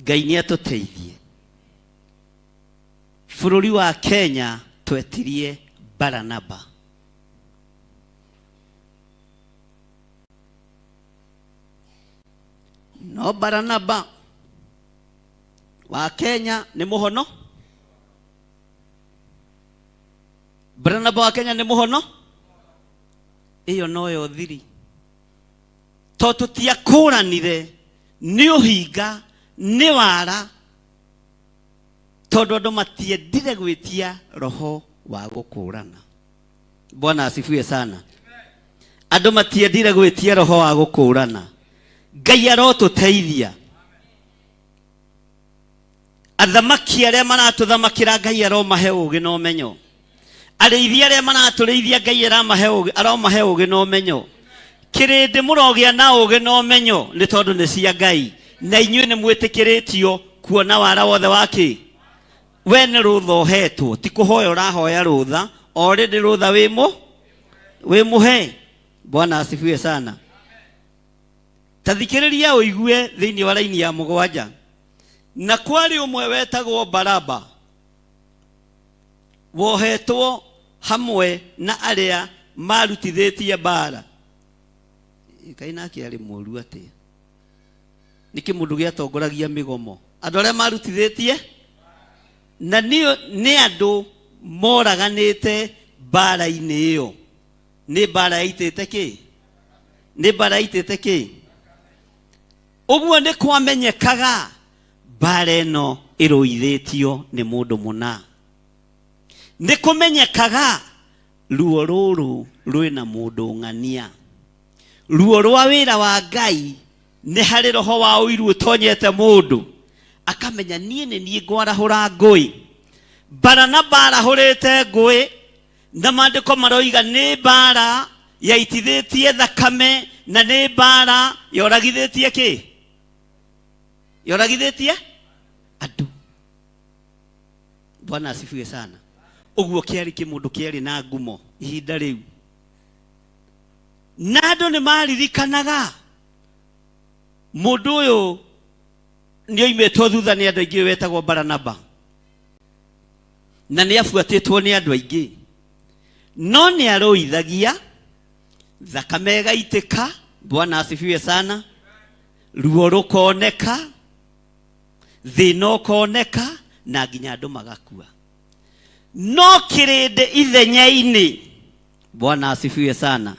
Ngai nĩ atũteithie. Bũrũri wa Kenya twetirie Baranaba. No Baranaba wa Kenya nĩ mũhono. Baranaba wa Kenya nĩ mũhono. Ĩyo noyo thiri. To tũtiakũranire nĩ ũhinga, nĩ wara, tondũ andũ matiendire gwĩtia roho wa gũkũrana. Bwana asifiwe sana. Andũ matiendire gwĩtia roho wa gũkũrana. Ngai arotũteithia. Athamaki arĩa maratũthamakĩra Ngai aromahe ũũgĩ na ũmenyo. Arĩithi arĩa maratũrĩithia Ngai aramahe ũũgĩ, aromahe ũũgĩ na ũmenyo. Kĩrĩndĩ mũrogĩa na ũũgĩ na ũmenyo nĩ tondũ nĩ cia Ngai, na inyuĩ nĩ mwĩtĩkĩrĩtio kuona wara wothe wa kĩ. We nĩ rũtha ũhetwo, ti kũhoya ũrahoya rũtha, already rũtha wĩ mũhe. Bwana asifiwe sana. Ta thikĩrĩria ũigue thĩinĩ wa raini ya mũgwanja. Na kwarĩ ũmwe wetagwo Baraba, wohetwo hamwe na arĩa marutithĩtie mbara. Kaĩ nake arĩ mũru atĩa? Nĩkĩ mũndũ gĩatongoragia mĩgomo? Andũ arĩa marutithĩtie na nĩ andũ moraganĩte mbara-inĩ ĩyo. Nĩ mbara yaitĩte kĩ? Nĩ mbara yaitĩte kĩ? Ũguo nĩ kwamenyekaga mbara ĩno ĩrũithĩtio nĩ mũndũ mũna. Nĩ kũmenyekaga ruo rũrũ rwĩna mũndũ ng'ania. Ruo rwa wĩra wa Ngai nĩ harĩ roho wa ũiru ũtonyete mũndũ akamenya niĩ nĩ niĩ ngwarahũra ngũĩ. Baranaba arahũrĩte ngũĩ na maandĩko maroiga nĩ mbara yaitithĩtie thakame na nĩ mbara yoragithĩtie kĩ? Yoragithĩtie andũ. Bwana asifiwe sana. Ũguo kĩarĩ kĩmũndũ kĩarĩ na ngumo ihinda rĩu, na andũ nĩ maririkanaga mũndũ ũyũ nĩ oimĩtwo thutha nĩ andũ aingĩ wetagwo Baranaba, na nĩ abuatĩtwo nĩ andũ aingĩ, no nĩ arũithagia thakame ĩgaitĩka. Bwana asifiwe sana. Ruo rũkoneka, thĩna ũkoneka, na nginya andũ magakua. No kĩrĩndĩ ithenya-inĩ, Bwana asifiwe sana,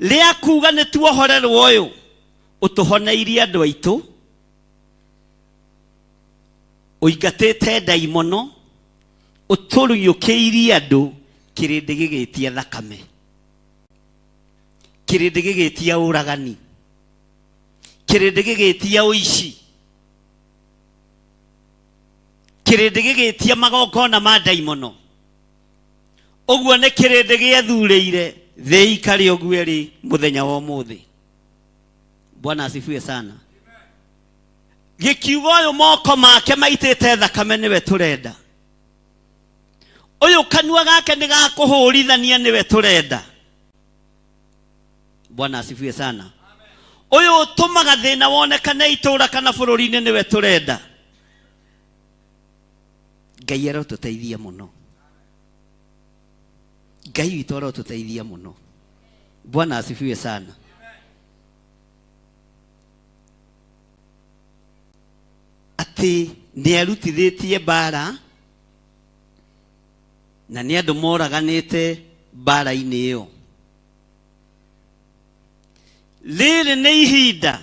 rĩa kuga nĩ tuohorerwo ũyũ ũtũhoneirie andũ aitũ, ũingatĩte ndaimono, ũtũriũkĩirie andũ, kĩrĩndĩ gĩgĩtia thakame, kĩrĩndĩ gĩgĩtia ũragani, kĩrĩndĩ gĩgĩtia ũici, kĩrĩndĩ gĩgĩtia magongona ma ndaimono. Ũguo nĩ kĩrĩndĩ gĩethurĩire thĩ ikare ũguo ĩrĩ mũthenya wa ũmũthĩ. Bwana asifiwe sana. Gĩkiuga ũyũ moko make maitĩte thakame nĩwe tũrenda, ũyũ kanua gake nĩ gakũhũrithania nĩwe tũrenda. Bwana asifiwe sana. Ũyũ ũtũmaga thĩna wonekane itũũra kana bũrũri-inĩ nĩwe tũrenda. Ngai arotũteithia mũno, Ngai witũ arotũteithia mũno. Bwana asifiwe sana. Atĩ nĩ arutithĩtie mbara na nĩ andũ moraganĩte mbara-inĩ ĩyo. Rĩrĩ nĩ ihinda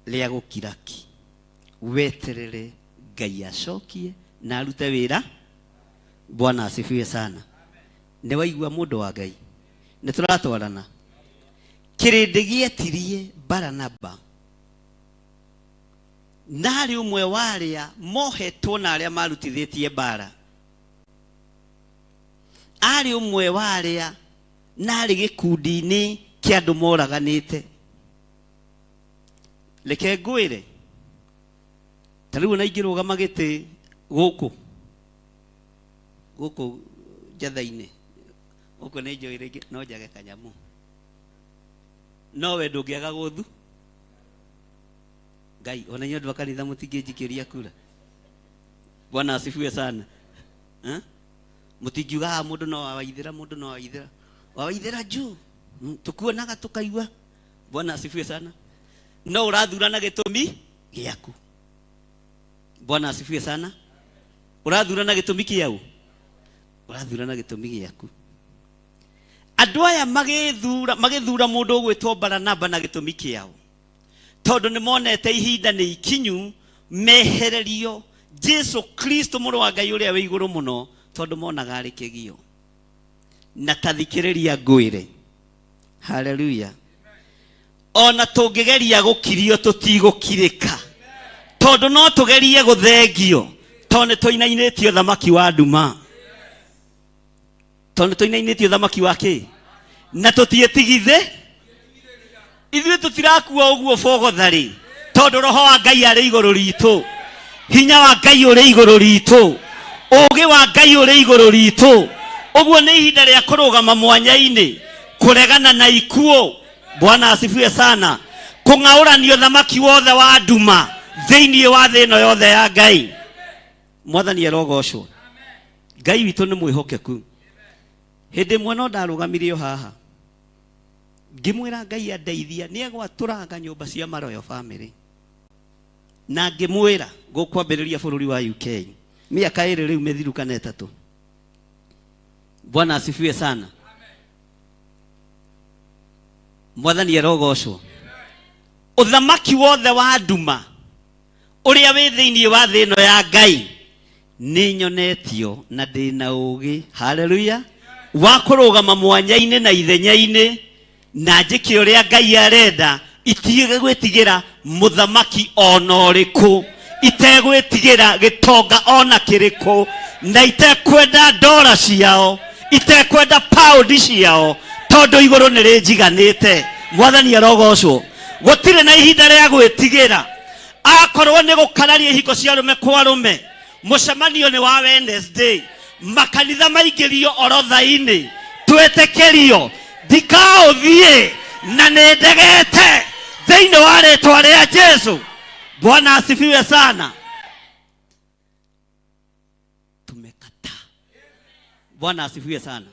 rĩa gũkira ki, weterere Ngai acokie na arute wĩra. Bwana asifiwe sana. Nĩ waigua mũndũ wa Ngai, nĩ tũratwarana. Kĩrĩndĩ gĩetirie Baranaba na arĩ ũmwe wa arĩa mohetwo na arĩa marutithĩtie mbara. Arĩ ũmwe wa arĩa na arĩ gĩkundi-inĩ kĩa andũ moraganĩte. Reke ngwĩre, ta rĩu ona ingĩrũgama gĩtĩ gũkũ gũkũ njatha-inĩ gũkũ nĩ njũĩ rĩngĩ no njage kanyamũ, no we ndũngĩaga gũthu Ngai. Ona inyuĩ andũ a kanitha mũtingĩnjikĩria kura. Bwana asifiwe sana. Eh? Mũtingiuga haha mũndũ no wawaithĩra, mũndũ no wawaithĩra, wawaithĩra juu, tukuonaga tukaigua. Bwana asifiwe sana. No ũrathura na gĩtũmi gĩaku. Bwana asifiwe sana. Ũrathura na gĩtũmi kĩaũ? Ũrathura na gĩtũmi gĩaku. Andũ aya magĩthura, magĩthura mũndũ ũgwĩtwo Baranaba na gĩtũmi kĩao, tondũ nĩ monete ihinda nĩ ikinyu mehererio Jesu Kristo mũrũ wa Ngai ũrĩa wĩ igũrũ mũno, tondũ monaga arĩ kĩgio. Na ta thikĩrĩria ngwĩre, haleluya, ona tũngĩgeria gũkirio tũtigũkirĩka, tondũ no tũgerie gũthengio, tondũ nĩ tũinainĩtio thamaki wa nduma, tondũ nĩ tũinainĩtio thamaki wa kĩ, na tũtiĩtigithe ithuĩ tũtirakua ũguo bogotharĩ, tondũ roho wa Ngai arĩ igũrũ ritũ, hinya wa Ngai ũrĩ igũrũ ritũ, ũũgĩ wa Ngai ũrĩ igũrũ ritũ. Ũguo nĩ ihinda rĩa kũrũgama mwanya-inĩ kũregana na ikuũ. Bwana asifiwe sana. Kũng'aũrania ũthamaki wothe wa nduma thĩinĩ wa thĩ ĩno yothe ya Ngai. Mwathani arogocwo. Ngai witũ nĩ mwĩhokeku. Hĩndĩ ĩmwe no ndarũgamire o haha ngĩmwĩra Ngai andeithia nĩ egwatũranga nyũmba cia maroyo family, na ngĩmwĩra gũkwambĩrĩria bũrũri wa UK mĩaka ĩrĩ rĩu mĩthiru kana ĩtatũ. Bwana asifiwe sana. Mwathani arogocwo. Ũthamaki wothe wa nduma ũrĩa wĩ thĩinĩ wa thĩ ĩno ya Ngai nĩ nyonetio na ndĩ na ũũgĩ, haleluya, wa kũrũgama mwanya-inĩ na ithenya-inĩ na njĩke ũrĩa Ngai arenda, itige gwĩtigĩra mũthamaki ona ũrĩkũ, itegwĩtigĩra gĩtonga ona kĩrĩkũ, na itekwenda ndora ciao, itekwenda paundi ciao, tondũ igũrũ nĩ rĩnjiganĩte. Mwathani arogocwo. Gũtirĩ na ihinda rĩa gwĩtigĩra. Akorwo nĩ gũkararia ihiko cia arũme kwa arũme, mũcemanio nĩ wa Wednesday, makanitha maingĩrio orotha-inĩ, twĩtĩkĩrio, ndikaũthiĩ na nĩ ndegete thĩinĩ wa rĩtwa rĩa Jesu. Bwana asifiwe sana. Tumekataa. Bwana asifiwe sana.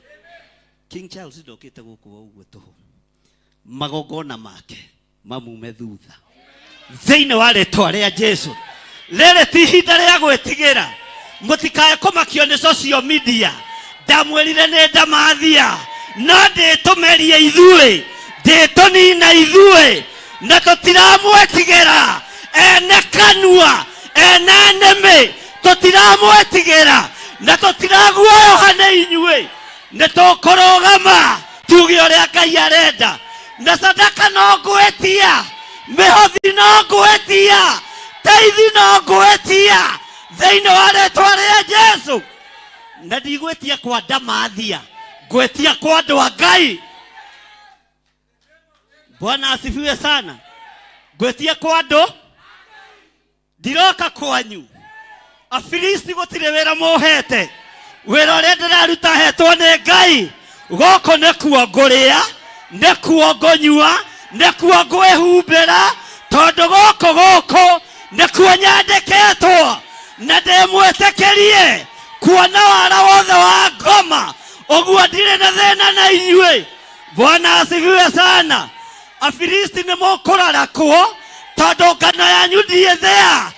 King Charles ndokĩte gũkũ o ũguo tũhũ, magongona make mamume thutha thĩinĩ wa rĩtwa rĩa Jesu. Rĩrĩ ti ihinda rĩa gwĩtigĩra, mũtikae kũmakio nĩ social media. Ndamwĩrire nĩ ndamathia, no ndĩtũmerie ithuĩ, ndĩtũnina ithuĩ, na tũtiramwetigĩra. Ene kanua, ene nĩmĩ, tũtiramwetigĩra na tũtiraguoyoha nĩ inyuĩ. Nĩ tũkũrũgama tuge ũrĩa Ngai arenda, na sadaka no ngwĩtia, mĩhothi no ngwĩtia, teithi no ngwĩtia thĩinĩ wa rĩtwa rĩa Jesu. Na ndigwĩtia kwa ndamathia, ngwĩtia kwa andũ a Ngai. Bwana asifiwe sana. Ngwĩtia kwa andũ, ndiroka kwanyu. Afilisti gũtirĩ wĩra mũhete, wĩra ũrĩa ndĩraruta hetwo nĩ Ngai. Gũkũ nĩkuo ngũrĩa, nĩkuo ngũnyua, nĩkuo ngwĩhumbĩra, tondũ gũkũ gũkũ nĩkuo nyandĩkĩtwo, na ndĩmwĩtĩkĩrie kuona wara wothe wa ngoma. Ũguo ndirĩ na thĩna na inyuĩ. Bwana asifiwe sana. Afilisti nĩ mũkũrarakwo, tondũ ngano yanyu ndiĩthĩa.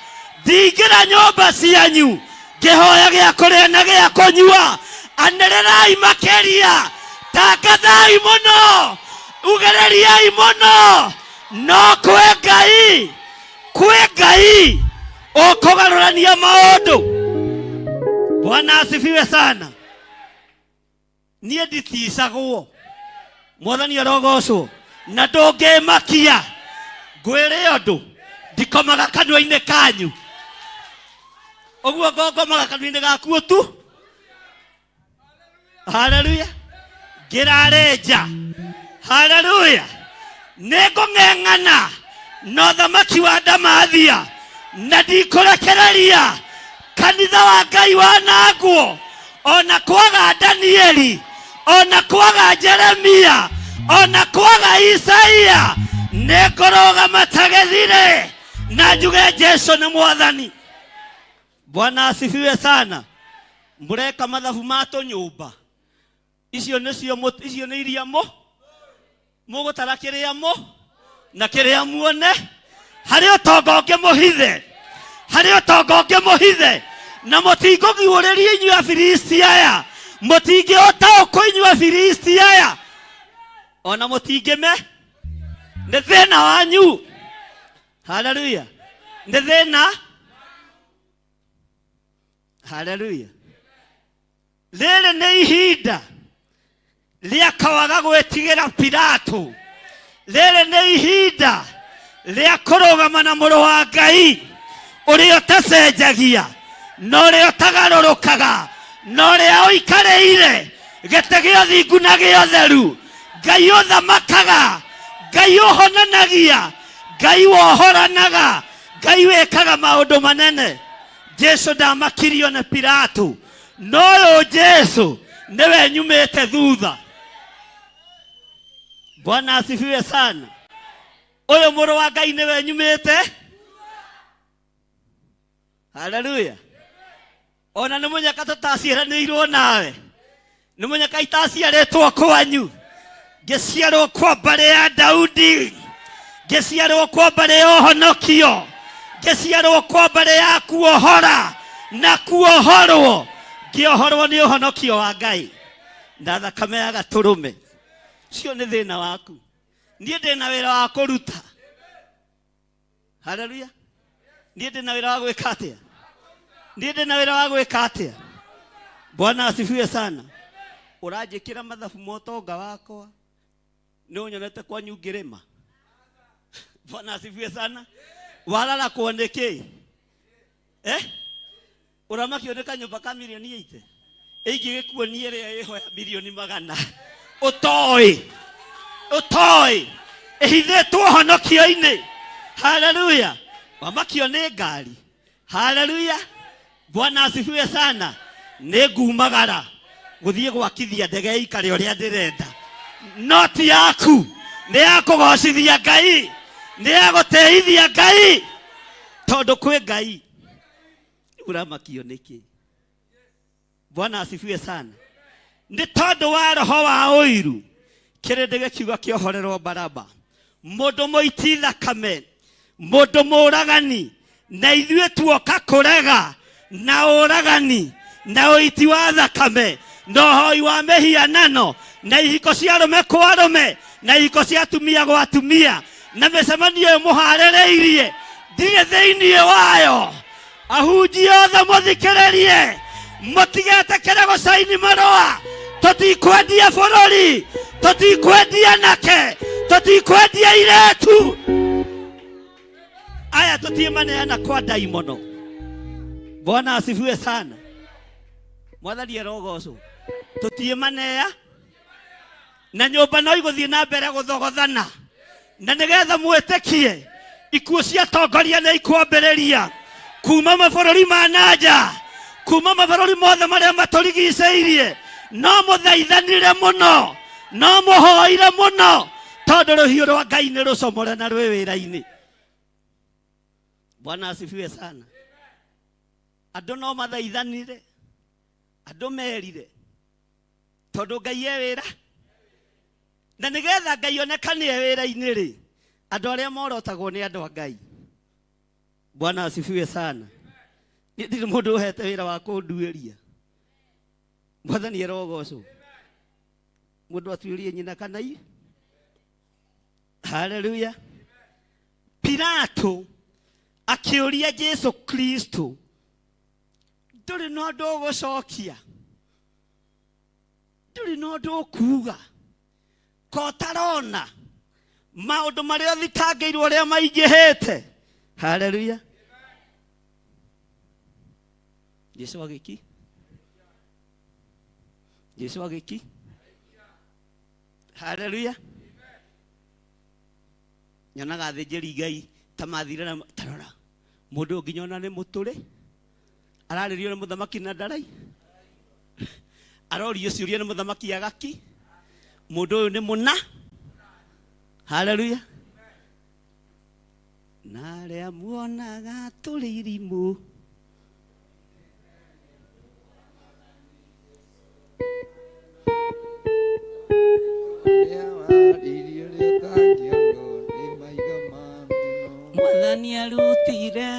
Ndingĩra nyũmba cianyu ngĩhoya gĩa kũrĩa na gĩa kũnyua. Anĩrĩrai makĩria, tangathai mũno, ugĩrĩriai mũno, no kwĩ Ngai, kwĩ Ngai ũkũgarũrania maũndũ. Bwana asifiwe sana. Niĩ nditicagwo, mwathani arogocwo, na ndũngĩmakia. Ngwĩre ũndũ, ndikomaga kanua-inĩ kanyu ũguo, ngongomaga kanua-inĩ gakuo tu. Haleluya. Ngĩrare nja. Haleluya. Nĩ ngũng'eng'ana na ũthamaki wa ndamathia, na ndikũrekereria kanitha wa Ngai wanangwo, ona kwaga Danieli, ona kwaga Jeremia, ona kwaga Isaia. Nĩ ngũrũgama ta gĩthirĩ na njuge Jesu nĩ mwathani. Bwana asifiwe sana. Mũreka mathabu ma tũnyũmba icio nĩcio icio nĩ iria mũ mũgũtara kĩrĩa mũ na kĩrĩa muone. Harĩ ũtonga ũngĩ mũhithe, harĩ ũtonga ũngĩ mũhithe, na mũtingũgiũrĩria inyuĩ Afilisti aya, mũtingĩũtaũkwo inyuĩ Afilisti aya, ona mũtingĩme. Nĩ thĩna wanyu. Haleluya. Nĩ thĩna. Haleluya. Rĩrĩ nĩ ihinda rĩa kwaga gwĩtigĩra Pilato. Rĩrĩ nĩ ihinda rĩa kũrũgama na mũrũ wa Ngai ũrĩa ũtacenjagia na ũrĩa ũtagarũrũkaga na ũrĩa ũikarĩire gĩtĩ gĩa ũthingu na gĩa ũtheru. Ngai ũthamakaga, Ngai ũhonanagia, Ngai wohoranaga, Ngai wĩkaga maũndũ manene. Jesu ndamakirio nĩ Pilato, no ũyũ Jesu Nĩwe nyumĩte thutha. Bwana asifiwe sana. Ũyũ mũrũ wa Ngai nĩwe nyumĩte. Haleluya. Ona nĩ mũnyaka tũtaciaranĩirwo nawe, nĩ mũnyaka itaciarĩtwo kwanyu, ngĩciarwo kwa mbarĩ ya Daudi, ngĩciarwo kwa mbarĩ ya ũhonokio, ngĩciarwo kwa mbarĩ ya kuohora na kuohorwo, ngĩohorwo nĩ ũhonokio wa Ngai na thakame ya gatũrũme. Ũcio nĩ thĩna waku. Niĩ ndĩna wĩra wa kũruta. Haleluya. Niĩ ndĩna wĩra wa gwĩka atĩa? Niĩ ndĩna wĩra wa gwĩka atĩa? Bwana asifiwe sana. Ũranjĩkĩra mathabu ma ũtonga wakwa, nĩ ũnyonete kwanyu ngĩrĩma. Bwana asifiwe sana. Wararakwo nĩ kĩ? Eh? Ũramakio nĩ kanyũmba ka mirioni 80? Ingĩgĩkuonia ĩrĩa ĩho ya mirioni magana ũtoĩ, ũtoĩ ĩhithĩtwo honokio-inĩ. Haleluya. Wamakio nĩ ngari. Haleluya. Bwana asifiwe sana. Nĩ ngumagara gũthiĩ gwakithia ndege ĩikare ũrĩa ndĩrenda, no ti yaku, nĩ ya kũgocithia Ngai, nĩ ya gũtĩithia Ngai, tondũ kwĩ Ngai. Ũramakio nĩkĩ? Bwana asifiwe sana. Nĩ tondũ wa roho wa ũiru kĩrĩndĩ gĩkiuga kĩohorerwo Baraba, mũndũ mũiti thakame, mũndũ mũũragani, na ithuĩ tuoka kũrega na ũragani na ũiti wa thakame na ũhoi wa mĩhianano na ihiko cia arũme kwa arũme na ihiko cia atumia gwa atumia na mĩcemanio ĩyo mũharĩrĩirie ndirĩ thĩinĩ wayo. Ahunjia othe mũthikĩrĩrie, mũtigetĩkĩre gũcaini marũa. Tũtikwendia bũrũri, tũtikwendia anake, tũtikwendia airĩtu aya, tũtimaneana kwa ndaimono. Bwana asifiwe sana. Mwathani arogocwo. Tũtimanea na nyũmba no igũthiĩ na mbere gũthogothana, na nĩgetha mwĩtĩkie ikuũ cia atongoria nĩ ikwambĩrĩria kuma mabũrũri ma nanja, kuma mabũrũri mothe marĩa matũrigicĩirie. No mũthaithanire mũno, no mũhoire mũno, tondũ rũhiũ rwa Ngai nĩ rũcomore na rwĩ wĩra-inĩ. Bwana asifiwe sana. Andũ no mathaithanire, andũ merire, tondũ Ngai e wĩra, na nĩgetha Ngai onekane e wĩra-inĩ rĩ, andũ arĩa morotagwo nĩ andũ a Ngai. Bwana asifiwe sana. Niĩ ndirĩ mũndũ ũhete wĩra wa kũnduĩria. Mwathani arogocwo. Mũndũ atuĩrie nyina kana i. Haleluya. Pilato akĩũria Jesu Kristo, ndũrĩ na ũndũ ũgũcokia, ndũrĩ na ũndũ ũkuga, ko ũtarona maũndũ marĩa ũthitangĩirwo ũrĩa maingĩhĩte? Haleluya. Jesu agĩki, Jesu agĩki. Haleluya. Nyonaga athĩnjĩri Ngai ta mathire na tarora mũndũ ũyũ nginya ona nĩ mũtũrĩ, ararĩrio nĩ mũthamaki na ndarai, arorio ciũria nĩ mũthamaki agaki, mũndũ ũyũ nĩ mũna. Haleluya. Na arĩa muonaga tũrĩ irimũ, Mwathani arutire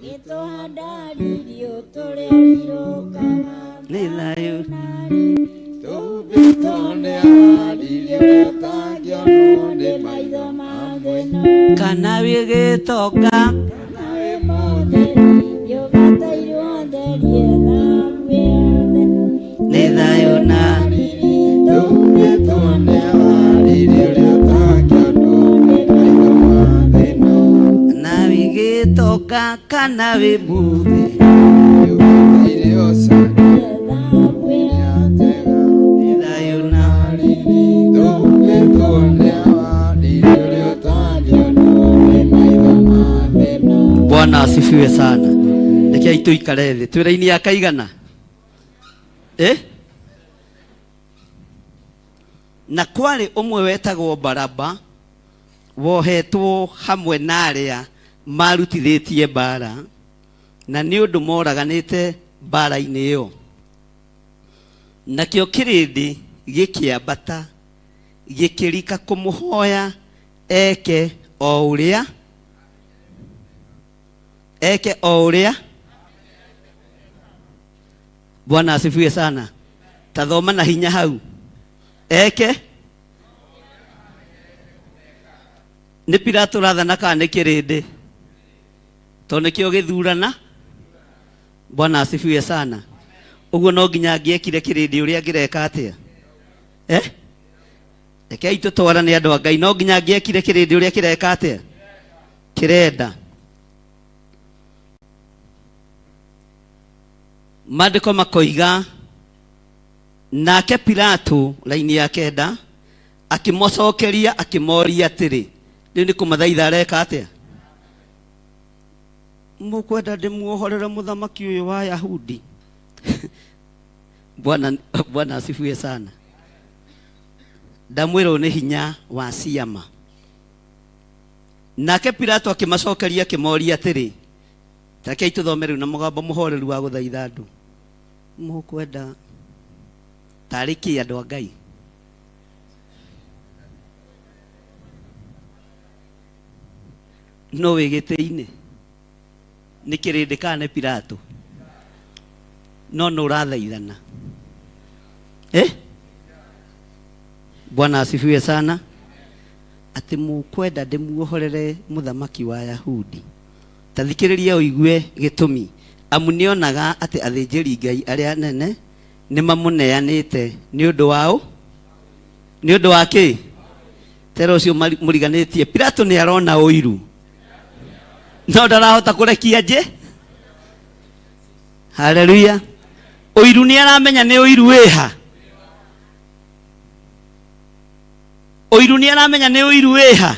Gĩtũhandaririo tũrĩa rirũkaga nĩ thayũ kana wĩ gĩtonga nĩ thayũ na na wĩ gĩtonga kana wĩ mũthĩ nĩ thayũ na Bwana asifiwe sana. Rekei tuikare thĩ twĩra-inĩ ya kaigana. Eh? Na kwarĩ ũmwe wetagwo Baraba wohetwo hamwe na arĩa marutithĩtie mbara, na nĩ ũndũ moraganĩte mbara-inĩ ĩyo. Nakĩo kĩrĩndĩ gĩkĩambata gĩkĩrika kũmũhoya eke o ũrĩa eke o ũrĩa. Bwana asifiwe sana. Tathoma na hinya hau. Eke nĩ Pilato ũrathana kana nĩ kĩrĩndĩ? Tondũ nĩkĩo gĩthurana. Bwana asifiwe sana. Ũguo no nginya angĩekire kĩrĩndĩ ũrĩa angĩreka atĩa? Eh? Rekei tũtwarane andũ a Ngai, no nginya angĩekire kĩrĩndĩ ũrĩa kĩreka atĩa? Kĩrenda. Maandĩko makoiga nake Pilato raini ya kenda akĩmocokeria akĩmoria atĩrĩ, rĩu nĩ kũmathaitha areka atĩa? Mũkwenda ndĩmuohorere mũthamaki ũyũ wa Yahudi? Bwana Bwana asifiwe sana. Ndamwĩrwo nĩ hinya wa ciama. Nake Pilato akĩmacokeria akĩmoria atĩrĩ, rekei tũthome rĩu na mũgambo mũhoreru wa gũthaitha andũ. Mũkwenda tarĩ kĩ andũ a Ngai? No wĩ gĩtĩ-inĩ nĩ kĩrĩndĩ kana nĩ Pilato? No nũ ũrathaithana? Eh? Bwana asifiwe sana. Atĩ mũkwenda ndĩmuohorere mũthamaki wa Yahudi? Ta thikĩrĩria ũigue gĩtũmi, amu nĩonaga atĩ athĩnjĩri Ngai arĩa anene nĩmamũneanĩte nĩ ũndũ wa ũ? Nĩ ũndũ wa kĩ? Tera ũcio mũriganĩtie. Pilato nĩ arona ũiru, no ndarahota kũrekia nje. Haleluya! Ũiru nĩ aramenya nĩ ũiru wĩha. Ũiru nĩ aramenya nĩ ũiru wĩha.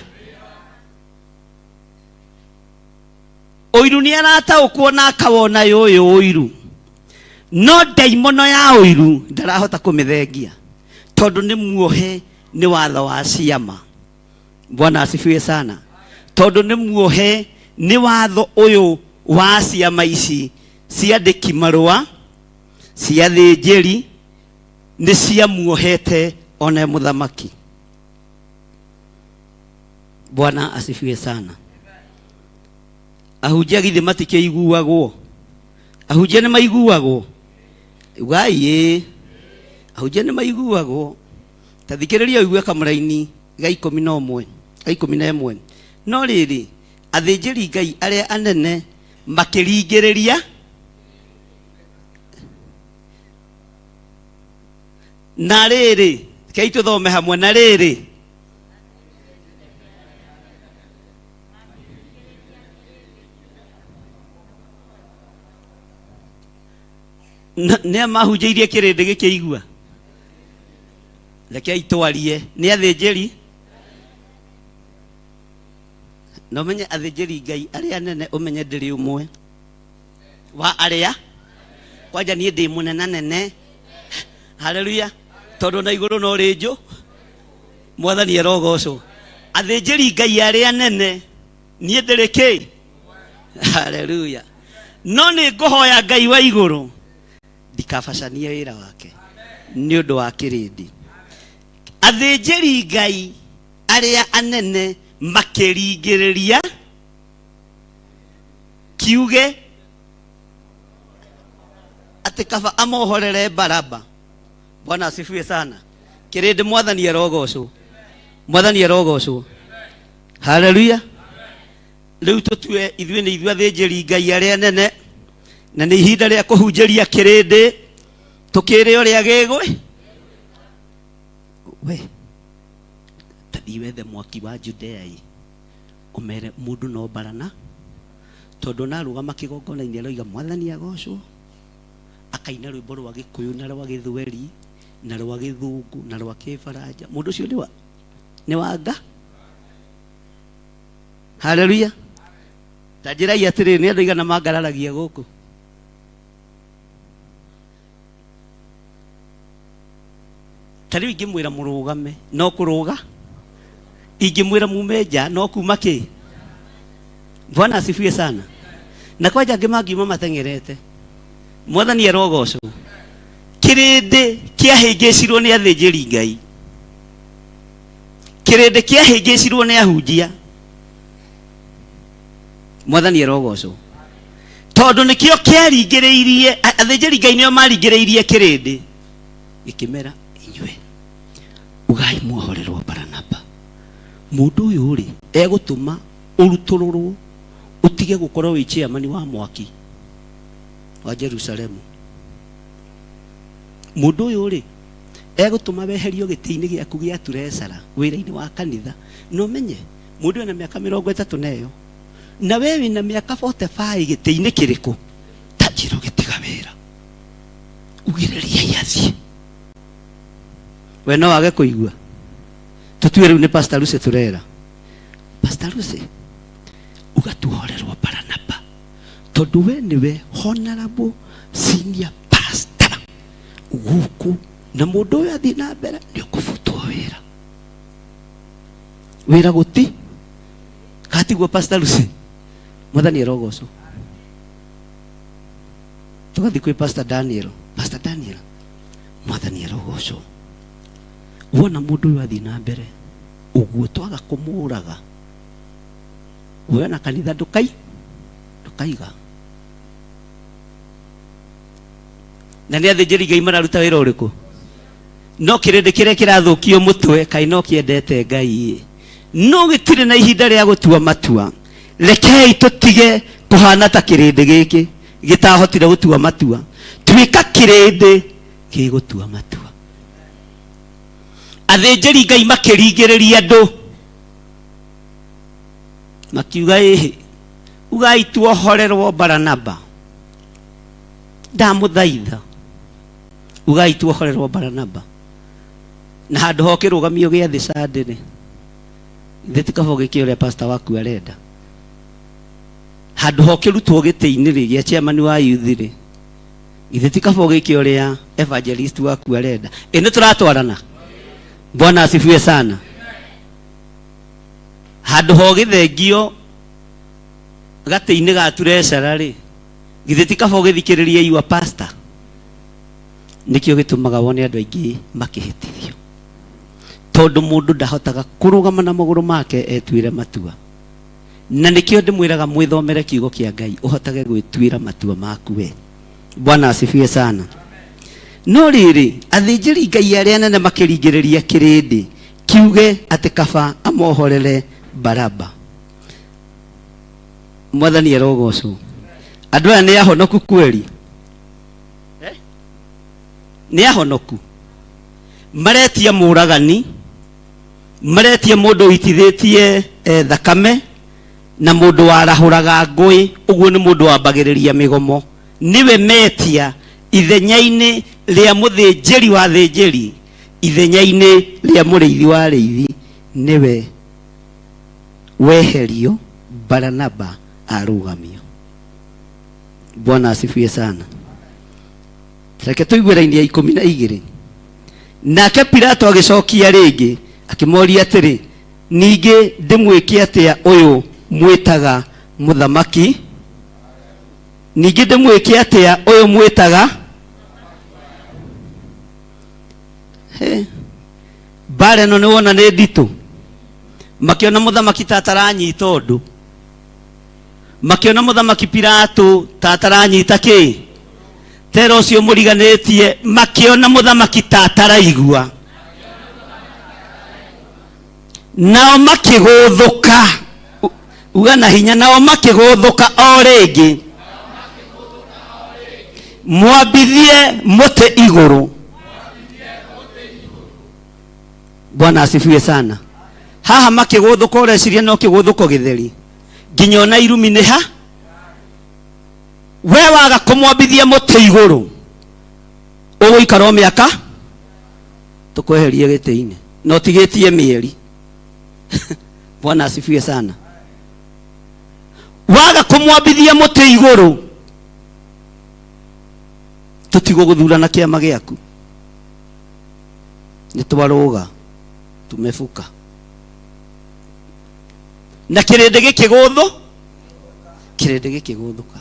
Ũiru nĩ arataũkwo na akawona ũyũ ũiru, no ndaimono ya ũiru ndarahota kũmĩthengia tondũ nĩ muohe nĩ watho wa ciama. Bwana asifiwe sana. Tondũ nĩ muohe nĩ watho ũyũ wa ciama ici ciandĩki marũa cia thĩnjĩri nĩ ciamuohete ona mũthamaki. Bwana asifiwe sana. Ahunjia githĩ matikĩiguagwo? Ahunjia nĩ maiguagwo? Ugai ĩĩ. Ahunjia nĩ maiguagwo. Ta thikĩrĩria ũigue kamũraini ga 11, ga 11. No rĩrĩ, athĩnjĩri Ngai arĩa anene makĩringĩrĩria na rĩrĩ, rekei tũthome hamwe, na rĩrĩ Nĩ a mahunjĩirie kĩrĩndĩ gĩkĩigua? Rekei twarie. Nĩ athĩnjĩri na ũmenye athĩnjĩri Ngai arĩa anene, ũmenye ndĩrĩ ũmwe wa arĩa kwanja niĩ ndĩ mũnena nene. Haleluya! Tondũ na igũrũ no rĩ njũ mwathani arogocwo. Athĩnjĩri Ngai arĩa anene niĩ ndĩrĩ kĩ? Haleluya! No nĩ ngũhoya Ngai wa igũrũ ndikabacanie wĩra wake nĩ ũndũ wa kĩrĩndĩ. Athĩnjĩri Ngai arĩa anene makĩringĩrĩria kiuge atĩ kaba amohorere Baraba. Bwana asifiwe sana. Kĩrĩndĩ mwathani arogocwo. Mwathani arogocwo. Haleluya. Rĩu tũtue ithuĩ nĩ ithuĩ athĩnjĩri Ngai arĩa anene, na nĩ ihinda rĩa kũhunjĩria kĩrĩndĩ tũkĩrĩ ũrĩa gĩgwe. We tathiĩ wethe mwaki wa Judea ĩ, ũmere mũndũ no mbarana, tondũ narũgama kĩgongona-inĩ aroiga mwathani agocwo, akaina rwĩmbo rwa Gĩkũyũ na rwa Gĩthweri na rwa Gĩthũngũ na rwa Kĩbaranja. Mũndũ ũcio nĩ wa nga. Haleluya. Ta njĩrai atĩrĩrĩ, nĩ andũ aigana mangararagia gũkũ? Ta rĩu ingĩmwĩra mũrũgame no kũrũga, ingĩmwĩra mume nja no kuma kĩ. Bwana asifiwe sana. Na kwanja angĩ mangiuma mateng'erete. Mwathani arogocwo. Kĩrĩndĩ kĩahĩngĩcirwo nĩ athĩnjĩri Ngai, kĩrĩndĩ kĩahĩngĩcirwo nĩ ahunjia. Mwathani arogocwo, tondũ nĩkĩo kĩaringĩrĩirie athĩnjĩri Ngai, nĩo maringĩrĩirie kĩrĩndĩ gĩkĩmera, inyuĩ ugai muohorerwo Baranaba. Mũndũ ũyũ rĩ, egũtũma ũrutũrũrwo ũtige gũkorwo wĩ chairman wa mwaki wa Jerusalemu. Mũndũ ũyũ rĩ, egũtũma weherio gĩtĩ-inĩ gĩaku gĩa turecara wĩra-inĩ wa kanitha. Na ũmenye mũndũ ena mĩaka 30 na ĩyo, na we wĩna mĩaka 45 gĩtĩ-inĩ kĩrĩkũ? Ta njĩra ũgĩtiga wĩra, ugĩrĩriai athiĩ. We no wage kũigua. Tũtue rĩu nĩ Pastor Lucy tũrera. Pastor Lucy, uga tuohorerwo Baranaba, tondũ we nĩwe honorable senior pastor gũkũ, na mũndũ ũyũ athiĩ na mbere nĩ ũkũbutwo wĩra. Wĩra gũti katiguo. Pastor Lucy, Mwathani arogocwo. Tũgathiĩ kwĩ Pastor Daniel. Pastor Daniel, Mwathani arogocwo. Wona mũndũ ũyũ athiĩ na mbere ũguo, twaga kũmũraga, we na kanitha ndũkai ndũkaiga. Na nĩ athĩnjĩri Ngai mararuta wĩra ũrĩkũ? No kĩrĩndĩ kĩrĩa kĩrathũkio mũtwe, kaĩ no kĩendete Ngai ĩ, no gĩtirĩ na ihinda rĩa gũtua matua. Rekei tũtige kũhana ta kĩrĩndĩ gĩkĩ gĩtahotire gũtua matua. Tuĩka kĩrĩndĩ gĩgũtua matua. Athĩnjĩri Ngai makĩringĩrĩria andũ, makiuga, ĩhĩ, ugai tuohorerwo Baranaba. Ndamũthaitha, ugai tuohorerwo Baranaba. Na handũ ho kĩrũgamio gĩa thĩ candĩrĩ ithe ti kaba ũgĩke ũrĩa pastor waku arenda. Handũ ho kĩrutwo gĩtĩ-inĩ rĩ gĩa chairman wa youth rĩ, ithe ti kaba ũgĩke ũrĩa evangelist waku arenda. Ĩ nĩ tũratwarana? Bwana asifiwe sana. Handũ ho gĩthengio gatĩ-inĩ ga turecara rĩ, githĩ ti kaba ũgĩthikĩrĩria your pastor? Nĩkĩo gĩtũmaga wone andũ aingĩ makĩhĩtithio, tondũ mũndũ ndahotaga kũrũgama na magũrũ make etuĩre matua. Na nĩkĩo ndĩmwĩraga mwĩthomere kiugo kĩa Ngai, ũhotage gwĩtuĩra matua maku we. Bwana asifiwe sana. No rĩrĩ, athĩnjĩri Ngai arĩa anene makĩringĩrĩria kĩrĩndĩ kiuge atĩ kaba amohorere Baraba. Mwathani arogocwo. Andũ aya nĩ ahonoku kweri? Eh? Nĩ ahonoku? Maretia mũragani, maretia mũndũ ũitithĩtie thakame, na mũndũ warahũraga ngũĩ. Ũguo nĩ mũndũ wambagĩrĩria mĩgomo, nĩwe metia ithenya-inĩ rĩa mũthĩnjĩri wa thĩnjĩri, ithenya-inĩ rĩa mũrĩithi wa rĩithi. Nĩwe weherio, Baranaba arũgamio. Bwana asifiwe sana. Reke tũigue raini ya 12. Nake Pilato agĩcokia rĩngĩ akĩmoria atĩrĩ, ningĩ ndĩmwĩke atĩa ũyũ mwĩtaga mũthamaki? Ningĩ ndĩmwĩke atĩa ũyũ mwĩtaga? He, mbara ĩno nĩ wona nĩ nditũ. Makĩona mũthamaki ta ataranyita ũndũ, makĩona mũthamaki Pilato ta ataranyita kĩ tera ũcio mũriganĩtie, makĩona mũthamaki ta ataraigua, nao makĩgũthũka. Uga na hinya, nao makĩgũthũka o rĩngĩ, mwambithie mũtĩ igũrũ. Bwana asifiwe sana. Haha makĩgũthũka, ũreciria no kĩgũthũko gĩtheri, nginya ona irumi nĩ ha. We waga kũmwambithia mũtĩ igũrũ, ũgũikara o mĩaka tũkweherie gĩtĩ-inĩ na ũtigĩtie mĩeri. Bwana asifiwe sana. Waga kũmwambithia mũtĩ igũrũ, tũtigũgũthurana kĩama gĩaku. Nĩ twarũga tumebuka na kĩrĩndĩ gĩkĩgũthũ kĩrĩndĩ gĩkĩgũthũka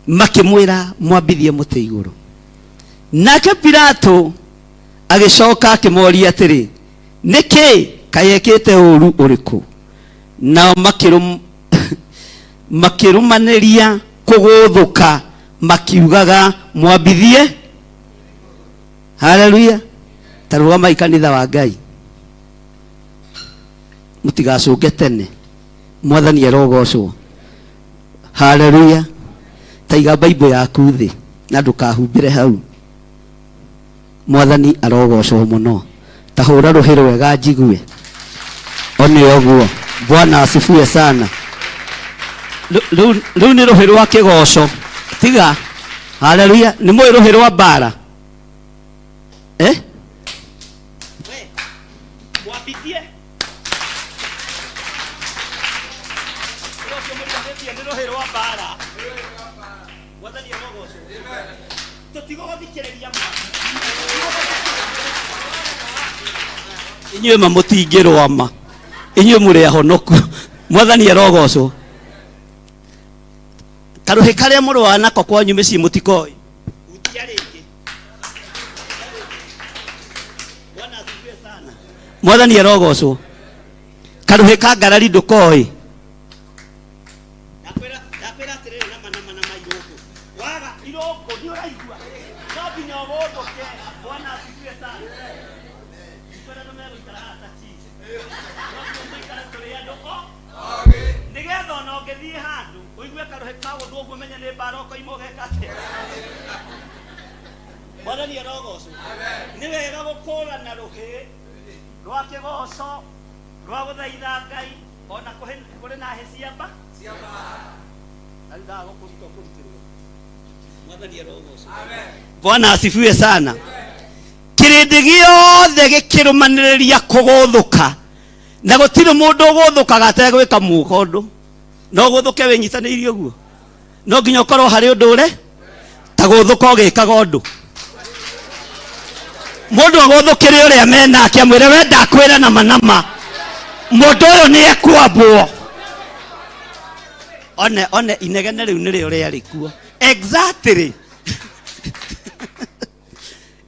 makĩmwĩra mwambithie mũtĩ igũrũ nake Pilato agĩcoka akĩmoria atĩrĩ nĩkĩ kaĩ ekĩte ũũru ũrĩkũ nao makĩrũm makĩrũmanĩria kũgũthũka makiugaga mwambithie haleluya ta rũgamai kanitha wa ngai mũtigacũnge tene mwathani arogocwo haleluya ta iga baibũ yaku thĩ na ndũkahumbĩre hau mwathani arogocwo mũno ta hũra rũhĩ rwega njigue one ũguo bwana asifiwe sana Rĩu rĩu nĩ rũhĩ rwa kĩgoco tiga haleluya nĩ mũĩ rũhĩ rwa mbara eh mwambithie ũcio mũriganĩtie nĩ rũhĩ rwa mbara mwathani arogocwo tũtigũgũthikĩrĩria ma inyuĩ ma mũtingĩrũa ma inyuĩ mũrĩ ahonoku mwathani arogocwo karũhĩ karĩa mũrũaga nako kwanyu mĩciĩ mũtikoĩ hutia rĩngĩ Bwana asifiwe sana mwathani arogocwo karũhĩ ka ngarari ndũkoĩ ndakwĩra ndakwĩra atĩrĩrĩ nama nama nama irũngũ waga irũngũ nĩ ũraigua no nginya ũgũthũke bwana asifiwe sana ndikwĩra andũ megũikara haha ta cheese no nginya tũikare tũrĩ andũ o nĩgetha ona ũngĩthiĩ handũ ũigue karũhĩ kagũthwo ũguo ũmenye nĩ mbara ũkoima ũgeka atĩa mwathani arogocwo nĩ wega gũkũrana rũhĩ rwa kĩgoco rwa gũthaitha ngai ona kũhĩ- kũrĩ na hĩ cia mba na rĩu ndaga gũkũruta ũkũrutĩrwo mwathani arogocwo bwana asifiwe sana kĩrĩndĩ gĩothe gĩkĩrũmanĩrĩria kũgũthũka na gũtirĩ mũndũ ũgũthũkaga ategwĩka mũka ũndũ no ũgũthũke wĩnyitanĩirie ũguo no nginya ũkorwo harĩ ũndũ ũre ta gũthũka ũgĩkaga ũndũ mũndũ agũthũkĩre ũrĩa menake amwĩre we ndakwĩra nama nama mũndũ ũyũ nĩ ekwambwo one one inegene rĩu nĩrĩo rĩarĩ kuo exactly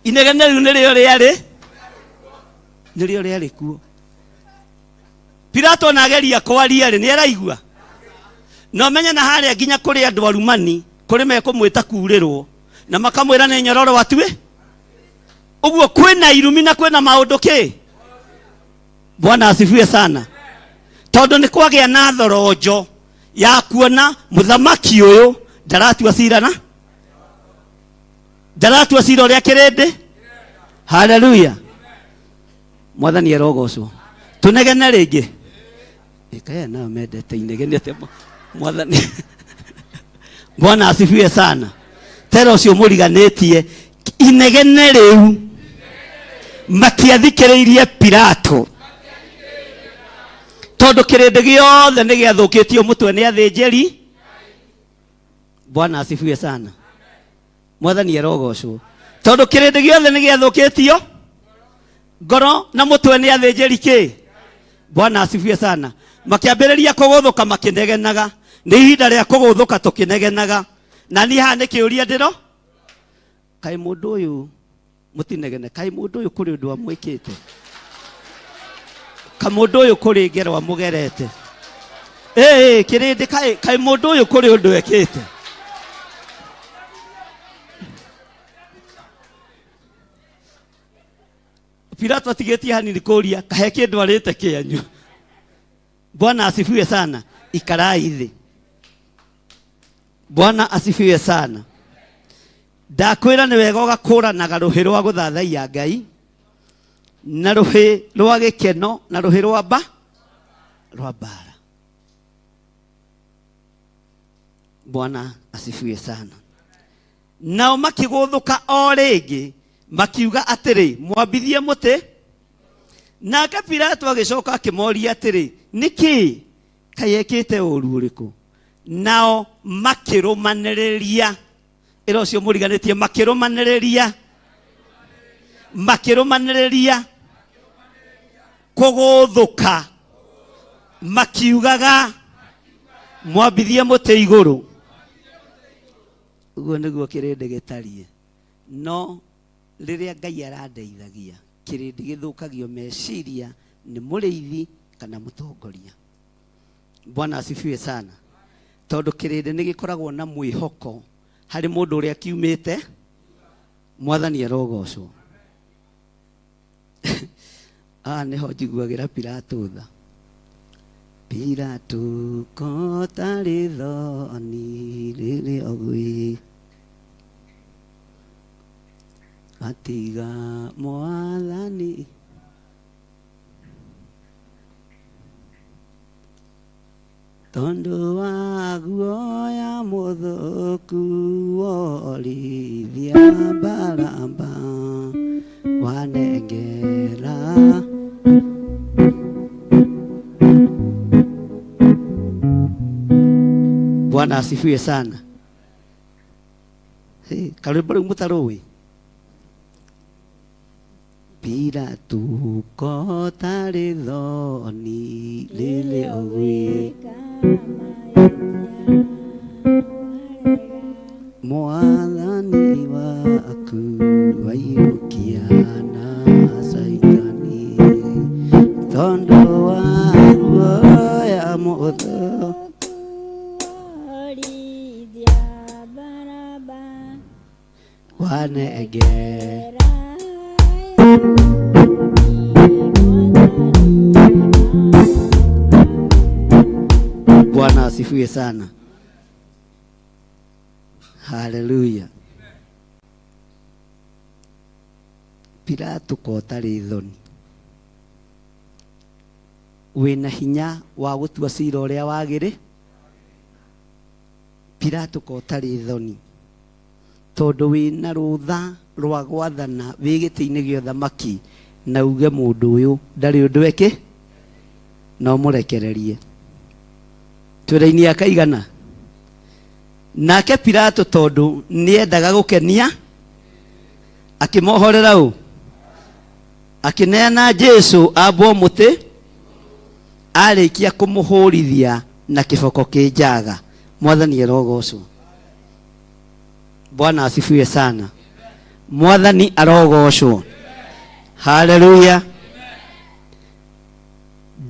inegene rĩu nĩrĩo rĩarĩ nĩrĩo rĩarĩ kuo Pilato ona ageria kwaria rĩ nĩ araigua na ũmenye na harĩa nginya kũrĩ andũ arumani kũrĩ mekũmwĩta kurĩrwo na makamwĩra nĩ nyororo atue ũguo kwĩna irumi na kwĩna maũndũ kĩ bwana asifiwe sana tondũ nĩ kwagĩa na thoronjo ya kuona mũthamaki ũyũ ndaratua cira na ndaratua cira ũrĩa kĩrĩndĩ haleluya mwathani arogocwo tunegene rĩngĩ ĩkaya nayo mendete inegene atĩa mwathani bwana asifiwe sana tera ũcio mũriganĩtie inegene rĩu matiathikĩrĩirie Pilato tondũ kĩrĩndĩ gĩothe nĩ gĩathũkĩtio mũtwe nĩ athĩnjĩri bwana asifiwe sana mwathani arogocwo tondũ kĩrĩndĩ gĩothe nĩ gĩathũkĩtio ngoro na mũtwe nĩ athĩnjĩri kĩ bwana asifiwe sana makĩambĩrĩria kũgũthũka makĩnegenaga nĩ ihinda rĩa kũgũthũka tũkĩnegenaga na niĩ haha nĩ kĩũria ndĩro kaĩ mũndũ ũyũ mũtinegene kaĩ mũndũ ũyũ kũrĩ ũndũ amwĩkĩte ka mũndũ ũyũ kũrĩ ngero amũgerete ĩĩ kĩrĩndĩ kaĩ kaĩ mũndũ ũyũ kũrĩ ũndũ ekĩte Pilato atigĩtie hanini kũria kahe kĩndũ arĩte kĩanyu Bwana asifiwe sana ikarai thĩ Bwana asifiwe sana ndakwĩra nĩ wega ũgakũranaga rũhĩ rwa gũthathaiya Ngai na rũhĩ rwa gĩkeno na rũhĩ rwa mba rwa mbara Bwana asifiwe sana nao makĩgũthũka o rĩngĩ makiuga atĩrĩ mwambithie mũtĩ nake Pilato agĩcoka akĩmoria atĩrĩ nĩkĩ kaĩ ekĩte ũũru ũrĩkũ nao makĩrũmanĩrĩria ĩra ũcio mũriganĩtie makĩrũmanĩrĩria Makĩrũmanĩrĩria kũgũthũka makiugaga mwambithie mũtĩ igũrũ. Ũguo nĩguo kĩrĩndĩ gĩtariĩ. No rĩrĩa Ngai arandeithagia, kĩrĩndĩ gĩthũkagio meciria nĩ mũrĩithi kana mũtongoria. Bwana asifiwe sana. Tondũ kĩrĩndĩ nĩ gĩkoragwo na mwĩhoko harĩ mũndũ ũrĩa kiumĩte. Mwathani arogocwo. Haha nĩho njiguagĩra Pilato tha. Pilato kotarĩ thoni rĩrĩa ũgwĩ atiga mwathani Tondũ wa guoya mũthũku worithia Baraba wanengera. Bwana asifiwe sana. Hey, karwĩmbo rĩu mũtarũĩ Pilato kotarĩ thoni rĩrĩ ũgwĩ Mwathani waku waiyũkia na Caitani tondũ wa guoya mũthũ wanenge Bwana asifiwe sana. Haleluya. Pilato ko ũtarĩ thoni wĩna hinya wa gũtua cira ũrĩa wagĩrĩ Pilato ko ũtarĩ thoni Tondũ wĩ na rũtha rwa gwathana wĩ gĩtĩ-inĩ gĩa ũthamaki, na uge mũndũ ũyũ ndarĩ ũndũ ekĩ, na ũmũrekererie. Twĩ raini ya kaigana? Nake Pilato tondũ nĩendaga gũkenia, akĩmohorera ũ? Akĩneana Jesu ambwo mũtĩ, arĩkia kũmũhũrithia na kĩboko kĩ njaga. Mwathani arogocwo. Bwana asifiwe sana. Mwathani arogocwo. Haleluya.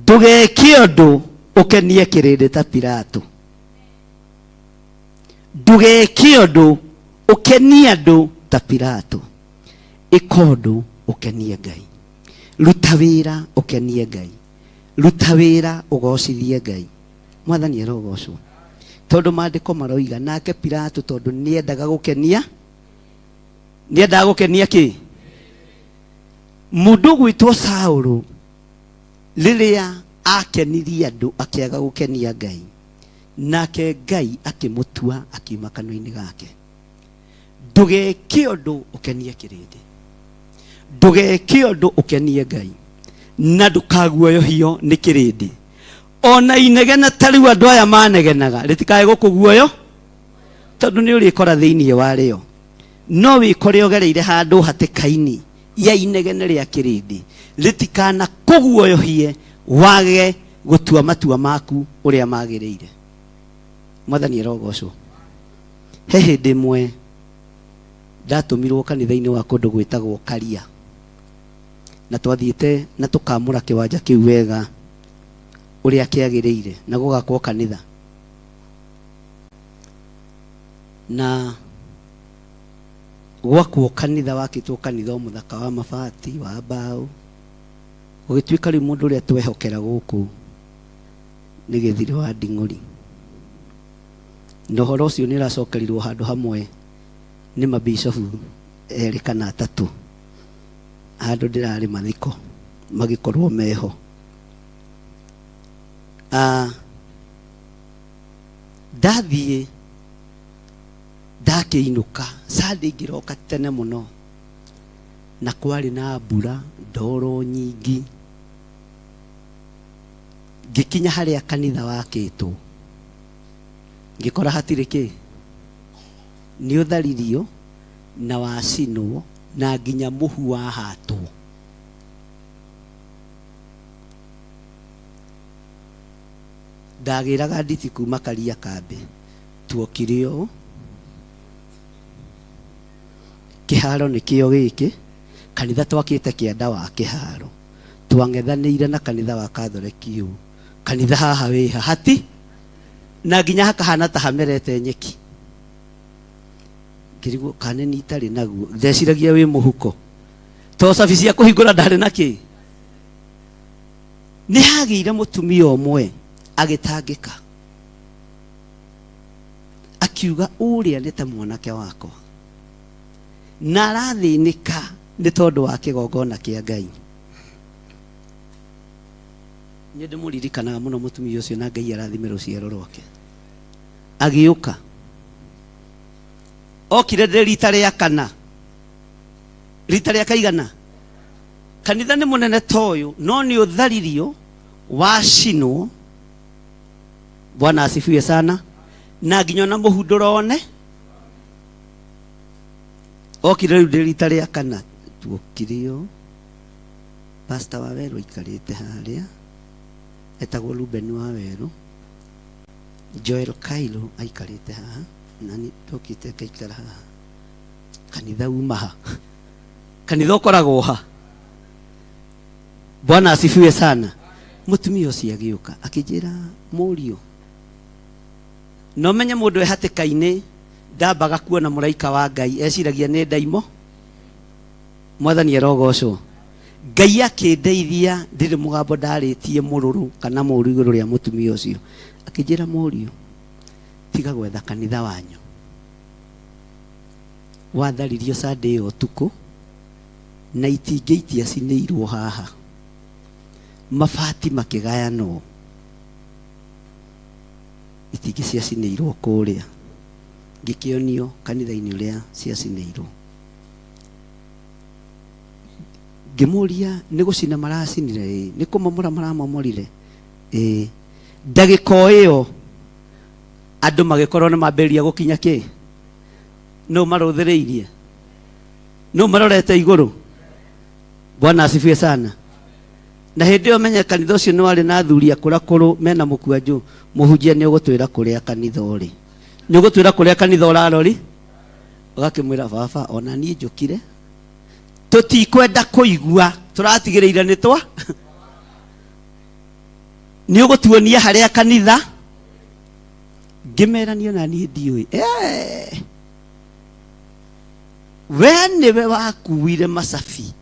Ndũgeke ũndũ ũkenie kĩrĩndĩ ta Pilato. Ndũgeke ũndũ ũkenie andũ ta Pilato. Ĩka ũndũ ũkenie Ngai. Ruta wĩra ũkenie Ngai. Ruta wĩra ũgocithie Ngai. Mwathani arogocwo. Tondũ maandĩko maroiga nake Pilato tondũ nĩendaga gũkenia nĩendaga gũkenia kĩ mũndũ ũgwĩtwo Saũlũ rĩrĩa akenirie andũ akĩaga gũkenia Ngai nake Ngai akĩmũtua akiuma kanua-inĩ gake. Ndũgeke ũndũ ũkenie kĩrĩndĩ, ndũgeke ũndũ ũkenie Ngai, na ndũkaguoyohio nĩ kĩrĩndĩ. Ona inegene ta rĩu andũ aya manegenaga rĩtikae gũkũguoyo, tondũ nĩ ũrĩkora thĩinĩ warĩo. No wĩkore ũgereire handũ hatĩka-inĩ ya inegene rĩa kĩrĩndĩ, rĩtikana kũguoyohie wage gũtua matua maku ũrĩa magĩrĩire. Mwathani arogocwo. He hĩndĩ ĩmwe ndatũmirwo kanitha-inĩ wa kũndũ gwĩtagwo Karia, na twathiĩte na tũkamũra kĩwanja kĩu wega ũrĩa kĩagĩrĩire na gũgakwo kanitha. Na gwakwo kanitha wakĩtwo kanitha o mũthaka wa mabati wa mbaũ, gũgĩtuĩka rĩu mũndũ ũrĩa twehokera gũkũ nĩ Gĩthirĩ wa Nding'ũri. Na ũhoro ũcio nĩ ũracokerirwo handũ hamwe nĩ mabicobu erĩ kana atatũ handũ ndĩrarĩ mathiko magĩkorwo meho. Ah, ndathiĩ ndakĩinũka Sunday ngĩroka tene mũno na kwarĩ na mbura ndoro nyingĩ ngĩkinya harĩa kanitha wakĩtwo ngĩkora hatirĩ kĩ nĩ ũtharirio na wacinwo Na nginya mũhu wahatwo. Ndagĩraga nditi kuma Karia kambĩ. Tuokire ũũ. Kĩharo nĩkĩo gĩkĩ. Kanitha twakĩte kĩanda wa kĩharo. Twang'ethanĩire na kanitha wa Katholeki ũũ. Kanitha haha wĩha? Hati na nginya hakahana ta hamerete nyeki. Ngĩrigwo kana nĩ itarĩ naguo. Ndeciragia wĩ mũhuko. To cabi cia kũhingũra ndarĩ na kĩ. Nĩ hagĩire mũtumia ũmwe agĩtangĩka. Akiuga ũrĩa nĩ ta mwanake wakwa. Na arathĩnĩka nĩ tondũ wa kĩgongona kĩa Ngai. Nĩ ndĩmũririkanaga mũno mũtumia ũcio na Ngai arathime rũciaro rwake. Agĩũka. Okire ndĩ rita rĩa kana. Rita rĩa kaigana. Kanitha nĩ mũnene ta ũyũ no nĩ ũtharirio wacinwo. Bwana asifiwe sana. Na nginya ona mũhu ndũrone. Okire rĩu ndĩ rita rĩa kana. Tuokire ũũ. Pastor wa Werũ aikarĩte harĩa. Etagwo Ruben wa Werũ. Joel Kailo aikarĩte haha. Nani ndokĩte ngaikara haha. Kanitha uma ha? Kanitha ũkoragwo ha? Bwana asifiwe sana. Mũtumia ũcio agĩũka akĩnjĩra mũriũ, no menye mũndũ e hatĩka-inĩ ndambaga kuona mũraika wa Ngai, eciragia nĩ ndaimo. Mwathani arogocwo. Ngai akĩndeithia, ndirĩ mũgambo ndarĩtie mũrũrũ kana mũru igũrũ rĩa mũtumia ũcio. Akĩnjĩra mũriũ, tiga gwetha kanitha wanyu. Watharirio Sunday ĩyo ũtukũ na itingĩ itiacinĩirwo haha. Mabati makĩgayanwo. Itingĩ ciacinĩirwo kũrĩa. Ngĩkĩonio kanitha-inĩ ũrĩa ciacinĩirwo. Ngĩmũria nĩ gũcina maracinire? Ĩĩ. Nĩ kũmomora maramomorire? Ĩĩ. Ndagĩka o ĩyo andũ magĩkorwo nĩ mambĩrĩria gũkinya kĩ? Nũ marũthĩrĩirie? Nũ marorete igũrũ? Bwana asifiwe sana. Na hĩndĩ ĩyo menye kanitha ũcio nĩ warĩ na athuri akũrakũrũ mena mũkwanjũ. Mũhunjia nĩ ũgũtwĩra kũrĩa kanitha ũrĩ. Nĩ ũgũtwĩra kũrĩa kanitha ũrarori? Ũgakĩmwĩra baba ona niĩ njũkire. Tũtikwenda kũigua tũratigĩrĩire nĩ twa. Nĩ ũgũtuonia harĩa kanitha. Ngĩmera niĩ ona niĩ ndiũĩ. We nĩwe wakuire macabi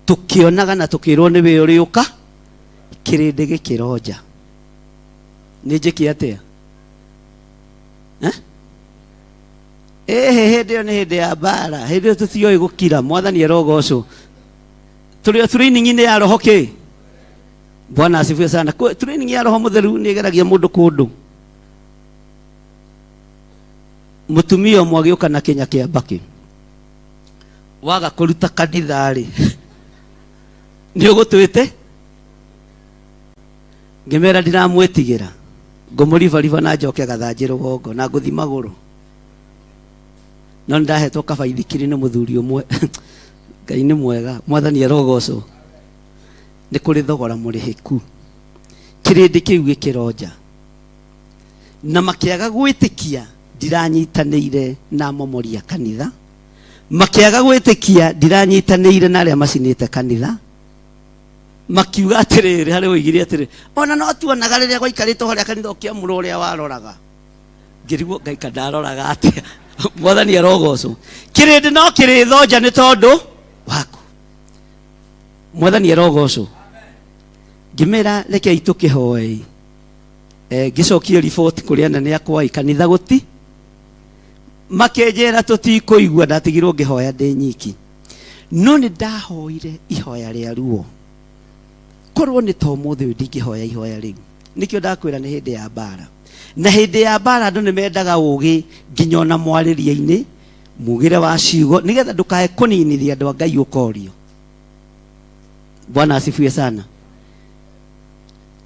tũkĩonaga na tũkĩrwo nĩwe ũrĩũka kĩrĩndĩ gĩkĩronja. Nĩ njĩke atĩa? Ĩhĩ, hĩndĩ ĩyo nĩ hĩndĩ ya mbara, hĩndĩ ĩyo tũtioĩ gũkira. Mwathani arogocwo. Tũrĩ o training-inĩ ya roho kĩ? Bwana asifiwe sana. Training ya roho mũtheru nĩ ĩgeragia mũndũ kũndũ. Mũtumia ũmwe agĩũka na kĩnya kĩa mbakĩ. Waga kũruta kanitha-rĩ, nĩ ũgũtwĩte? Ngĩmera ndiramwĩtigĩra, ngũmũribariba na njoke gathanjĩ rũgongo na ngũthi magũrũ. No nĩ ndahetwo kabaithikiri nĩ mũthuri ũmwe. Ngai nĩ mwega, Mwathani arogocwo. Nĩ kũrĩ thogora mũrĩhĩku. Kĩrĩndĩ kĩu gĩkĩronja. Na makĩaga gwĩtĩkia ndiranyitanĩire na momori a kanitha. Makĩaga gwĩtĩkia ndiranyitanĩire na arĩa macinĩte kanitha. Makiuga atĩrĩrĩ, harĩ woigire atĩrĩrĩ, ona no tuonaga rĩrĩa gwaikarĩte harĩa kanitha ũkĩamũra ũrĩa waroraga. Ngĩrigwo Ngai ka ndaroraga atĩa. Mwathani arogocwo. Kĩrĩndĩ no kĩrĩthonja nĩ tondũ waku. Mwathani arogocwo. Ngĩmera rekei tũkĩhoei. Ngĩcokia riboti kũrĩ anene akwa ĩ kanitha gũti. Makĩnjĩra tũtikũigua, ndatigirwo ngĩhoya ndĩ nyiki. No nĩ ndahoire ihoya rĩa ruo. Korwo nĩ ta ũmũthĩ ũyũ ndingĩhoya ihoya rĩu. Nĩkĩo ndakwĩra nĩ hĩndĩ ya mbara. Na hĩndĩ ya mbara andũ nĩ mendaga ũgĩ nginya ona mwarĩrie-inĩ, mugĩre wa ciugo, nĩgetha ndũkae kũninithia andũ a Ngai ũkorio. Bwana asifiwe sana.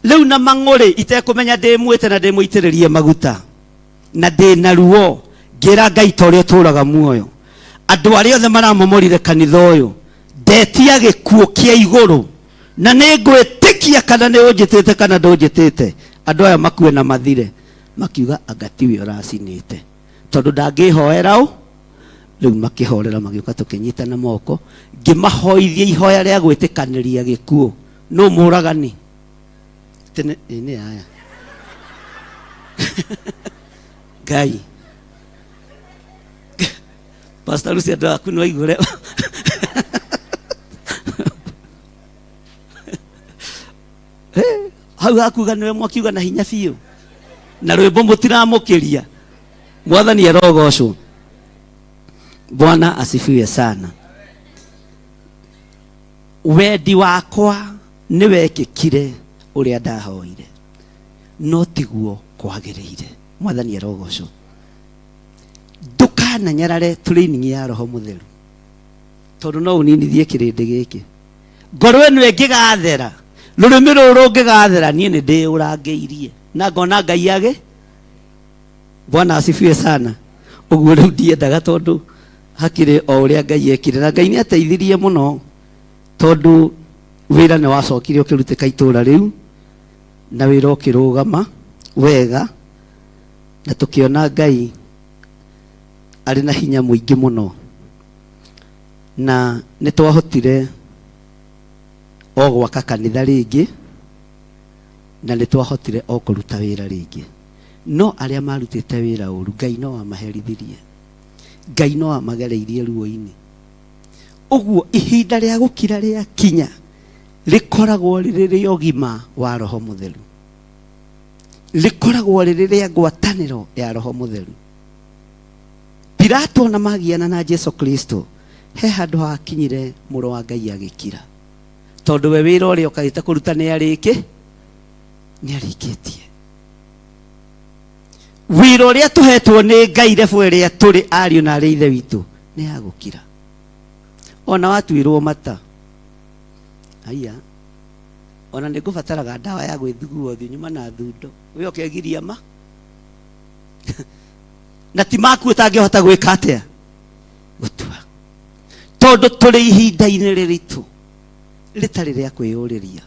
Rĩu na mang'ũrĩ itekũmenya ndĩ mwĩte na ndĩ mũitĩrĩrie maguta na ndĩ na ruo, ngĩra Ngai ta ũrĩa ũtũũraga muoyo. Andũ arĩa othe maramomorire kanitha ũyũ, ndetia gĩkuũ kĩa igũrũ, na nĩ ngwĩtĩkia kana nĩ ũnjĩtĩte kana ndũnjĩtĩte, andũ aya makue na mathire. Makiuga anga tiwe ũracinĩte, tondũ ndangĩhoera ũ. Rĩu makĩhorera, magĩũka tũkĩnyitana moko, ngĩmahoithia ihoya rĩa gwĩtĩkanĩria gĩkuũ. Nũ mũragani? Tene nĩ aya Ngai. Pastor Lucy, andũ aku no aigure. Hau hakuga nĩwe mwakiuga na hinya biũ, na rwĩmbo mũtiramũkĩria. Mwathani arogocwo. Bwana asifiwe sana. Wendi wakwa nĩ wekĩkire ũrĩa ndahoire, no tiguo kwagĩrĩire. Mwathani arogocwo. Ndũkananyarare training ya Roho Mũtheru, tondũ no ũninithie kĩrĩndĩ gĩkĩ. Ngoro ĩno ĩngĩgathera, rũrĩmĩ rũrũ rũngĩgathera, niĩ nĩ ndĩũrangĩirie na ngona Ngai age. Bwana asifiwe sana. Ũguo rĩu ndiendaga, tondũ hakĩrĩ o ũrĩa Ngai ekire, na Ngai nĩ ateithirie mũno, tondũ wĩra nĩ wacokire ũkĩrutĩka itũũra rĩu, na wĩra ũkĩrũgama wega, na tũkĩona Ngai arĩ na hinya mũingĩ mũno, na nĩ twahotire o gwaka kanitha rĩngĩ, na nĩ twahotire o kũruta wĩra rĩngĩ. No arĩa marutĩte wĩra ũru, Ngai no amaherithirie, Ngai no amagereirie ruo-inĩ. Ũguo ihinda rĩa gũkira rĩa kinya, rĩkoragwo rĩrĩ rĩa ũgima wa Roho Mũtheru, rĩkoragwo rĩrĩ rĩa ngwatanĩro ya Roho Mũtheru. Pilato ona magiana na Jesu Kristo, he handũ hakinyire mũrũ wa Ngai agĩkira, tondũ we wĩra ũrĩa ũkaĩte kũruta nĩ arĩkĩ nĩ arĩkĩtie. Wĩra ũrĩa tũhetwo nĩ Ngai, rebo ĩrĩa tũrĩ ariũ na arĩ ithe witũ, nĩ ya gũkira. Ona watuĩrwo mata, aya ona nĩ ngũbataraga ndawa ya gwĩthugua ũthiũ nyuma na thundo, we ũkegiria ma na ti maku ũtangĩhota gwĩka atĩa gũtua, tondũ tũrĩ ihinda-inĩ rĩritũ rĩtarĩ rĩa kwĩyũrĩria,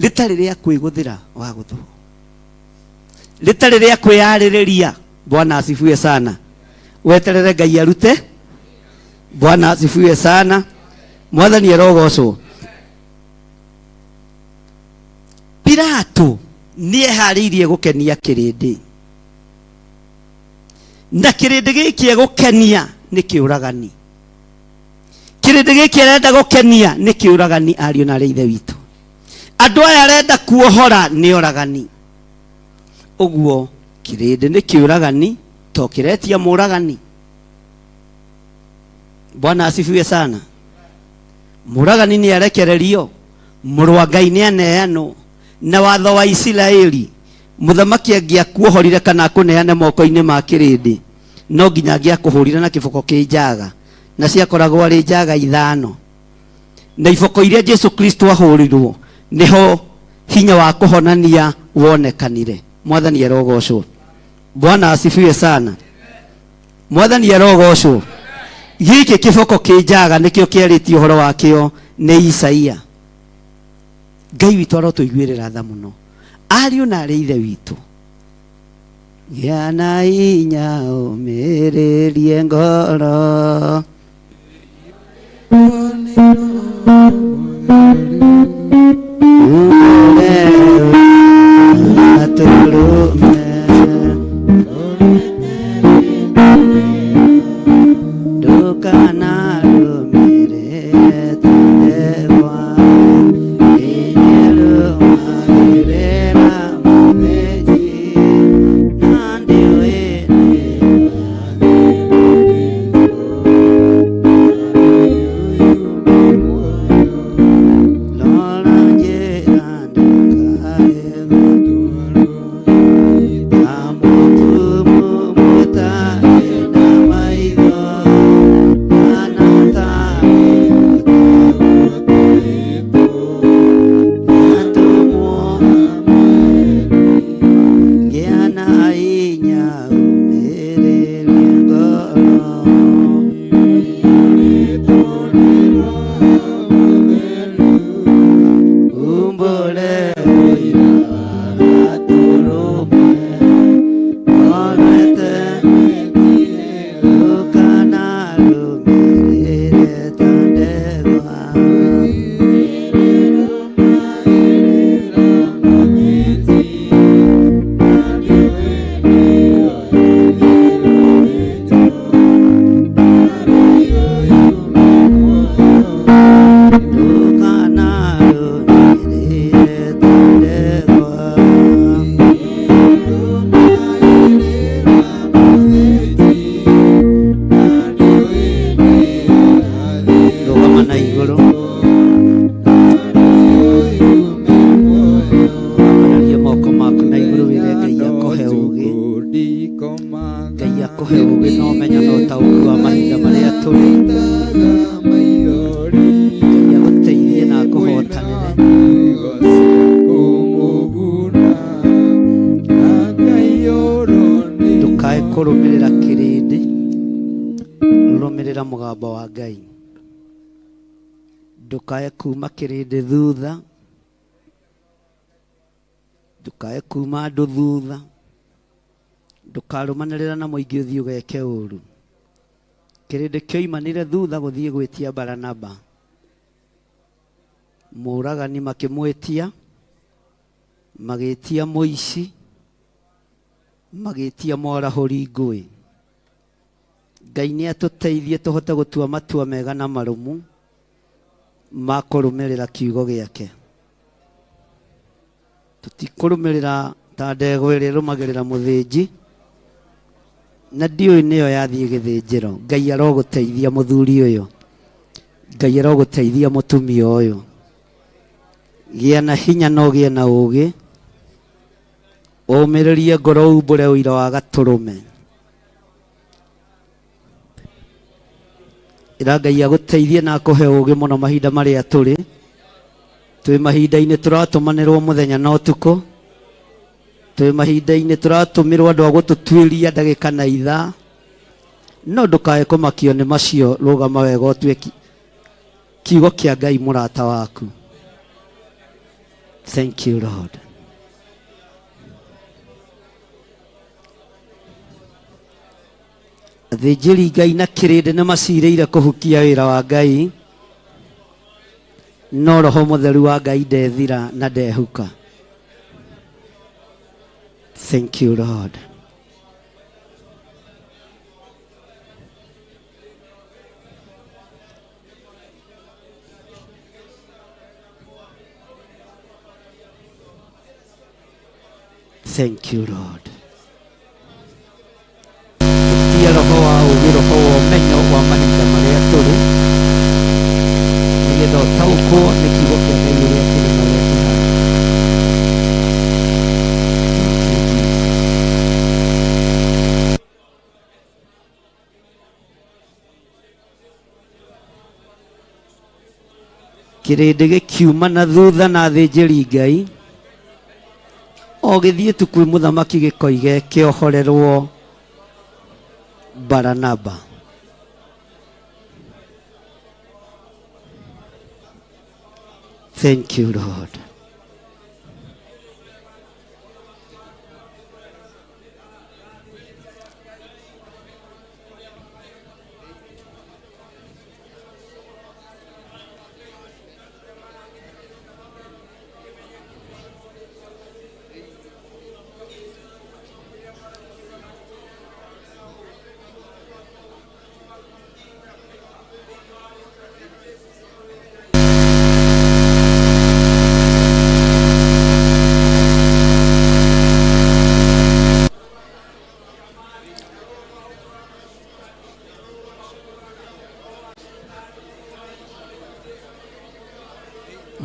rĩtarĩ rĩa kwĩgũthĩra wa gũthwo, rĩtarĩ rĩa kwĩyarĩrĩria. Bwana asifiwe sana. Weterere Ngai arute. Bwana asifiwe sana. Mwathani arogocwo. Pilato nĩ eharĩirie gũkenia kĩrĩndĩ, na kĩrĩndĩ gĩkĩ egũkenia nĩ kĩũragani. Kĩrĩndĩ gĩkĩ arenda gũkenia nĩ kĩũragani. Ariũ na arĩ ithe witũ, andũ aya arenda kuohora nĩ oragani. Ũguo kĩrĩndĩ nĩ kĩũragani, to kĩretia mũragani. Bwana asifiwe sana. Mũragani nĩ arekererio, mũrũ wa Ngai nĩ aneanwo. Na watho wa Isiraeli, mũthamaki angĩakuohorire kana akũneane moko-inĩ ma kĩrĩndĩ, no nginya angĩakũhũrire na kĩboko kĩ njaga, na ciakoragwo arĩ njaga 5. Na iboko iria Jesu Kristo ahũrirwo, nĩho hinya wa kũhonania wonekanire. Mwathani arogocwo. Bwana asifiwe sana. Mwathani arogocwo. Gĩkĩ kĩboko kĩ njaga nĩkĩo kĩarĩtie ũhoro wakĩo nĩ Isaia. Ngai witũ arotũiguĩrĩra tha mũno, ariũ na arĩ ithe witũ. Gĩa na hinya ũmĩrĩrie ngoro, atũrũme ndũkanarũmĩrĩre tũtegwa, inyerũmagĩrĩra mũthĩnji, na ndiũĩ nĩ Kũrũmĩrĩra kĩrĩndĩ, rũmĩrĩra mũgambo wa Ngai. Ndũkae kuma kĩrĩndĩ thutha, ndũkae kuma andũ thutha, ndũkarũmanĩrĩra na mũingĩ ũthiĩ ũgeke ũru. Kĩrĩndĩ kĩoimanire thutha gũthiĩ gwĩtia Baranaba. Mũũragani makĩmwĩtia, magĩtia mũici, magĩtia mwarahũri ngũĩ. Ngai nĩ atũteithie tũhote gũtua matua mega na marũmu ma kũrũmĩrĩra kiugo gĩake. Tũtikũrũmĩrĩra ta ndegwa ĩrĩa ĩrũmagĩrĩra mũthĩnji, na ndiũĩ nĩyo yathiĩ gĩthĩnjĩro. Ngai arogũteithia mũthuri ũyũ, Ngai arogũteithia mũtumia ũyũ. Gĩa na hinya na ũgĩe na ũgĩ, ũmĩrĩrie ngoro umbũre ũira wa gatũrũme. Ĩra Ngai agũteithie na akũhe ũgĩ mũno mahinda marĩa tũrĩ. Twĩ mahinda-inĩ tũratũmanĩrwo mũthenya na ũtukũ. Twĩ mahinda-inĩ tũratũmĩrwo andũ a gũtũtuĩria ndagĩka na ithaa. No ndũkae kũmakio nĩ macio, rũgama wega ũtue kiugo kĩa Ngai mũrata waku. Thank you Lord. Athĩnjĩri Ngai na kĩrĩndĩ nĩ macirĩire kũhukia wĩra wa Ngai, no Roho Mũtheru wa Ngai ndethira na ndehuka. Thank you Lord. Thank you Lord. Ĩtia roho wa ũũgĩ, roho wa ũmenyo wa mahinda marĩa tũrĩ, nĩgetha ũtaũkwo nĩ kiugo kĩa Ngai ũrĩa kĩrĩ na ũrĩa kĩhana. Thank you, Jesus. Kĩrĩndĩ gĩkiuma na thutha na athĩnjĩri Ngai o gĩthiĩ tu kwĩ mũthamaki gĩkoige kĩohorerwo Baranaba. Thank you Lord.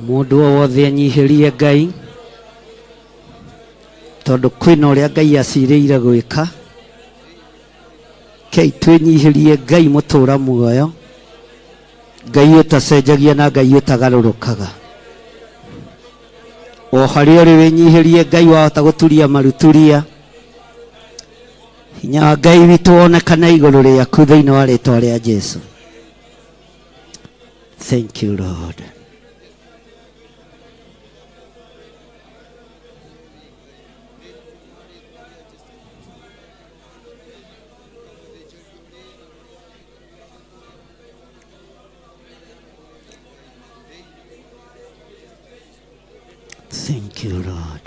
Mũndũ o wothe anyihĩrie Ngai, tondũ kwĩna ũrĩa Ngai acirĩire gwĩka. Kei twĩnyihĩrie Ngai mũtũra muoyo, Ngai ũtacenjagia na Ngai ũtagarũrũkaga. O harĩa ũrĩ wĩnyihĩrie Ngai, wahota gũturia maruturia hinya wa Ngai witũ wonekane igũrũ rĩaku thĩinĩ wa rĩtwa rĩa Jesu. Thank you Lord. Thank you Lord.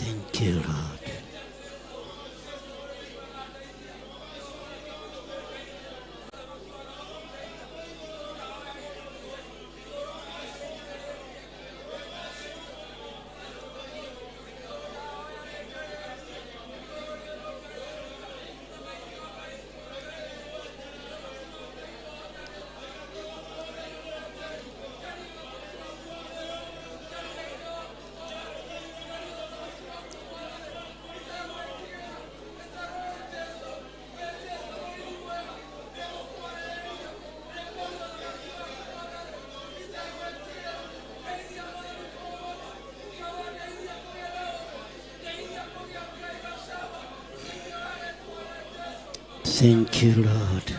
Thank you, Lord. Thank you, Lord.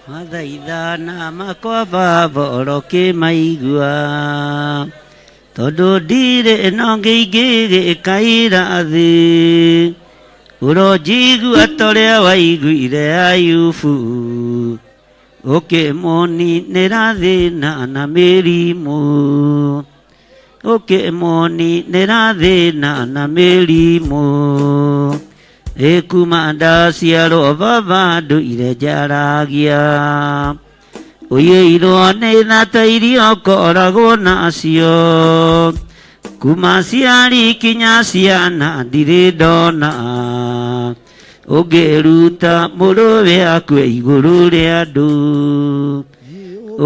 Mathaithana makwa baba orokĩmaigua tondũ ndirĩ ĩno ngĩingĩgĩkaira thĩ ũronjigua torĩa waiguire Ayubu ũkĩmũninĩra thĩna na mĩrimũ ũkĩmũninĩra thĩna na mĩrimũ ĩkuma ndaciarwo baba ndũire njaragia ũiyũirwo nĩ thata iria ũkoragwo nacio kuma ciari kinya ciana ndirĩ ndona ũngĩruta mũrũwe akue igũrũ rĩa andũ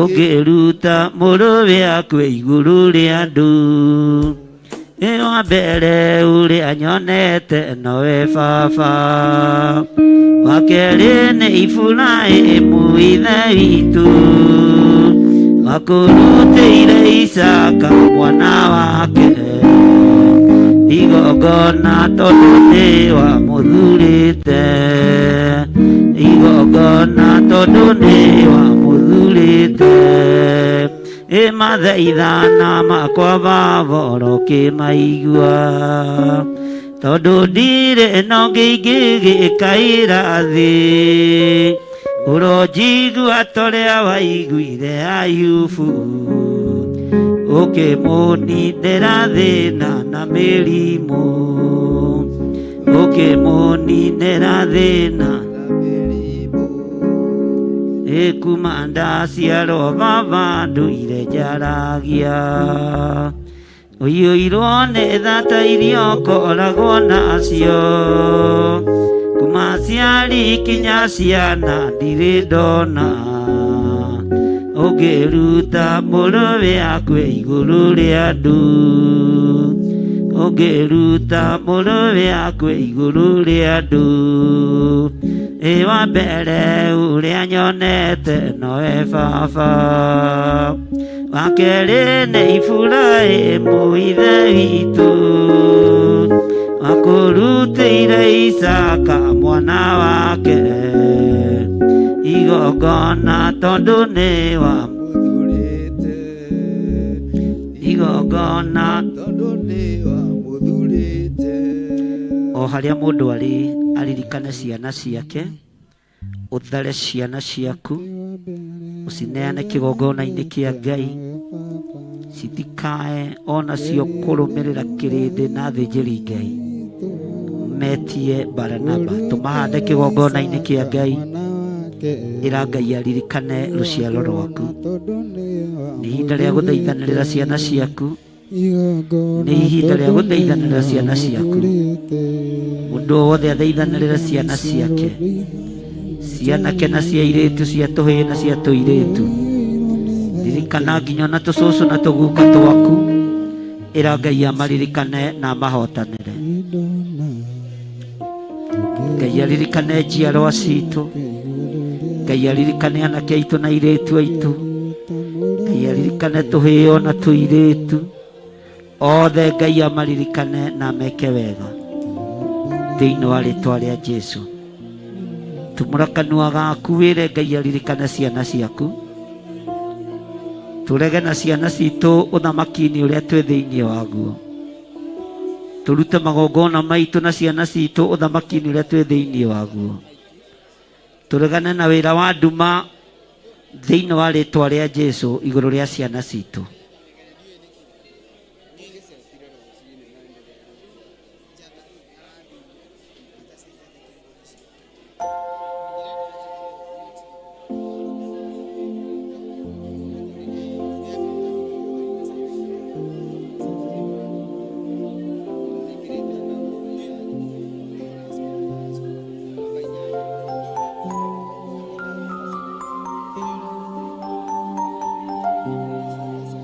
ũngĩruta mũrũwe akue igũrũ rĩa andũ ĩ wa mbere ũrĩa nyonete nowe baba wa kerĩ nĩ Iburahĩmu ithe witũ wakũrutĩire Isaka mwana wake igongona tondũ nĩ wamũthurĩte igongona tondũ nĩ wamũthurĩte ĩ mathaithana makwa baba orokĩmaigua tondũ ndirĩ ĩno ngĩingĩgĩkaĩra thĩ ũronjigua torĩa waiguire Ayubu ũkĩmũninĩra thĩna na mĩrimũ ũkĩmũninĩra thĩna ĩkuma ndaciarwo baba ndũire njaragia ũiyũirwo nĩ thata iria ũkoragwo nacio kuma ciari kinya ciana ndirĩ ndona ũngĩruta mũrũwe akue igũrũ rĩa andũ ũngĩruta mũrũwe akue igũrũ rĩa andũ ĩ wa mbere ũrĩa nyonete nowe baba wa kerĩ nĩ Iburahĩmu ithe witũ wakũrutĩire Isaka mwana wake igongona tondũ nĩ wamũthurĩte igongona tondũ nĩ wamũthurĩte o harĩa mũndũ arĩ aririkane ciana ciake ũthare ciana ciaku ũcineane kĩgongona-inĩ kĩa Ngai citikae onacio kũrũmĩrĩra kĩrĩndĩ na athĩnjĩri Ngai metie Baranaba tũmahande kĩgongona-inĩ kĩa Ngai ĩra Ngai aririkane rũciaro rwaku nĩ ihinda rĩa gũthaithanĩrĩra ciana ciaku nĩ ihinda rĩa gũthaithanĩrĩra ciana ciaku mũndũ o wothe athaithanĩrĩre ciana ciake cianake na cia airĩtu cia tũhĩĩ na cia tũirĩtu ririkana nginya ona tũcũcũ na tũguka twaku ĩra Ngai amaririkane na amahotanĩre Ngai aririkane njiarwa citũ Ngai aririkane anake aitũ na airĩtu aitũ Ngai aririkane tũhĩĩ ona tũirĩtu othe Ngai amaririkane na ameke wega thĩinĩ wa rĩtwa rĩa Jesũ tumũra kanua gaku wĩre Ngai aririkane ciana ciaku tũrege na ciana citũ ũthamaki-inĩ ũrĩa twĩ thĩinĩ waguo. Tũrute magongona maitũ na ciana citũ ũthamaki-inĩ ũrĩa twĩ thĩinĩ waguo. Tũregane na wĩra wa nduma thĩinĩ wa rĩtwa rĩa Jesu igũrũ rĩa ciana citũ.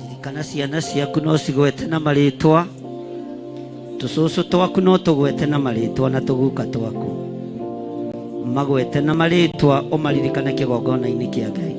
Ririkana ciana ciaku no cigwete na marĩtwa, tũcũcũ twaku no tũgwete na marĩtwa na tũguka twaku magwete na marĩtwa, ũmaririkane kĩgongona-inĩ kĩa Ngai.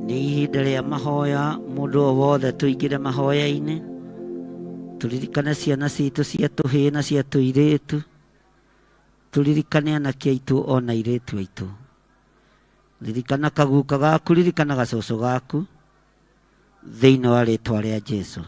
Nĩ ihinda rĩa mahoya, mũndũ o wothe tũingĩre mahoya-inĩ, tũririkane ciana citũ cia tũhĩĩ na cia tũirĩtu, tũririkane anake aitũ ona airĩtu aitũ. Ririkana kaguka gaku, ririkana gacũcũ gaku thĩinĩ wa rĩtwa rĩa Jesu.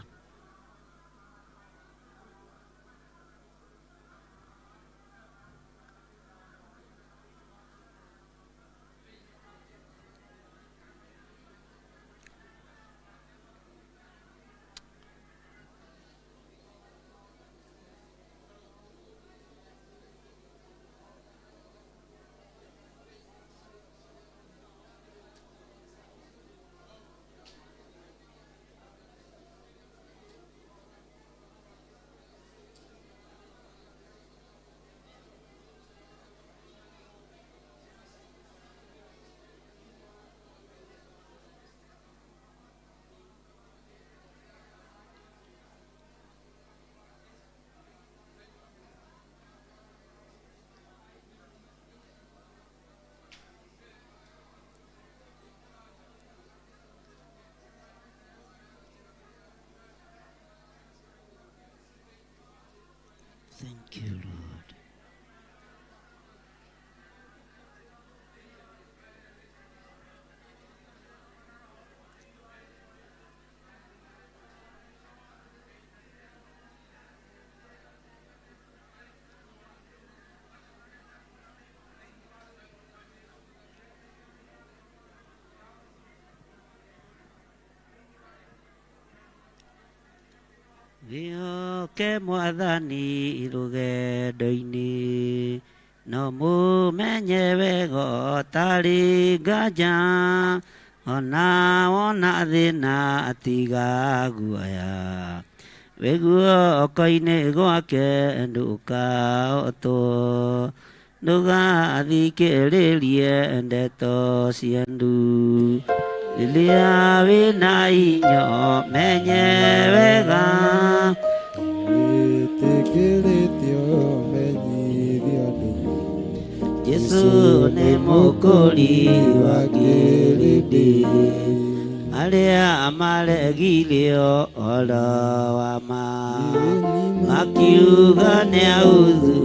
Thank you, Lord. Wĩhoke Mwathani rũgendo-inĩ, no mũmenye wega ũtarĩ nganja, ona wona thĩna tiga guoya, wĩ guoko-inĩ gwake ndũkahotwo, ndũgathikĩrĩrie ndeto cia ndu. Rĩrĩa wĩna inyo menye wega, Wĩtĩkĩrĩtio menyithio nĩ Jesu nĩ mũkũri wa kĩrĩndĩ, arĩa maregire ũhoro wa ma, makiuga nĩ authu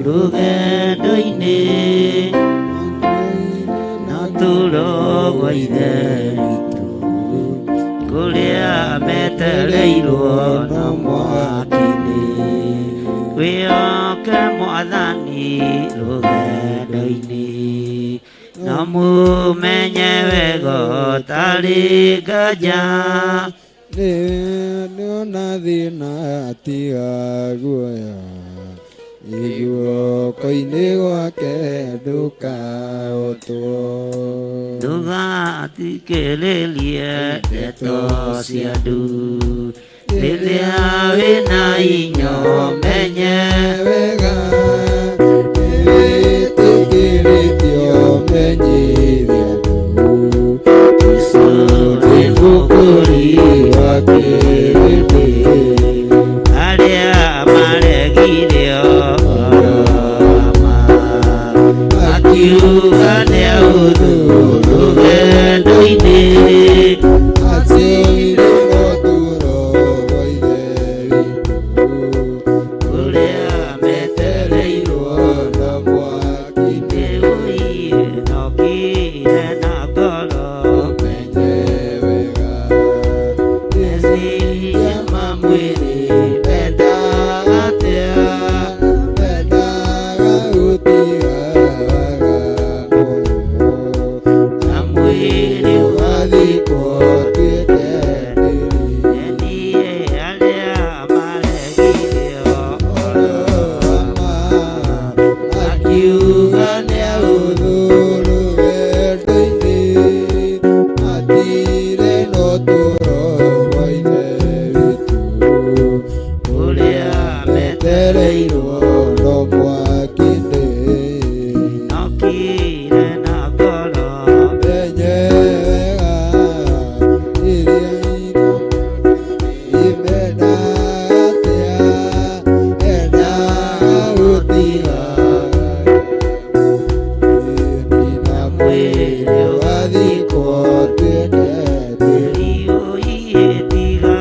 rũgendo-inĩ, no turo gwa Ithe witũ, kũrĩa metereirwo no mwaki-inĩ. Wĩhoke Mwathani rũgendo-inĩ, no mũmenye wega ũtarĩ nganja, Nĩona thĩna tiga guoya, guoko-inĩ gwake ndũkahotwo. Ndũgathikĩrĩrie ndeto cia andũ, rĩrĩa wĩna inyo menye wega, wĩtĩkĩrĩtio Akiuga nĩ ahũthũ rũgendo-inĩ. Atĩire ũtũũro wa Ithe witũ. Ũrĩa metereirwo na mwaki-inĩ. Ũiye na ũkire na ngoro. Ũmenye wega. Meciria ma mwĩrĩ mendaga atĩa? Mendaga gũtiga waganu ũyũ. Na mwĩrĩ Ũgathikwo ũtuĩke tĩri. Niĩ arĩa maregire ũhoro wa ma. Akiuga nĩ ahũthũ rũgendo-inĩ, matirĩ na ũtũũro wa Ithe witũ. Ũrĩa Metereirwo no mwaki-inĩ. Nokire na ngoro. Menye wega iria imendaga atĩa, endaga gũtiga na mwĩrĩ ũgathikwo ũtuĩke tĩri. Ũiye tiga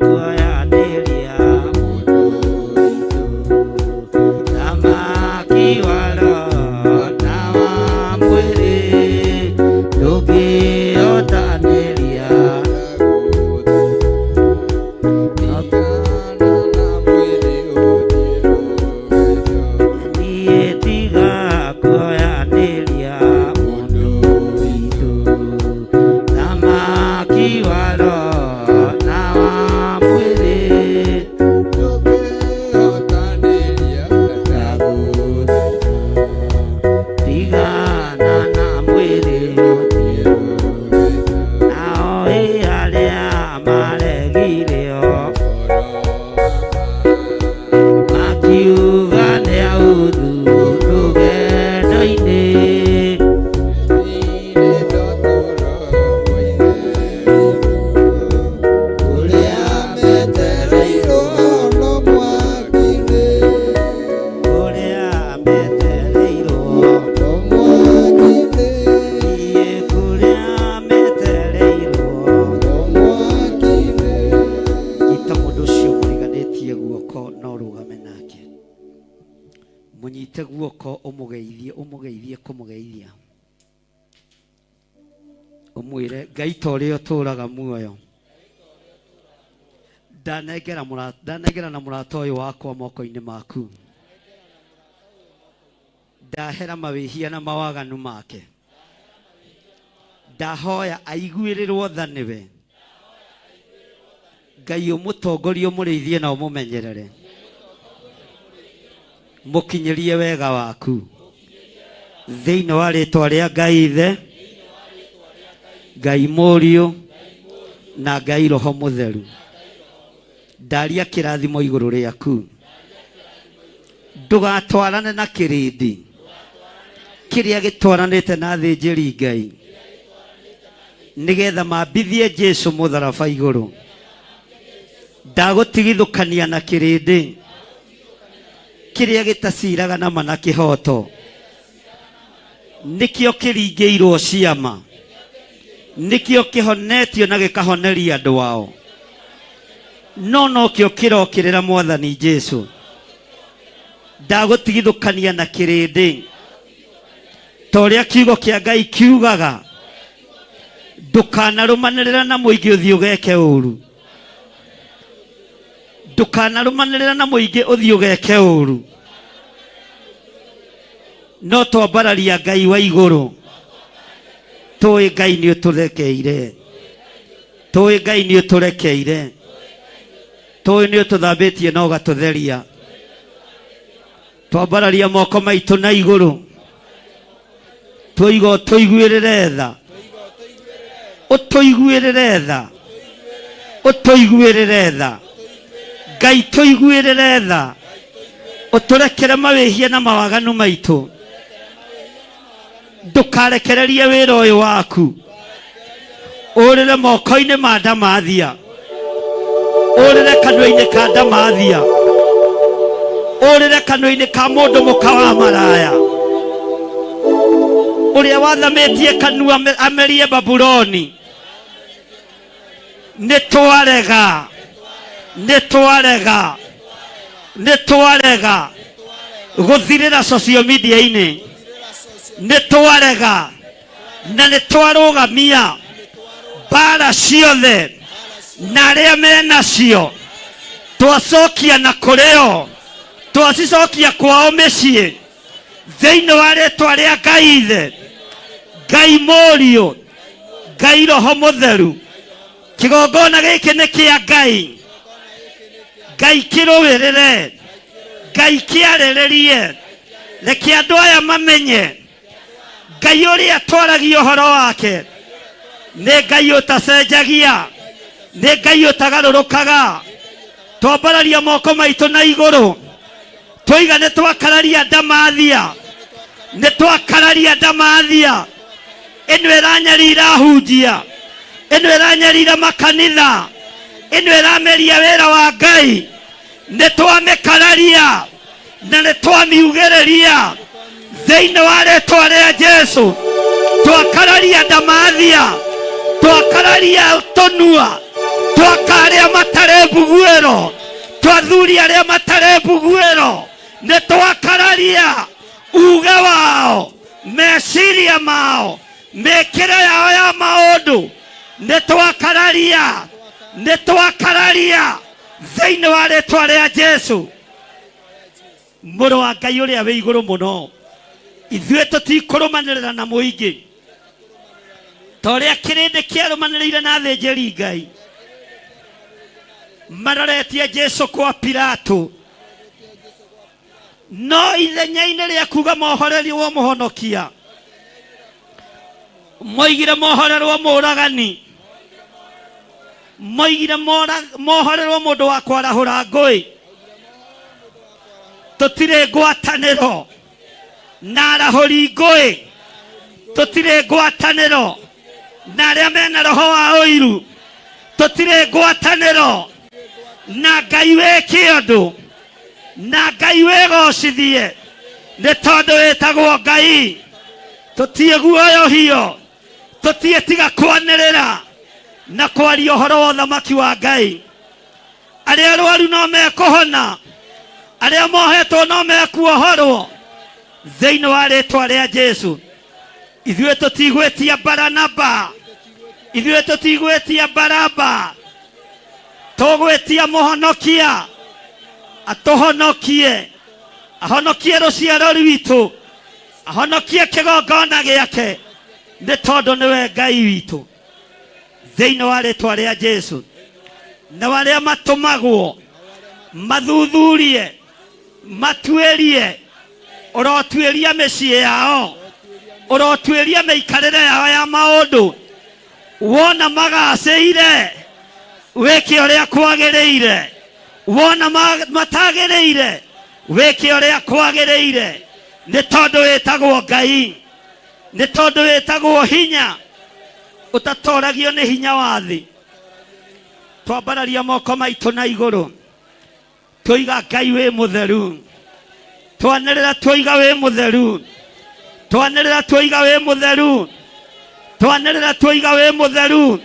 kuoyanĩria mũndũ witũ. Thamaki wa roho na wa mwĩrĩ ndũngĩhotanĩria. Tigana na mwĩrĩ ũthiĩ rũgerio. Niĩ tiga kuoyanĩria mũndũ witũ. Thamaki wa roho na wa mwĩrĩ Ndũngĩhotanĩria na gũthaitha. Tigana na mwĩrĩ Ũthiĩ rũgerio. Nao ĩ arĩa maregire Ũhoro wa ma. Makiuga nĩ ahũthũ rũgendo-inĩ. Matirĩ na ũtũũro wa Ithe witũ. Ũrĩa metereirwo no mwaki-inĩ. Ũrĩa metereirwo. No mwaki-inĩ. Niĩ kũrĩa metereirwo. No mwaki-inĩ. Nyita mũndũ ũcio mũriganĩtie guoko na ũrũgame nake. Mũnyite guoko ũmũgeithie, ũmũgeithie kũmũgeithia. Ũmwĩre Ngai ta ũrĩa ũtũũraga muoyo. Ndanengera mũra- ndanengera na mũrata ũyũ wakwa moko-inĩ maku. Ndahera mawĩhia na mawaganu make. Ndahoya aiguĩrĩrwo tha nĩwe. Ngai ũmũtongorie ũmũrĩithie na ũmũmenyerere. Mũkinyĩrie wega waku. Thĩinĩ wa rĩtwa rĩa Ngai Ithe, Ngai Mũriũ na Ngai Roho Mũtheru. Ndaria kĩrathimo igũrũ rĩaku. Ndũgatwarane na kĩrĩndĩ kĩrĩa gĩtwaranĩte na athĩnjĩri Ngai nĩgetha mambithie Jesu mũtharaba igũrũ. Ndagũtigithũkania na kĩrĩndĩ kĩrĩa gĩtaciraga na ma na kĩhoto, nĩkĩo kĩringĩirwo ciama, nĩkĩo kĩhonetio na gĩkahoneria andũ ao, no nokĩo kĩrokĩrĩra Mwathani Jesu. Ndagũtigithũkania na kĩrĩndĩ ta ũrĩa kiugo kĩa Ngai kiugaga, ndũkanarũmanĩrĩra na mũingĩ ũthiĩ ũgeke ũru. Ndũkanarũmanĩrĩra na mũingĩ ũthiĩ ũgeke ũru. No twambararia Ngai wa igũrũ, tũĩ Ngai nĩ ũtũrekeire, tũĩ Ngai nĩ ũtũrekeire, tũĩ nĩ ũtũthambĩtie na ũgatũtheria. Twambararia moko maitũ na igũrũ, tũiga ũtũiguĩrĩre tha, ũtũiguĩrĩre tha, ũtũiguĩrĩre tha, Ngai tũiguĩrĩre tha, ũtũrekere mawĩhia na mawaganu maitũ. Ndũkarekererie wĩra ũyũ waku ũrĩre moko-inĩ ma ndamathia, ũrĩre kanua-inĩ ka ndamathia, ũrĩre kanua-inĩ ka mũndũ mũka wa maraya. Ũrĩa wathamĩtie kanua amerie Babuloni. Nĩ twarega, nĩ twarega, nĩ twarega gũthirĩra social media-inĩ. Nĩ twarega na nĩ twarũgamia mbara ciothe na arĩa menacio, twacokia na kũrĩo, twacicokia kwao mĩciĩ thĩinĩ wa rĩtwa rĩa Ngai Ithe, Ngai Mũriũ, Ngai Roho Mũtheru. Kĩgongona gĩkĩ nĩ kĩa Ngai. Ngai kĩrũĩrĩre, Ngai kĩarĩrĩrie, reke andũ aya mamenye Ngai ũrĩa twaragia ũhoro wake nĩ Ngai ũtacenjagia, nĩ Ngai ũtagarũrũkaga. Twambararia moko maitũ na igũrũ, twoiga nĩ twakararia ndamathia, nĩ twakararia ndamathia ĩno ĩranyarira hunjia, ĩno ĩranyarira makanitha, ĩno ĩrameria wĩra wa Ngai. Nĩ twamĩkararia na nĩ twamiugĩrĩria thĩinĩ wa rĩtwa rĩa Jesu. Twakararia ndamathia, twakararia tũnua, twaka arĩa matarĩ mbuguĩro, twathuri arĩa matarĩ mbuguĩro. Nĩ twakararia uge wao, meciria mao, mĩkĩre yao ya maũndũ. Nĩ twakararia, nĩ twakararia thĩinĩ wa rĩtwa rĩa Jesu, mũrũ wa Ngai ũrĩa wĩ igũrũ mũno. Ithuĩ tũtikũrũmanĩrĩra na mũingĩ ta ũrĩa kĩrĩndĩ kĩarũmanĩrĩire na athĩnjĩri Ngai maroretie Jesu kwa Pilato. No ithenya-inĩ rĩa kuga mohorerirwo mũhonokia, moigire mohorerwo mũragani, moigire mohorerwo mũndũ wa kwarahũra ngũĩ. Tũtirĩ ngwatanĩro na arahũri ngũĩ, tũtirĩ ngwatanĩro na arĩa mena roho wa ũiru, tũtirĩ ngwatanĩro na Ngai wĩ kĩũndũ na Ngai wĩgocithie, nĩ tondũ wĩtagwo Ngai. Tũtiĩ guoyohio, tũtiĩ tiga kwanĩrĩra na kwaria ũhoro wa ũthamaki wa Ngai. Arĩa arwaru no mekũhona, arĩa mohetwo no mekuohorwo thĩinĩ wa rĩtwa rĩa Jesu. Ithuĩ tũtigwĩtia Baranaba, ithuĩ tũtigwĩtia Baraba, tũgwĩtia mũhonokia atũhonokie, ahonokie rũciaro rwitũ, ahonokie kĩgongona gĩake, nĩ tondũ nĩwe Ngai witũ. Thĩinĩ wa rĩtwa rĩa Jesu, na arĩa matũmagwo mathuthurie, matuĩrie, ũrotuĩria mĩciĩ yao, ũrotuĩria mĩikarĩre yao ya maũndũ. Wona magacĩire, wĩke ũrĩa kwagĩrĩire. Wona matagĩrĩire, wĩke ũrĩa kwagĩrĩire, nĩ tondũ wĩtagwo Ngai, nĩ tondũ wĩtagwo hinya ũtatoragio nĩ hinya wa thĩ. Twambararia moko maitũ na igũrũ, twoiga Ngai wĩ mũtheru, twanĩrĩra twoiga wĩ mũtheru, twanĩrĩra twoiga wĩ mũtheru, twanĩrĩra twoiga wĩ mũtheru,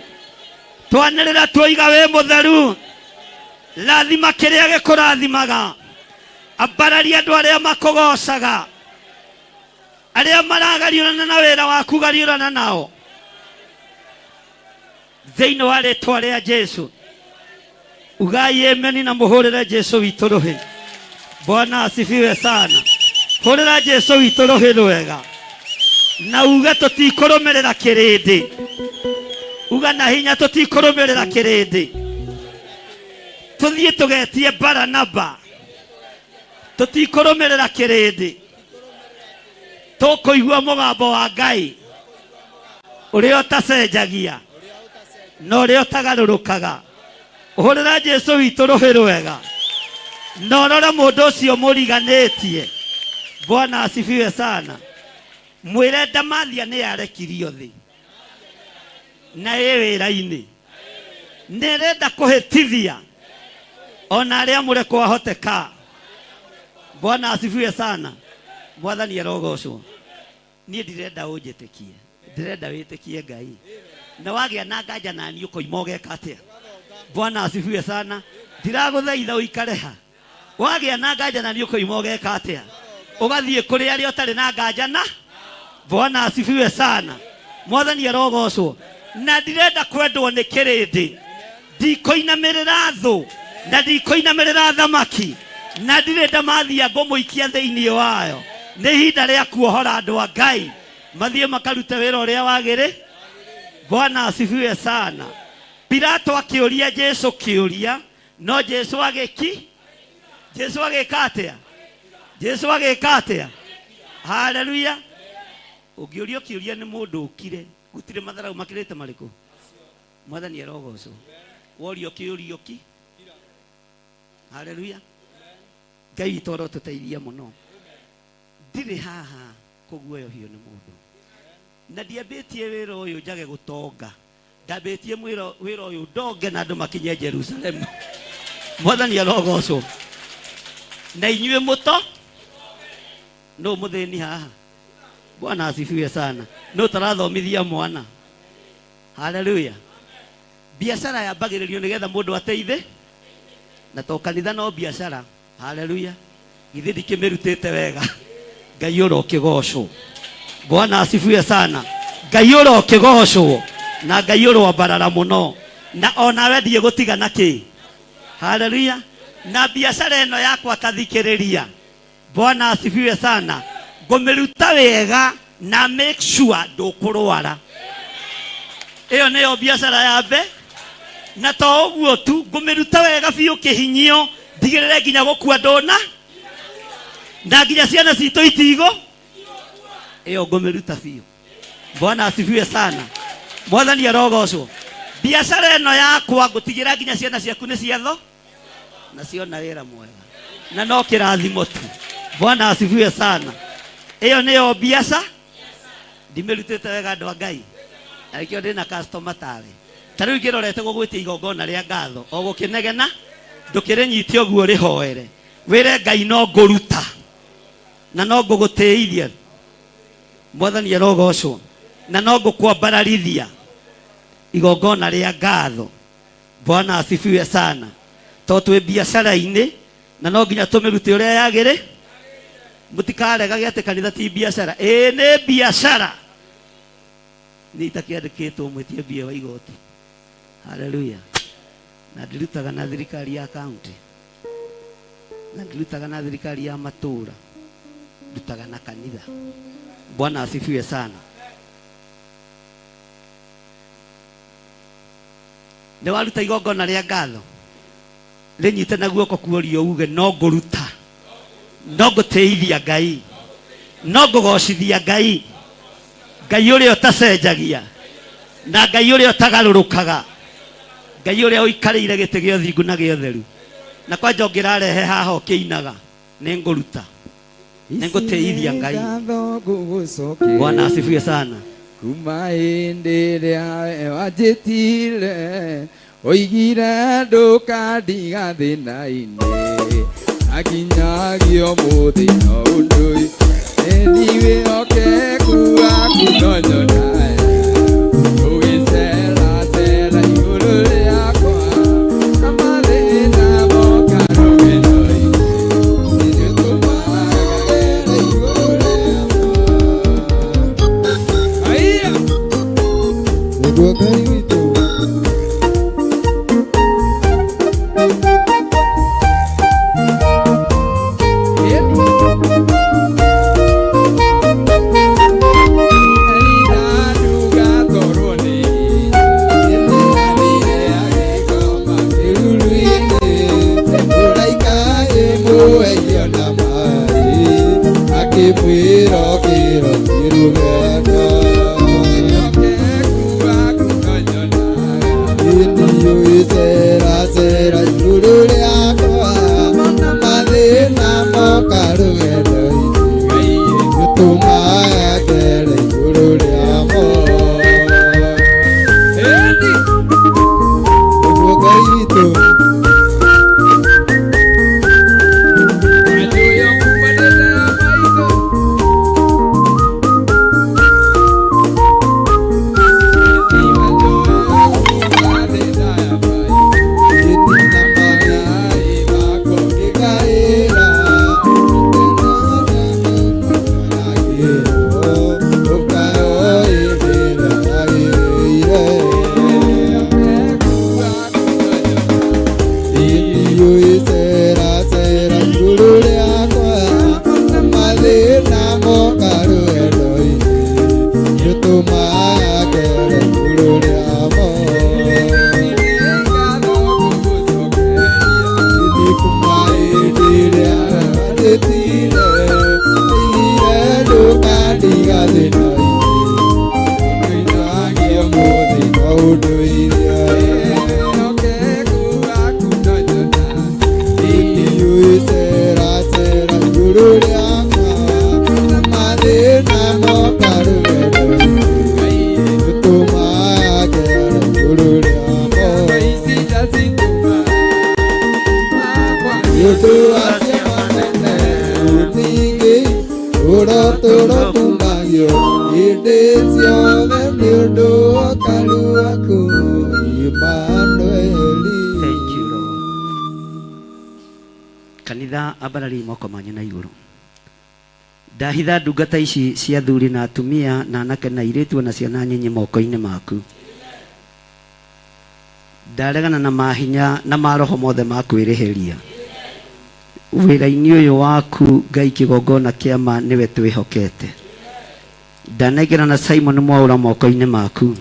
twanĩrĩra twoiga wĩ mũtheru. Rathima kĩrĩa gĩkũrathimaga, ambararia andũ arĩa makũgocaga, arĩa maragariũrana na wĩra waku gariũrana nao thĩinĩ wa rĩtwa rĩa Jesu. Ugai ameni na mũhũrĩre Jesu witũ rũhĩ. Bwana asifiwe sana. Hũrĩra Jesu witũ rũhĩ rwega na uge tũtikũrũmĩrĩra kĩrĩndĩ. Uga na hinya tũtikũrũmĩrĩra kĩrĩndĩ. Tũthiĩ tũgetie Baranaba. Tũtikũrũmĩrĩra kĩrĩndĩ. Tũkũigua mũgambo wa Ngai ũrĩa ũtacenjagia na ũrĩa ũtagarũrũkaga. Ũhũrĩra Jesu witũ rũhĩ rwega na ũrore mũndũ ũcio mũriganĩtie. Bwana asifiwe sana. Mwĩre ndamathia nĩ yarekirio thĩ na ĩ wĩra-inĩ, nĩ ĩrenda kũhĩtithia ona arĩa mũre kwahoteka. Bwana asifiwe sana. Mwathani arogocwo. Niĩ ndirenda ũnjĩtĩkie, ndĩrenda wĩtĩkie Ngai. Na wagĩa na nganja na niĩ ũkoima ũgeka atĩa? Bwana asifiwe sana. Ndiragũthaitha ũikare ha. Wagĩa na nganja na niĩ ũkoima ũgeka atĩa? Ũgathiĩ kũrĩ arĩa ũtarĩ na nganja na. Bwana asifiwe sana. Mwathani arogocwo. Na ndirenda kwendwo nĩ kĩrĩndĩ. Ndikũinamĩrĩra thũ na ndikũinamĩrĩra thamaki na ndirĩ ndamathia ngũmũikia thĩinĩ wayo. Nĩ ihinda rĩa kuohora andũ a Ngai mathiĩ makarute wĩra ũrĩa wagĩrĩ. Bwana asifiwe sana. Pilato akĩũria Jesu kĩũria, no Jesu agĩki Jesu agĩka atĩa? Jesu agĩka atĩa? Haleluya. Ũngĩũrio kĩũria nĩ mũndũ ũkire, gũtirĩ matharau makĩrĩte marĩkũ? Mwathani arogocwo. Worio kĩũrio ki. Haleluya. Ngai witũ arotũteithia mũno. Ndirĩ haha kũguoyohio nĩ mũndũ. Na ndiambĩtie wĩra ũyũ njage gũtonga. Ndambĩtie wĩra ũyũ ndonge na andũ makinye Jerusalemu. Mwathani arogocwo. Na inyuĩ mũto nũ mũthĩni haha? Bwana asifiwe sana. Nũ tarathomithia mwana? Haleluya. Biacara yambagĩrĩrio nĩgetha mũndũ ateithe, na to kanitha no biacara. Haleluya. Githĩ ndikĩmĩrutĩte wega? Ngai ũrokĩgocwo. Bwana asifiwe sana. Ngai ũrokĩgocwo na Ngai ũroambarara mũno, na onawe ndiĩ gũtiga na kĩ. Haleluya. Na biacara ĩno yakwa tathikĩrĩria. Bwana asifiwe sana. Ngũmĩruta wega na make sure ndũkũrwara. Ĩyo nĩyo biacara ya mbe. Na to ũguo tu, ngũmĩruta wega biũ kĩhinyio, ndigĩrĩre nginya gũkua ndũna, na nginya ciana citũ itigo. Ĩyo ngũmĩruta biũ. Bwana asifiwe sana. Mwathani arogocwo. Biacara ĩno yakwa ngũtigĩra nginya ciana ciaku nĩ ciatho na ciona wĩra mwega na no kĩrathimo tu. Bwana asifiwe sana. Ĩyo nĩyo biaca ndimĩrutĩte wega andũ a Ngai, na nĩkĩo ndĩna customer tawe. Ta rĩu ingĩrorete gũgwĩtia igongona rĩa ngatho o gũkĩnegena, ndũkĩrĩnyite ũguo rĩhoere, wĩre Ngai no ngũruta na no ngũgũtĩithia. Mwathani arogocwo. Na no ngũkwambararithia igongona rĩa ngatho. Bwana asifiwe sana. To twĩ biacara-inĩ na no nginya tũmĩrute ũrĩa yagĩrĩ. Mũtikaregage atĩ kanitha ti biacara. Ĩĩ nĩ biacara. Niĩ itakĩandĩkĩtwo mwĩtie mbia wa igoti. Haleluya. Na ndirutaga na thirikari ya kaunti, na ndirutaga na thirikari ya matũũra, ndutaga na kanitha. Bwana asifiwe sana. Nĩ waruta igongona rĩa ngatho, rĩnyite na guoko kuorio uge no ngũruta, no ngũtĩithia Ngai, no ngũgocithia Ngai, Ngai ũrĩa ũtacenjagia na Ngai ũrĩa ũtagarũrũkaga, Ngai ũrĩa ũikarĩire gĩtĩ gĩa ũthingu na gĩa ũtheru. Na kwanja ũngĩrarehe haha ũkĩinaga, nĩ ngũruta, nĩ ngũtĩithia Ngai. Bwana asifiwe sana. Kuma hĩndĩ ĩrĩa we wanjĩtire, oigire ndũkandiga thĩna-inĩ, na nginyagia ũmũthĩ no ũndũ ĩni wĩhokeku waku no nyonaga ũgĩceracera igũrũ rĩakwa, na mathĩna moka rũgendo-inĩ, nĩũtũmaga ngere igũrũ rĩakwa. Haiya! Nĩguo Ngai witũ. ciothe nĩ ũndũ wa karu waku Immanueli. Thank you, Lord. Kanitha ambarariai moko manyu na igũrũ. Ndahitha ndungata ici cia athuri na atumia na anake na airĩtu ona ciana nyinyi moko-inĩ maku. Ndaregana na mahinya na maroho mothe ma kwĩrĩhĩria. Wĩra-inĩ ũyũ waku Ngai kĩgongona kĩa ma nĩwe twĩhokete. Ndanengerana Simon Mwaũra moko-inĩ maku.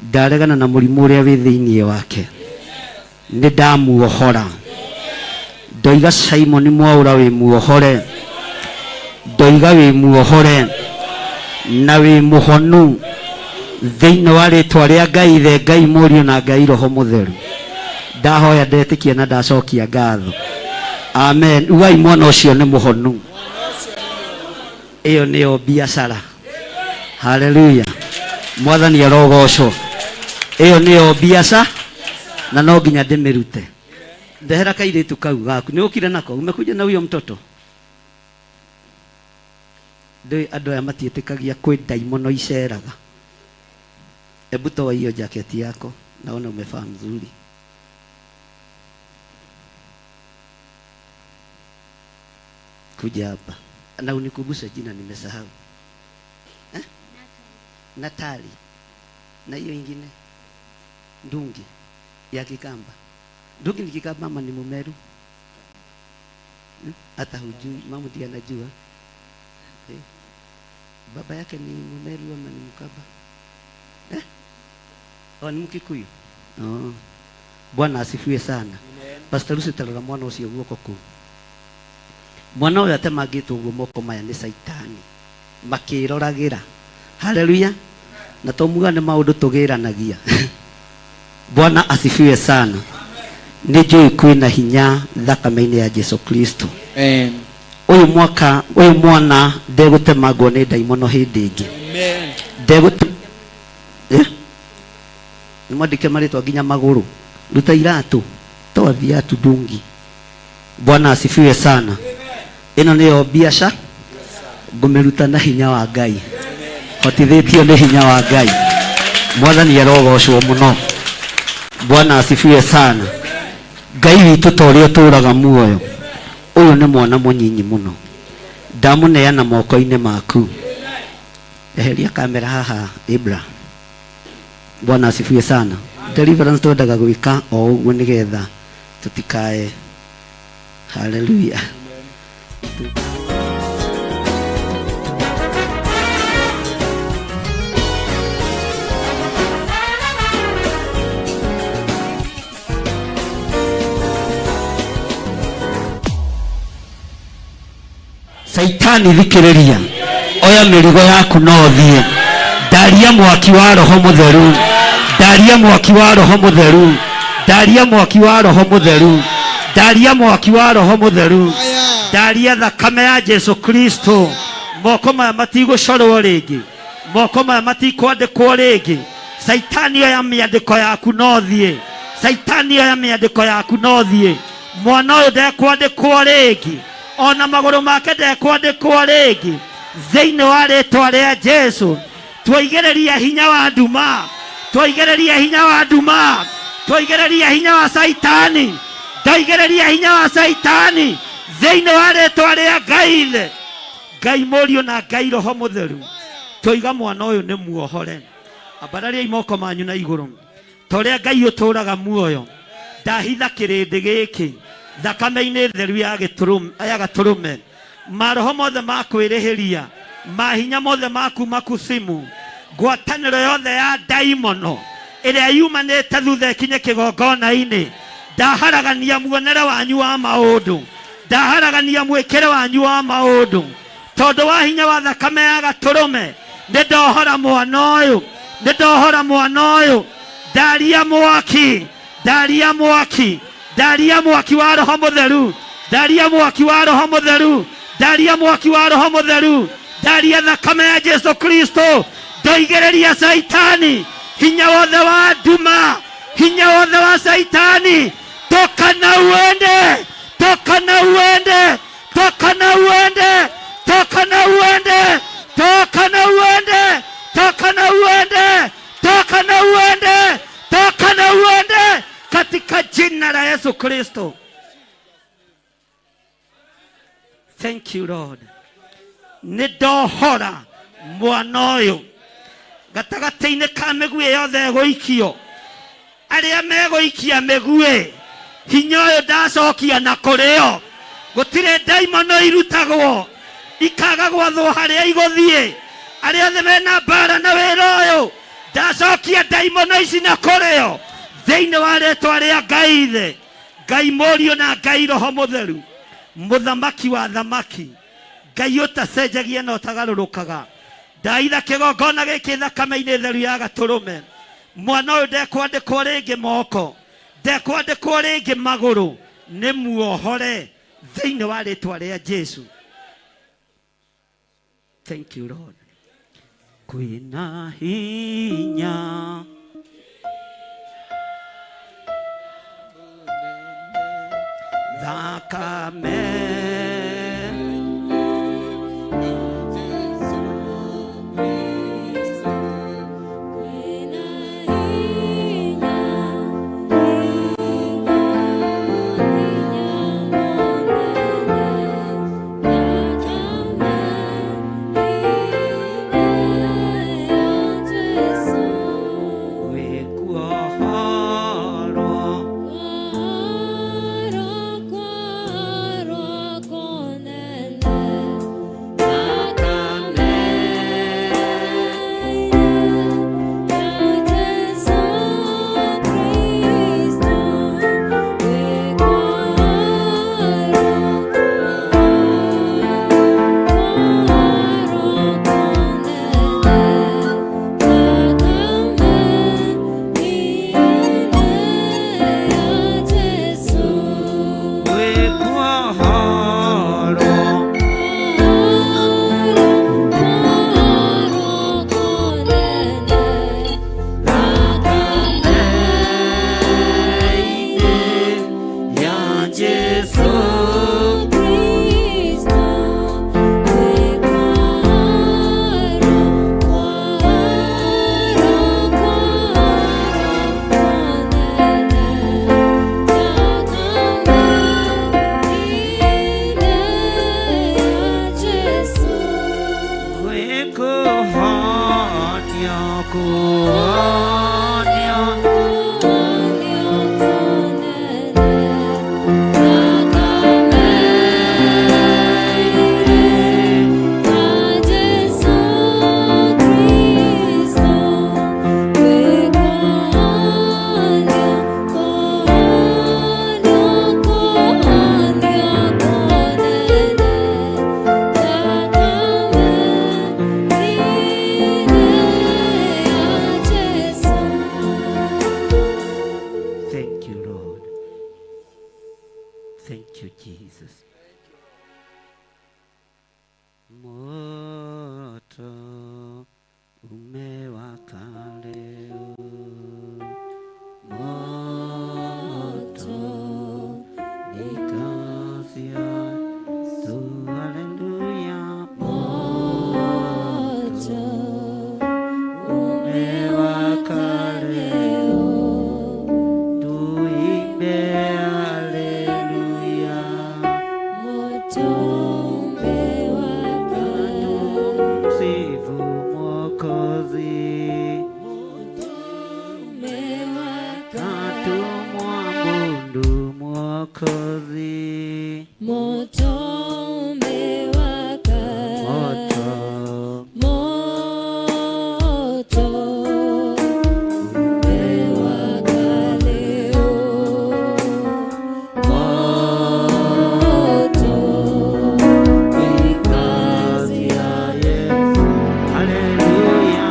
Ndaregana na mũrimũ ũrĩa wĩ thĩinĩ wake. Nĩ ndamuohora. Ndoiga Simon Mwaũra wĩ muohore. Ndoiga wĩ muohore na wĩ mũhonu thĩinĩ wa rĩtwa rĩa Ngai Ithe, Ngai Mũriũ na Ngai Roho Mũtheru. Ndahoya ndetĩkia na ndacokia ngatho. Amen. Ugai mwana ũcio nĩ mũhonu. Ĩyo nĩyo biacara. Haleluya. Mwathani arogocwo. Ĩyo nĩyo biacara na no nginya ndĩmĩrute. Ndehera kairĩtu kau gaku. Nĩ ũkire nako? Umekuja na huyo mtoto? Ndũĩ andũ aya matiĩtĩkagia kwĩ ndaimono iceraga. Hebu toa hiyo jaketi yako, naona umevaa mzuri. Kuja hapa na unikumbushe jina, nimesahau. Eh? Natali. Na hiyo ingine Ndungi ya Kikamba. Ndungi ni Kikamba ama ni Mumeru? Hata hujui, mama ndiye anajua. Eh? Baba yake ni Mumeru ama ni Mkamba? Eh? Oh, ni Mkikuyu. Oh. Bwana asifiwe sana. Pastor Lucy tarora mwana ũcio guoko kũu. Mwana ũyũ atemangĩtwo ũguo moko maya nĩ Saitani makĩroragĩra. Haleluya. Na to muga nĩ maũndũ tũgĩranagia. Bwana asifiwe sana. Nĩ njũĩ kwĩna hinya thakame-inĩ ya Jesu Kristo. Amen. Ũyũ mwaka ũyũ mwana ndegũtemangwo nĩ ndaimono hĩndĩ ĩngĩ. Amen. Ndegũte eh? Nĩ mwandĩke marĩtwa nginya magũrũ. Ruta iratũ. Toa viatu ndungi. Bwana asifiwe sana. Ĩno nĩyo biaca ngũmĩruta na hinya wa Ngai. Hotithĩtio nĩ hinya wa Ngai. Mwathani arogocwo mũno. Bwana asifiwe sana. Ngai witũ ta ũrĩa ũtũũraga muoyo. Ũyũ nĩ mwana mũnyinyi mũno. Ndamũneana moko-inĩ maku. Eheria kamera haha Ibra. Bwana asifiwe sana. Deliverance twendaga gwĩka o ũguo nĩgetha tũtikae. Haleluya. Saitani thikĩrĩria, oya mĩrigo yaku na ũthiĩ. Ndaria mwaki wa Roho Mũtheru, ndaria mwaki wa Roho Mũtheru, ndaria mwaki wa Roho Mũtheru, ndaria mwaki wa Roho Mũtheru, ndaria thakame ya Jesu Kristo. Moko maya matigũcorwo rĩngĩ, moko maya matikwandĩkwo rĩngĩ. Saitani oya mĩandĩko yaku na ũthiĩ. Saitani oya mĩandĩko yaku na ũthiĩ. Mwana ũyũ ndekwandĩkwo rĩngĩ, ona magũrũ make ndekwandĩkwo rĩngĩ. Thĩinĩ wa rĩtwa rĩa Jesu, twaigĩrĩria hinya wa nduma, twaigĩrĩria hinya wa nduma, twaigĩrĩria hinya wa Saitani, ndaigĩrĩria hinya wa Saitani thĩinĩ wa rĩtwa rĩa Ngai Ithe, Ngai Mũriũ na Ngai Roho Mũtheru. Twoiga mwana ũyũ nĩ muohore. Ambarariai moko manyu na igũrũ. Ta ũrĩa Ngai ũtũũraga muoyo, ndahitha kĩrĩndĩ gĩkĩ thakame-inĩ theru ya gĩtũrũme, ya gatũrũme. Maroho mothe ma kwĩrĩhĩria, mahinya mothe ma kuma kusimu, ngwatanĩro yothe ya ndaimono ĩrĩa yumanĩte thutha ĩkinye kĩgongona-inĩ, ndaharagania muonere wanyu wa maũndũ, ndaharagania mwĩkĩre wanyu wa maũndũ. Tondũ wa hinya wa thakame ya gatũrũme, nĩ ndohora mwana ũyũ, nĩ ndohora mwana ũyũ. Ndaria mwaki, ndaria mwaki, ndaria mwaki wa Roho Mũtheru, ndaria mwaki wa Roho Mũtheru, ndaria mwaki wa Roho Mũtheru, ndaria thakame ya Jesu Kristo. Ndoigĩrĩria Saitani hinya wothe wa nduma, hinya wothe wa Saitani, toka na uende, toka na uende, toka na uende, toka na uende, toka na uende. Katika jina la Yesu Kristo. Thank you Lord. Nĩ ndohora mwana ũyũ gatagatĩ-inĩ ka mĩguĩ yothe ĩgũikio, arĩa megũikia mĩguĩ, hinya ũyũ ndacokia na kũrĩo. Gũtirĩ ndaimono irutagwo ikaga gwathwo harĩa igũthiĩ. Arĩa othe mena mbara na wĩra ũyũ, ndacokia ndaimono ici na kũrĩo thĩinĩ wa rĩtwa rĩa Ngai Ithe, Ngai Mũriũ na Ngai Roho Mũtheru, Mũthamaki wa thamaki, Ngai ũtacenjagia na ũtagarũrũkaga. Ndaitha kĩgongona gĩkĩ thakame-inĩ theru ya gatũrũme. Mwana ũyũ ndekwandĩkwo rĩngĩ moko, ndekwandĩkwo rĩngĩ magũrũ, nĩ muohore thĩinĩ wa rĩtwa rĩa Jesu. Thank you Lord. Kwĩna hinya thakame wĩkuohorwo. Wĩkuohorwo. Ya Jesu. Wĩkuhonio, kuhonio. Thank you, Lord. Thank you, Jesus. Moto umewaka leo. Moto ni kazi ya Yesu. Haleluya. Moto umewaka leo. Tuimbe haleluya. Tumsifu Mwokozi. Tumwabudu Mwokozi. Moto umewaka, Moto moto umewaka leo, moto ni kazi ya Yesu. Haleluya.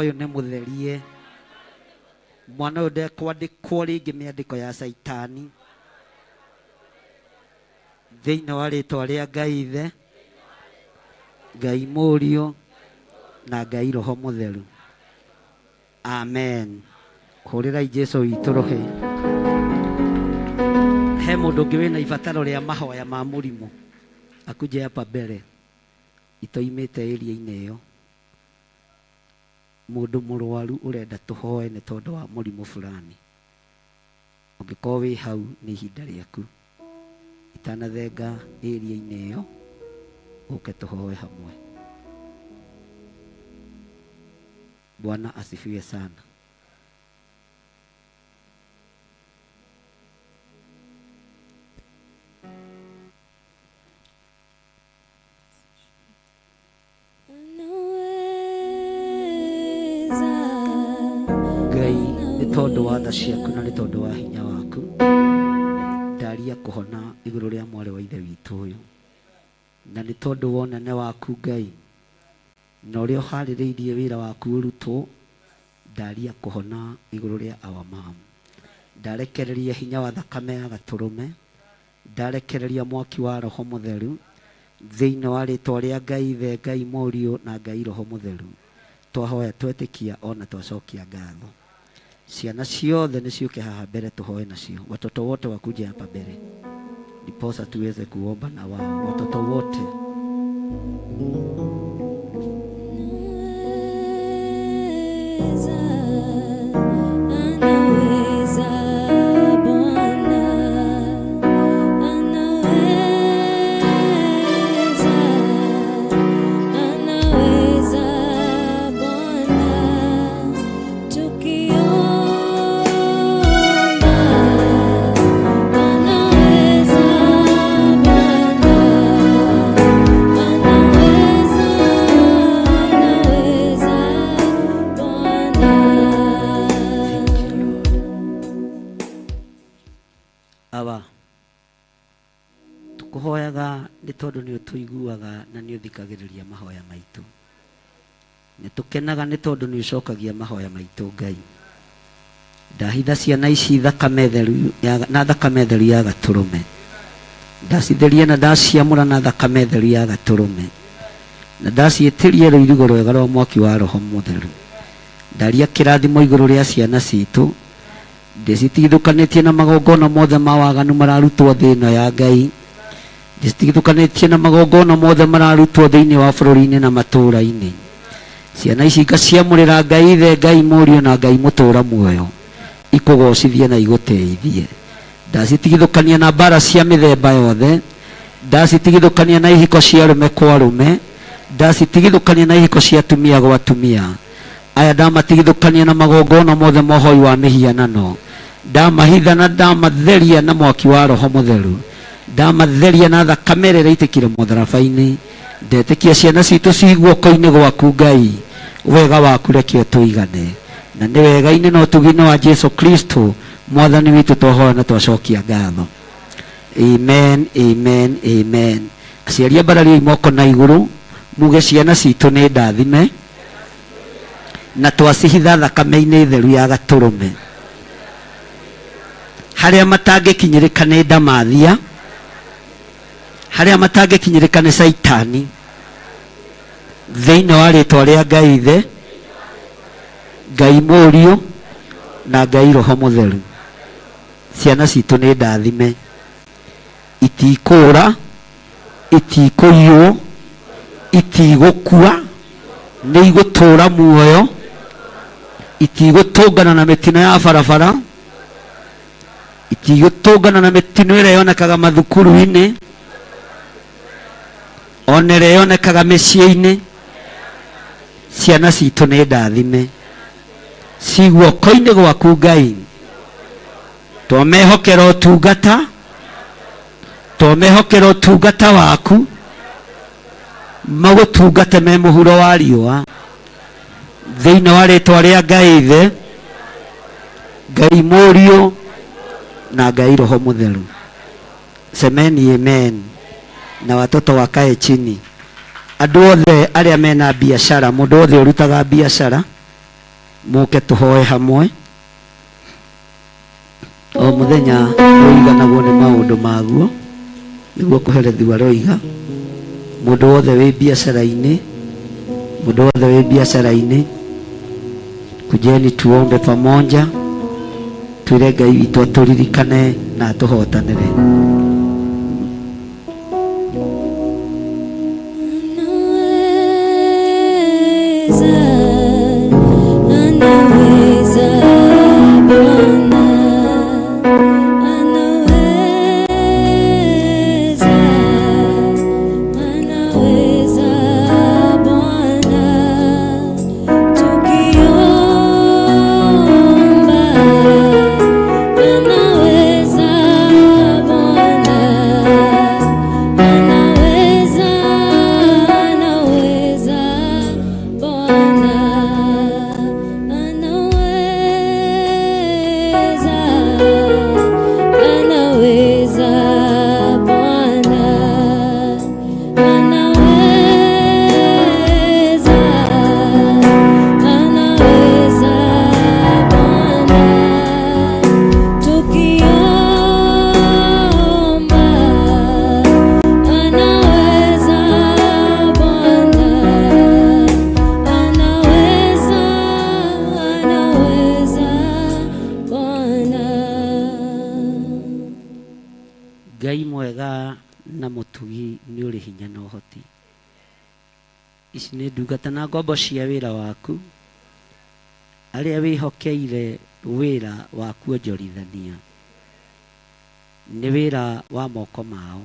ũyũ nĩ mũtherie mwana ũyũ ndekwandĩkwo rĩngĩ mĩandĩko ya caitani thĩinĩ wa rĩtwa rĩa Ngai Ithe Ngai Mũriũ na Ngai Roho Mũtheru amen hũrĩrai Jesu witũ rũhĩ he mũndũ ũngĩ wĩna ibataro rĩa mahoya ma mũrimũ akuje hapa mbere itoimĩte area-inĩ ĩyo mũndũ mũrwaru ũrenda tũhoe nĩ tondũ wa mũrimũ fulani ũngĩkorwo wĩ hau nĩ ihinda rĩaku itanathenga area-inĩ ĩyo ũke tũhoe hamwe Bwana asifiwe sana. Ngai nĩ tondũ wa tha ciaku na nĩ tondũ wa hinya waku ndaria kũhona igũrũ rĩa mwarĩ wa ithe witũ ũyũ na nĩ tondũ wa ũnene waku Ngai na ũrĩa ũharĩrĩirie wĩra waku ũrutwo ndaria kũhona igũrũ rĩa our mom ndarekereria hinya wa thakame ya gatũrũme ndarekereria mwaki wa roho mũtheru thĩinĩ wa rĩtwa rĩa Ngai Ithe Ngai Mũriũ na Ngai Roho Mũtheru twahoya twetĩkia ona twacokia ngatho ciana ciothe nĩ ciũke haha mbere tũhoe nacio watoto wote wakuje hapa mbere ndiposa tuweze kuomba na wao watoto wote Anaweza Bwana, anaweza, anaweza Bwana, tukiomba, anaweza Bwana, anaweza, anaweza Bwana. Aba tukuhoyaga nĩ tondũ nĩ ũtũiguaga na nĩ ũthikagĩrĩria mahoya maitũ nĩ tũkenaga nĩ tondũ nĩ ũcokagia mahoya maitũ Ngai ndahitha ciana ici thakame theru ya- na thakame theru ya gatũrũme ndacitheria na ndaciamũra na thakame theru ya gatũrũme na ndaciĩtĩria rũirigo rwega rwa mwaki wa roho mũtheru ndaria kĩrathimo igũrũ rĩa ciana citũ ndĩcitigithũkanĩtie na magongona mothe ma waganu mararutwo thĩ ĩno ya Ngai ndĩcitigithũkanĩtie na magongona mothe mararutwo thĩinĩ wa bũrũri-inĩ na matũũra-inĩ ciana ici ngaciamũrĩra Ngai Ithe Ngai Mũriũ na Ngai mũtũũra muoyo ikũgocithie na igũtĩithie ndacitigithũkania na mbara cia mĩthemba yothe ndacitigithũkania na ihiko cia arũme kwa arũme ndacitigithũkania na ihiko cia atumia gwa atumia aya ndamatigithũkania na magongona mothe ma ũhoi wa mĩhianano ndamahitha na ndamatheria na mwaki wa roho mũtheru ndamatheria na thakame ĩrĩa ĩraitĩkire mũtharaba-inĩ ndetĩkia ciana citũ ci guoko-inĩ gwaku Ngai wega waku reke ũtũigane na nĩ wega-inĩ na ũtugi-inĩ wa Jesu Kristo mwathani witũ twahoya na twacokia ngatho amen amen amen aciari ambarariai moko na igũrũ muge ciana citũ nĩ ndathime na twacihitha thakame-inĩ theru ya gatũrũme harĩa matangĩkinyĩrĩka nĩ ndamathia harĩa matangĩkinyĩrĩka nĩ caitani thĩinĩ wa rĩtwa rĩa Ngai Ithe Ngai Mũriũ na Ngai Roho Mũtheru ciana citũ nĩ ndathime itikũra itikũiywo itigũkua nĩ igũtũũra muoyo itigũtũngana na mĩtino ya barabara itigũtũngana na mĩtino ĩrĩa yonekaga mathukuru-inĩ ona ĩrĩa yonekaga mĩciĩ-inĩ ciana citũ nĩ ndathime ci guoko-inĩ gwaku Ngai twamehokera ũtungata twamehokera ũtungata waku magũtungate me mũhuro wa riũa thĩinĩ wa rĩtwa rĩa Ngai Ithe Ngai Mũriũ na Ngai Roho Mũtheru semeni amen na watoto wakae chini andũ othe arĩa mena biacara mũndũ wothe ũrutaga biacara Mũke tũhoe hamwe. O mũthenya ũiganagwo nĩ maũndũ maguo, nĩguo kũherethio aroiga. Mũndũ wothe wĩ biacara-inĩ, mũndũ wothe wĩ biacara-inĩ, kujeni tuombe pamoja, twĩre Ngai witũ atũririkane na atũhotanĩre. Anaweza, Bwana, anaweza, anaweza Bwana, tukiomba, anaweza Bwana, anaweza, anaweza Bwana, anaweza, anaweza Bwana, anaweza, anaweza Bwana, tukiomba, anaweza Bwana, anaweza, anaweza Bwana. Ngai mwega na mũtugi nĩ ũrĩ hinya na ũhoti. Ici nĩ ndungata na ngombo cia wĩra waku, arĩa wĩhokeire wĩra wa kuonjorithania. Nĩ wĩra wa moko mao.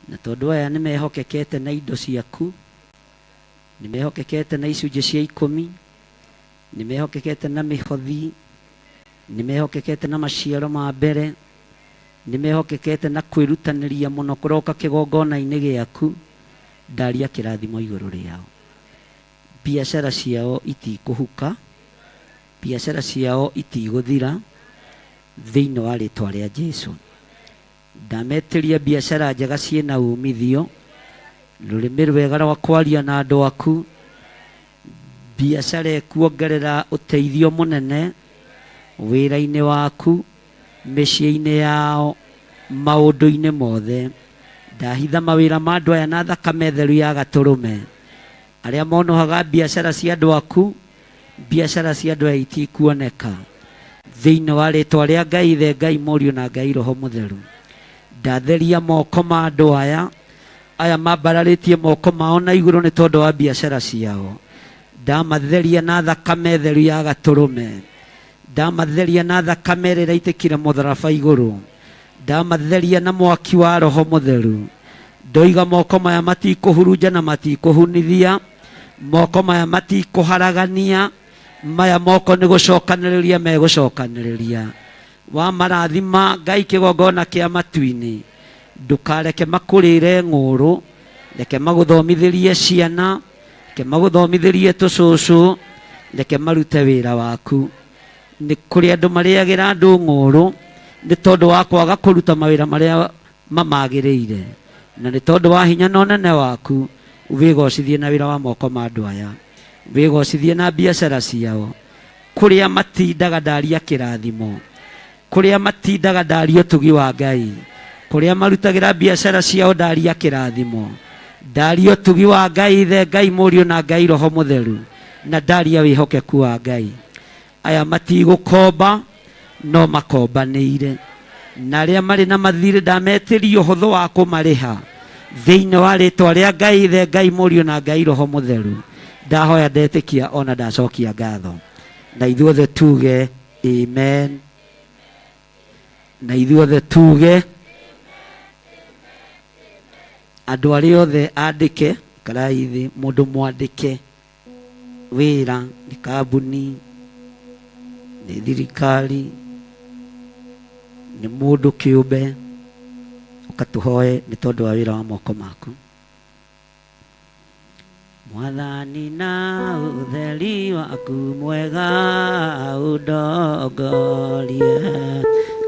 Na tondũ aya nĩ mehokekete na indo ciaku, nĩ mehokekete na icunjĩ cia ikũmi, nĩ mehokekete na mĩhothi, nĩ mehokekete na maciaro ma mbere, nĩ mehokekete na kwĩrutanĩria mũno kũroka kĩgongona-inĩ gĩaku, ndaria kĩrathimo igũrũ rĩao. Biacara ciao itikũhuka, biacara ciao itigũthira, thĩinĩ wa rĩtwa rĩa Jesu. Ndametĩria biacara njega ciĩna umithio, rũrĩmĩ rwega rwa kwaria na andũ aku, biacara ĩkuongerera ũteithio mũnene wĩra-inĩ waku, mĩciĩ-inĩ yao, maũndũ-inĩ mothe. Ndahitha mawĩra ma andũ aya na thakame theru ya gatũrũme. Arĩa monohaga biacara cia andũ aku, biacara cia andũ aya itikuoneka. Thĩinĩ wa rĩtwa rĩa Ngai Ithe, Ngai Mũriũ na Ngai Roho Mũtheru. Ndatheria moko ma andũ aya, aya mambararĩtie moko mao na igũrũ nĩ tondũ wa biacara ciao. Ndamatheria na thakame theru ya gatũrũme. Ndamatheria na thakame ĩrĩa ĩraitĩkire mũtharaba igũrũ. Ndamatheria na mwaki wa Roho Mũtheru. Ndoiga moko maya matikũhurunja na matikũhunithia, moko maya matikũharagania, maya moko nĩ gũcokanĩrĩria megũcokanĩrĩria. Wa marathima Ngai kĩgongona kĩa matu-inĩ, ndũkareke makũrĩre ng'ũrũ, reke magũthomithĩrie ciana, reke magũthomithĩrie tũcũcũ, reke marute wĩra waku. Nĩ kũrĩ andũ marĩagĩra andũ ng'ũrũ nĩ tondũ wa kwaga kũruta mawĩra marĩa mamagĩrĩire, na nĩ tondũ wa hinya na ũnene waku, wĩgocithie na wĩra wa moko ma andũ aya, wĩgocithie na biacara ciao, kũrĩa matindaga ndaria kĩrathimo, kũrĩa matindaga ndaria ũtugi wa Ngai, kũrĩa marutagĩra biacara ciao ndaria kĩrathimo, ndaria ũtugi wa Ngai Ithe, Ngai Mũriũ na Ngai Roho Mũtheru, na ndaria wĩhokeku wa Ngai. Aya matigũkomba no makombanĩire, na arĩa marĩ na mathirĩ ndametĩria ũhũthũ wa kũmarĩha thĩinĩ wa rĩtwa rĩa Ngai Ithe, Ngai Mũriũ na Ngai Roho Mũtheru. Ndahoya ndetĩkia ona ndacokia ngatho, na ithuothe tuge amen, na ithuothe tuge andũ arĩa othe andĩke karai thĩ, mũndũ mwandĩke wĩra nĩ kambuni, nĩ thirikari, nĩ mũndũ kĩũmbe, ũkatũhoe nĩ tondũ wa wĩra wa moko maku. Mwathani na ũtheri waku mwega ũndongorie,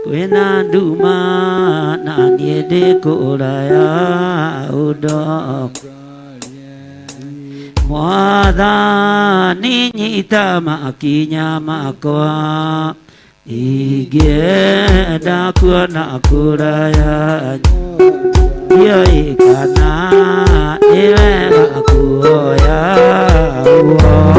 kwĩna nduma na niĩ ndĩ kũraya ũndongorie. Mwathani nyita makinya makwa ingĩenda kuona kũraya ndiũĩ kana nĩ wega kuoya ũhoro.